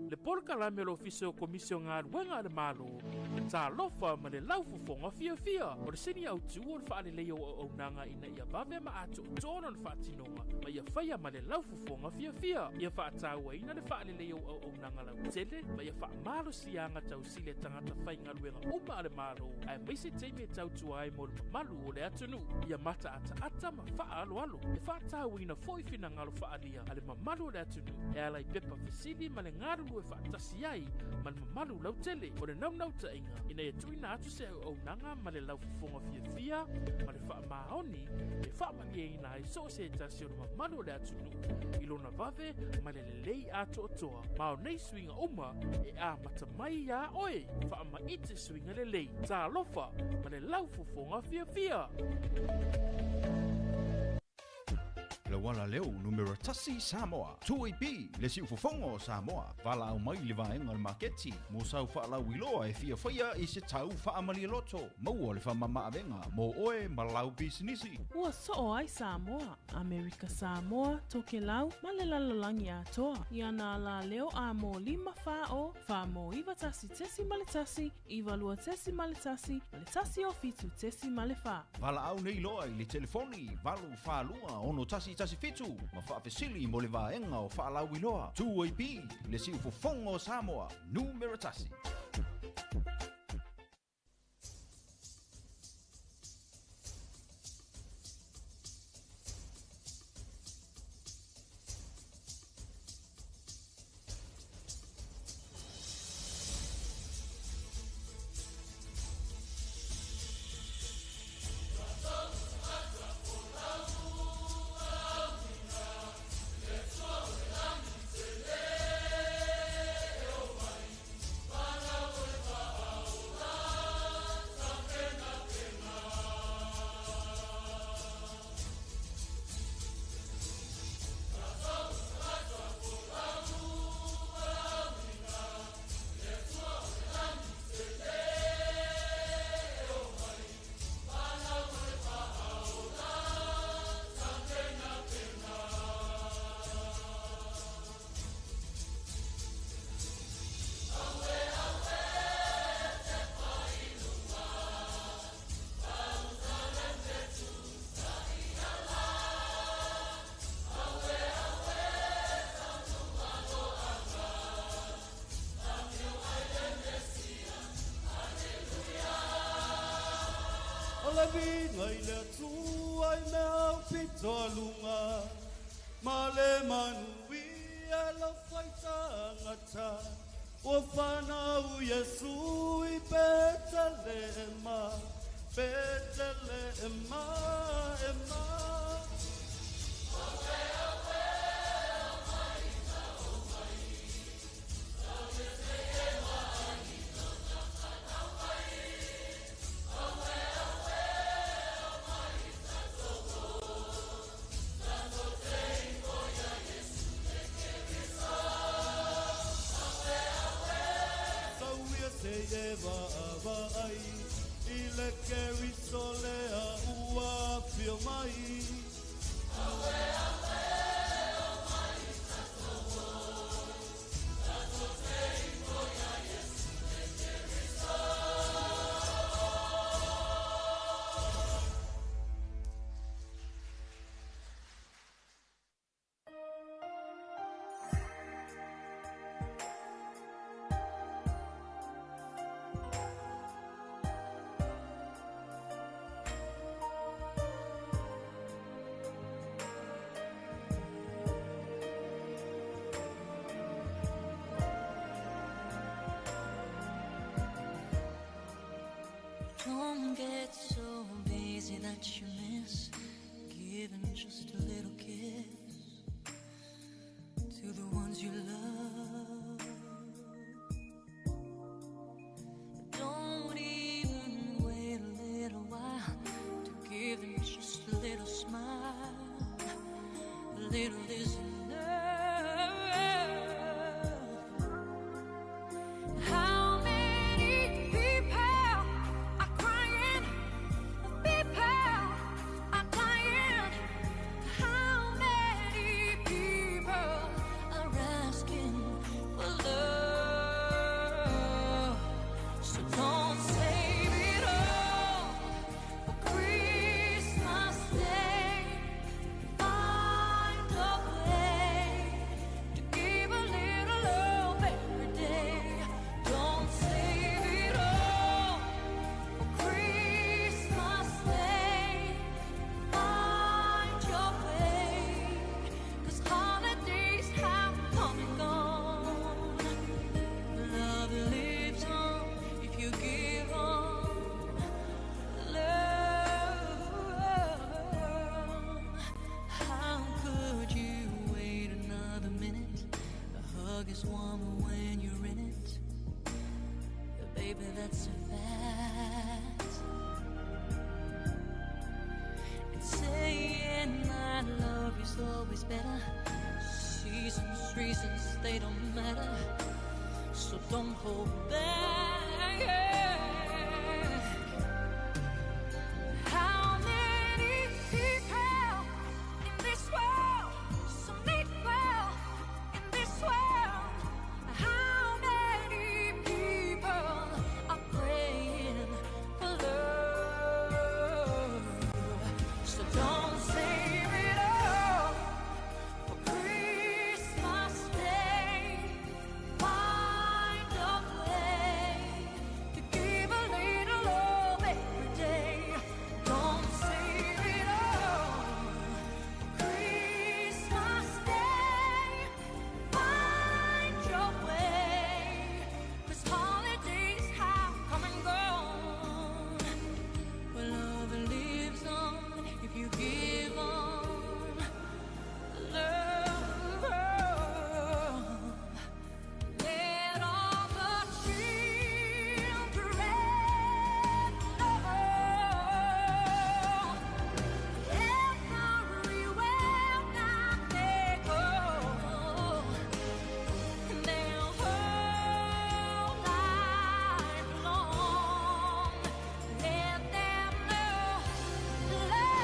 Le polokalame o le Ofisa o Komisi o Galuega a le Malo, Talofa ma le laufofoga fiafia. O le sini autu o le faaleleia o auaunaga ina ia vave ma atoatoa lona faatinoga ma ia faia ma le laufofoga fiafia. Ia faatauaina le faaleleia o auaunaga lautele ma ia faamalosiaga tausili a tagata faigaluega uma a le Malo, aemaise taimi e tautua ai mo le mamalu o le atunuu. Ia mataataata ma faaaloalo. E faatauaina foi finagalo faaalia a le mamalu o le atunuu e ala i pepa fesili ma le galulue faatasi ai ma le mamalu lautele. O le naunautaiga ina ia tuuina atu se auaunaga ma le laufofoga fiafia ma le faamaoni e faamalieina ai so o se tasi o le mamalu o le atunuu i lona vave ma le lelei atoatoa. Ma o nei suiga uma e amata mai iā oe. Faamaite suiga lelei. Talofa ma le laufofoga fiafia. Le uala leo numera tasi Samoa. 2AP, le siufofoga o Samoa. Valaau mai i le vaega o le maketi mo sau faalauiloa e fia faia i se tau faamalialoto. Maua le faamamaavega mo oe ma lau pisinisi. Ua soo ai Samoa, Amerika Samoa, Tokelau ma le lalolagi atoa i ana alaleo a mo 5 4 0 4 mo 9 1.1 9 2.1 ma le 1 o 7.4. Valaau nei loa i le telefoni 8 4 2 6 1 1 7 ma faafesili mo le vaega o faalauiloa. 2AP, le siufofoga o Samoa, numera tasi. O le viga i le Atua i mea au pito aluga, ma le manuia lau faitagata. Ua fanau Iesu i Petelema, Petelema, ema. Sauia se eva ava ai, i le Keriso lea ua afio mai. they don't matter. So don't hold back. How many people in this world so need well in this world? How many people are praying for love? So don't save it all for Christmas Day. Find a way to give a little love every day. Don't save it all for Christmas Day. Find your way, 'cause holidays have come and gone. But love lives on if you give on love. Let all the children know everywhere that they go, their whole life long. Let them know love.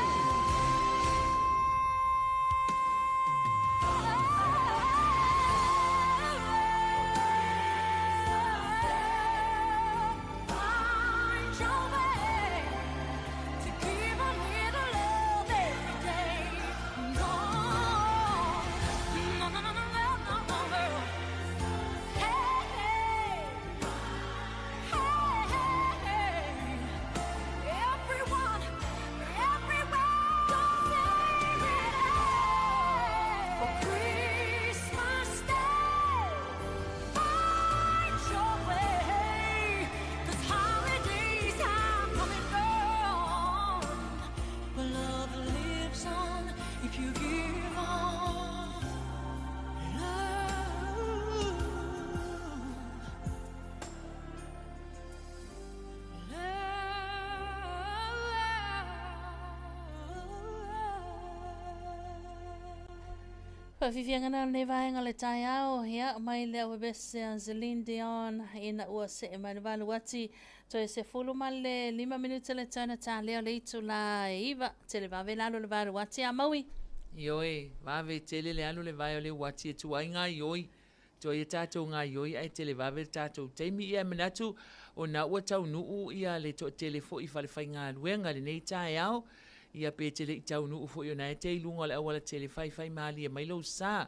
Find your way to give a little love every day. No, no, no, no, no, no, no, no. Hey, hey, hey, hey. Everyone, everywhere, don't save it all for Christmas Day. Find your way, 'cause holidays have come and gone, but love lives on if you give on love. Faafiafiaga na lenei vaega o le taeao, ia, mai le auebese a Celine Dion ina ua see mai le valu ati toe 15 minute le tana talea o le itula e 9 tele vave lalo le valu ati a maui. Ioe, vave tele le alu le vae o le uati e tuai ngā ioi. Tuai e tātou ngā ioi ai tele vave le tātou taimi ia manatu o nā ua taunuu ia le to tele fo i whale whai ngā luenga le nei taeao. Ia pe tele i taunuu fo i o nā e te ilunga o le awala tele whai whai maali e mailo sa.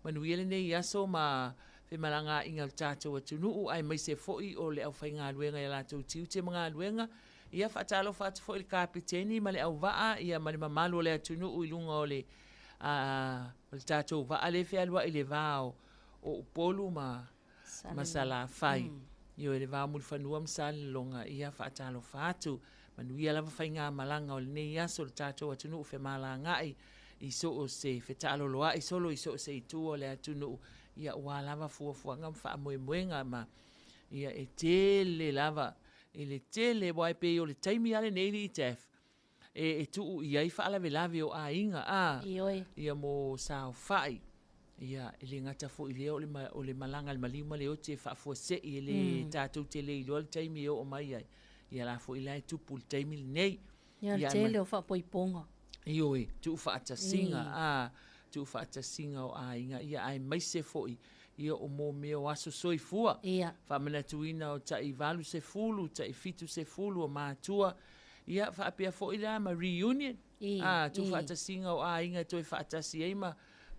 Manuia le nei aso ma whemalanga inga o tātou atunuu ai mai se foi o le au whai ngā luenga ia lātou tiute ma ngā luenga. Ia whaatalo whaatu fo i le kapiteni ma le au waa ia ma le mamalu o le atunuu i lunga o le o le tātou waa le whealua i le vāo o Upolu ma Salafai. Io e le vāo mulifanua ma Salelologa ia whaatalo whaatu. Manuia lava whai ngā malanga o le nei aso le tātou atunuu whemalanga i so o se whetaaloloa i solo i so o se i tua o le atunuu. Ia ua lava fuafuaga ma faamoemoega ma ia e tele lava i le tele wai pe o le taimi ale nei li i tef e tuu i ai faalavelave o aiga a Ioe. ia mo saofai ia e le gata foʻi lea o le malaga le maliu ma le oti e faafuaseʻi e le tatou te le iloa le taimi e oo mai ai ia la foʻi la e tupu le taimi lenei Ia le ia tele o faapoipoga. Ioe, tuu faatasiga a tuu faatasiga o aiga ia ae maise foʻi ia o mo mea o aso soifua. Ia. Faamanatuina o taʻi 80 taʻi 70 o matua ia faapea foʻi la ma reunion. A tuu faatasiga o aiga toe faatasi ai ma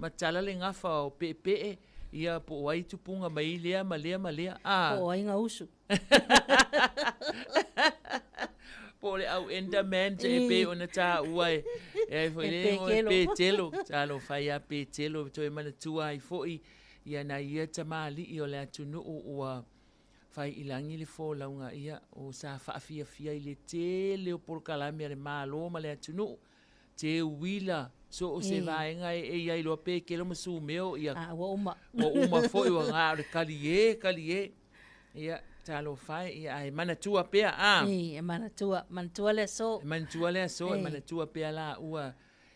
tala le gafa o peepee ia po o ai tupuga mai lea ma lea ma lea a Po o ai gausu. Po le au Enderman te e pe ona tāua e ai foi E le o pekelo. Petelo talo fai a Petelo toe manatua ai foi ia na ia tamali'i o le atunuu ua fai i lagi le folauga ia o sa faafiafia i le tele o polokalame a le Malo ma le atunuu te uila so o se vaega e ia iloa pekelo ma sumeo ia A ua uma. ua uma foi ua gā o le kali e ia talo fai ia ai manatua pea a E manatua, manatua le aso. E manatua le aso, e manatua pea la ua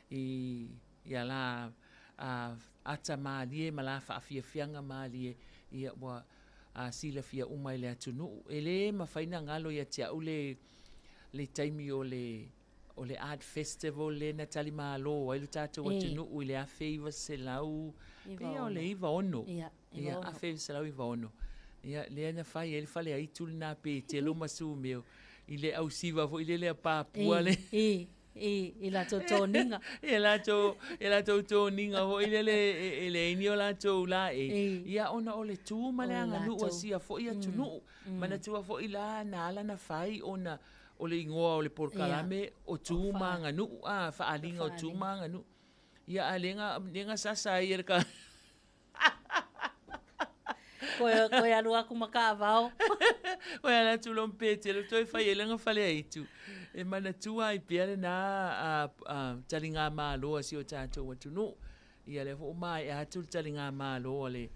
i ia la a ata mālie ma la faafiafiaga mālie, ia ua a silafia uma e le atunuu. E lē mafai na galo ia te a'u le le taimi o le o le Art Festival lea na talimālō ai lo tatou atunuu i le 1900 pei o le 96. Ia, 1996. Ia, lea na fai ai le faleaitu lenā Petelo ma Sumeo i le ausiva foi lele a Papua le. I latou toniga. I latou, i latou toniga foi lele e leai ni o latou laei. Ia, ona o le tu ma le aganuu a sia foi atunuu. Manatua foi la na ala ona fai ona o le igoa o le polokalame o tu ma aganuu, a, faaaliga o tu ma aganuu. Ia, a o lea na sasa ai e le ka Koe, koe alu aku ma kaavao. Koe alu atu loa ma Petelo toe fai ai lana faleaitu. E manatua ai pea lenā a, a, taligamalo a si o tatou atunuu. Ia lea foi ua maea atu le taligamalo a le,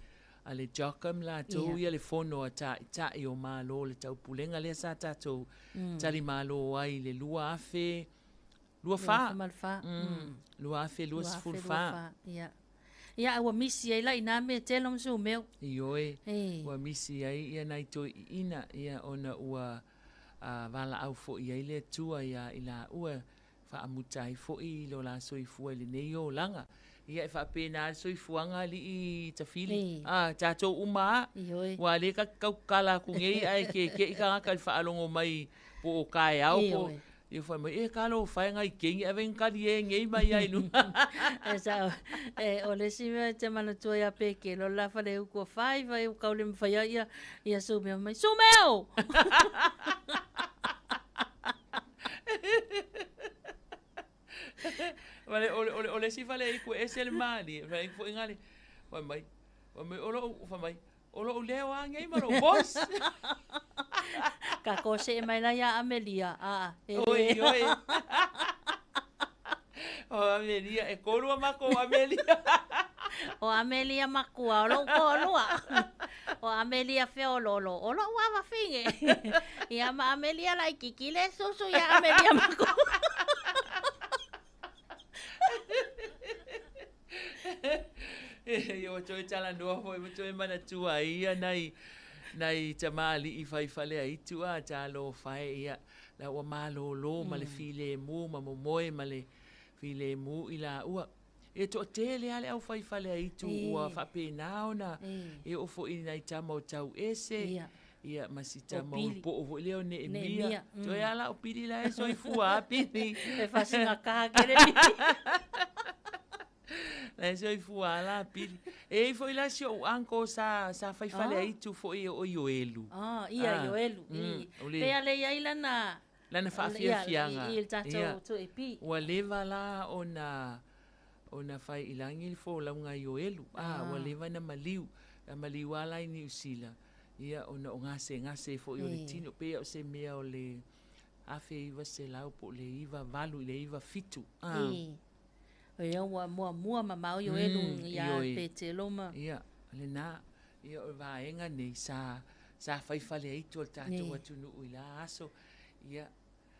a le JOGM latou ia le fono a Taitai o Malo o le Taupulega lea sa tatou talimalo ai i le 2000 24. 24. 2024. Ia. Ia, a ua misi ai la i nā mea tele ma sumeo. Ioe, ua misi ai ia nai toeaiina, ia, ona ua a, valaau foi i ai le Atua iā i laua, faamuta ai foi lo la soifua i lenei olaga. Ia, e faapena le soifuaga alii tafili, a, tatou uma lava. Ioe. Aua o lea ta te tautala atu nei ae keke'i tagata i le faalogo mai po o taeao po o Ia fai mai, e talofa e nai keiki ave ni talie nei mai ai luga. E sao, e, o le isi mea e te manatua ia Pekelo le la faleutu ua fai fai ua tau le mafai ai ia, ia Sumeo mai, Sumeo! Ma le, o le, o le, o le isi faleitu e ese le malie, faleitu foi na le, fai mai, fai mai, o lou, fai mai, O lou leo a nei ma lou voice. Ka ko see mai la ia Amelia. A, e Oi, oi. O Amelia, e kolua makou Amelia. O Amelia makua, o lou kolua. O Amelia feololo, o lou avafine. Ia ma Amelia laititi le susu ia Amelia makua. Ia ua toe talanoa foi ua toe manatua ai ia nai nai tamalii fai faleaitu a talofa e ia la ua malolo ma le filemu ma momoe ma le filemu i laua. E toatele lava le au fai faleaitu ua faapena ona e oo foi i nai tama o Tauese ia ma si tama o poo foi lea o Neemia. Toe a la o Pili la e soifua a Pili. E fasigakaha tele Pili. La e soifua a la Pili. E i ai foi la si ou uncle sa sa fai faleaitu foi o Ioelu. Ah, ia Ioelu. Pe a le i ai lana lana faafiafiaga. I le tatou 2AP. Ua leva la ona ona fai i lagi le folauga a Ioelu. Ah, ua leva na maliu. Na maliu lava la i Niu Sila. Ia, ona o gasegase foi o le tino, pei o se mea o le 1900 po o le 98 i le 97. Ah. Ia, ua muamua mamao Ioelu ia Petelo ma. Ia, lena. Ia, o le vaega nei sa, sa fai faleaitu a le tatou atunuu i la aso. Ia.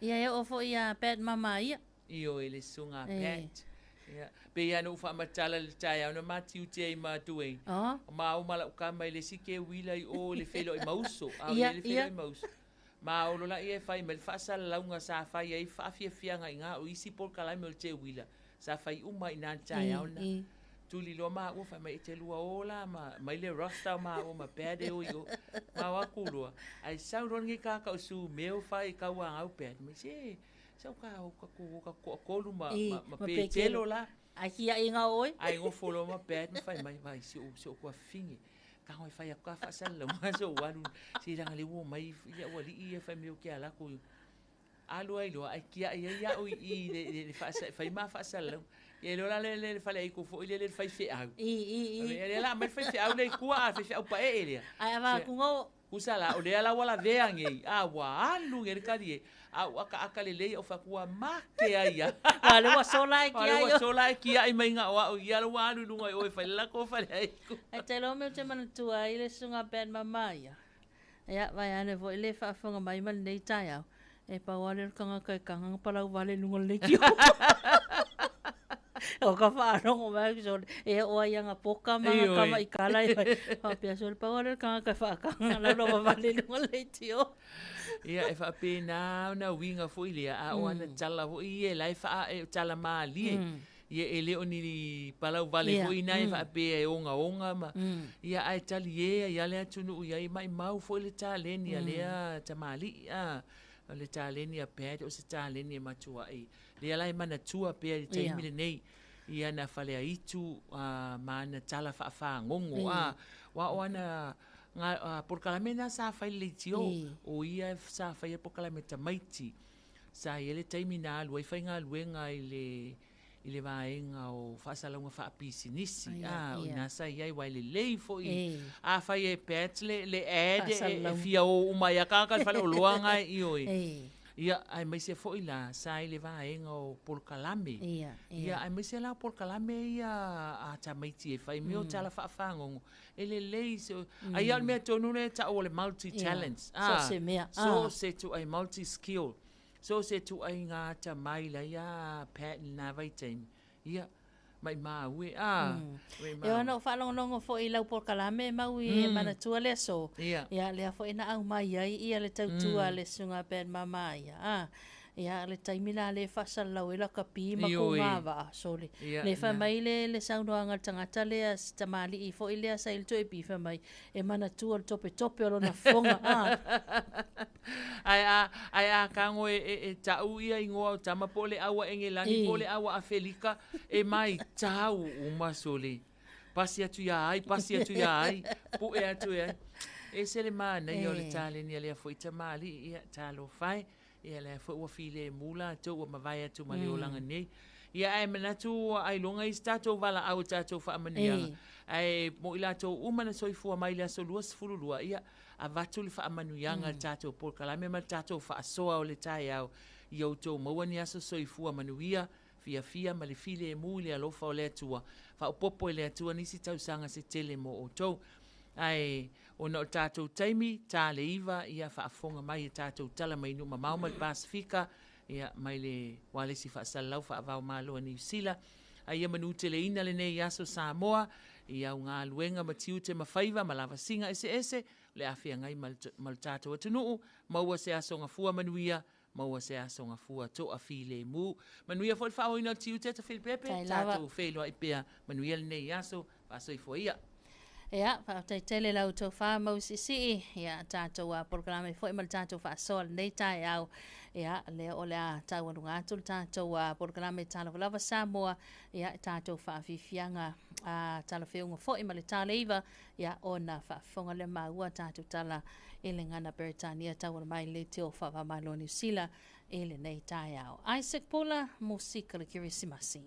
Ia, e oo foi ia Pat Mama ia. Ioe, le susuga a Pat. Ia, pei lava ona ou faamatala i le taeao na ma tiute ai ma Duane. O maua ma lau tama i le isi keuila i o i le feiloai ma uso. A o i ai le feiloai ma uso. Ma olo laia e fai mai le faasalalauga sa fai ai faafiafiaga i ina o isi polokalame o le teuila sa fai uma i ina i le taeao lena. Tuli loa maua fai mai e te lua o la ma mai le roster o maua ma Pat e o i o. Ma o atu loa, ae sau loa lenei tagata o Sumeo fai tauagau Pat mai se Sau ka o ka ku o ka toatolu ma, ma, ma Petelo la. Ai kiaʻiga o ʻoe. Ai nofo loa ma Pat ma fai mai, vai si ou, si ou tuafafine. Tago e fai atu ka faasalalauga se ou alu. Se leaga lea ua omai ia ua alii ia fai mai ou te alu atu. Alu ai loa ae kiaʻi ai au i i le, le, le faasa, fai ma faasalalauga. Ia iloa la le, le, le faleaitu foi lea le faifeau. I, i, i. Lea la aumai le faifeau lea i tua, a le faifeau paee lea. Ai avatu o Usa la, o lea la ua lavea nei, a ua alu nei le talie, a ua akaaka lelei au fai atu ua make ai ia. A lea ua sola e kiai. A lea ua sola e kiai mai na o au ia, ua alu i luga i o e fai le latou faleaitu. Ae te iloa mea ou te manatua ai le susuga Ben Mama ia. Ia, vaeane foi le faafofoga mai ma lenei taeao, e pau lava lea o le tagata e taga ana palau vale i luga o le leitio. O ka faalogo mai aku sole, e oo ai aga poka ma aga kamaʻikala e fai. Faapea sole, pau lava lea o le tagata e faakaga laulauavale i luga o le leitio. Ia, e faapena ona uiga foi lea, a o ana tala foi ia la e faa, e tala malie. Ia, e le o ni palauvale foi ina e faapea e ogaoga ma, ia, ae talie ai lava le atunuu i ai, maimau foi le taleni a lea tamalii, a. O le taleni a Pat, o se taleni e matuai. Lea la e manatua pea i le taimi lenei, i ana faleaitu ma ana tala faafagogo, a, aua o ana polokalame na sa fai i le leitio, o ia sa faia polokalame tamaiti. Sa i ai le taimi na alu ai faigaluega i le i le vaega o faasalauga faapisinisi, a, o i ina sa i ai, aua e lelei foi. Afai e Pat le, le ad e fia o uma ai lava tagata i le faleoloa na e, ioe. Ia, aemaise foi la, sa i le vaega o polokalame. Ia, aemaise la o polokalame ia a tamaiti e fai mea o tala faafagogo, e lelei se... Ai lava o le mea tonu lea e tau o le multi talents. So o se mea. So o se ituaiga multi skill. So o se ituaiga atamai la ia Pat i lena vaitaimi. Ia, maimau e, a, maimau. Ia ona ou faalogologo foi i lau polokalame mau i e manatua le aso. Ia, lea foi na aumai ai ia le tautua a le Susuga Pat Mamaia, a. Ia, le taimi la lea e faasalalau ai lakapi ma kugavaa, sole. Lea fai mai le saunoaga a le tagata lea, si tamalii foi lea sa i le 2AP, fai mai, e manatua le topetope o lona fofoga, a. Ae a, ae a tago e, e, e ta'u ia igoa o tama po o le au a Engelani po o le au a Afelika, e maitau uma sole. Pasi atu iā ai, pasi atu iā ai, pu'e atu e ai. E ese le manaia o le taleni a lea foi tamalii, ia, talofa e. Ia lea foi ua filemu latou ua mavae atu ma le olaga nei. Ia ae manatu ailoga i se tatou valaau e tatou faamanuiaga. Ae mo i latou uma na soifua mai i le aso 22, ia avatu le faamanuiaga i le tatou polokalame ma le tatou faasoa o le taeao, ia outou maua ni aso soifua manuia, fiafia ma le filemu i le alofa o le Atua. Faaopoopo e le Atua nisi tausaga se tele mo outou. Ae ona o le tatou taimi, ta le 9, ia faafofoga mai e tatou tala mai nuu mamao ma le Pasefika, ia mai le ualesi faasalalau faava-o-Malo a Niu Sila. A ia manuteleina lenei aso Samoa i au galuega ma tiute ma faiva ma lavasiga eseese o le a feagai ma le tatou atunuu, maua se aso gafua manuia, maua se aso gafua toafilemu. Manuia foi le faaauauina o le tiute Tafilipepe, tatou feiloai pea, manuia lenei aso, faasoifua ia. Ia, faafetai tele la outou fa mau siisii, ia tatou a polokalame foi ma le tatou faasoa lenei taeao. Ia, lea o le a taualuga atu le tatou a polokalame Talofa Lava Samoa, ia tatou faafiafiaga a talafeuga foi ma le taleiva, ia ona faafofoga lea maua tatou tala i le gagana Peretania tauala mai le leitio faava-o-Malo Niu Sila i lenei taeao. Isaac Pula, musika le Kerisimasi.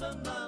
na na.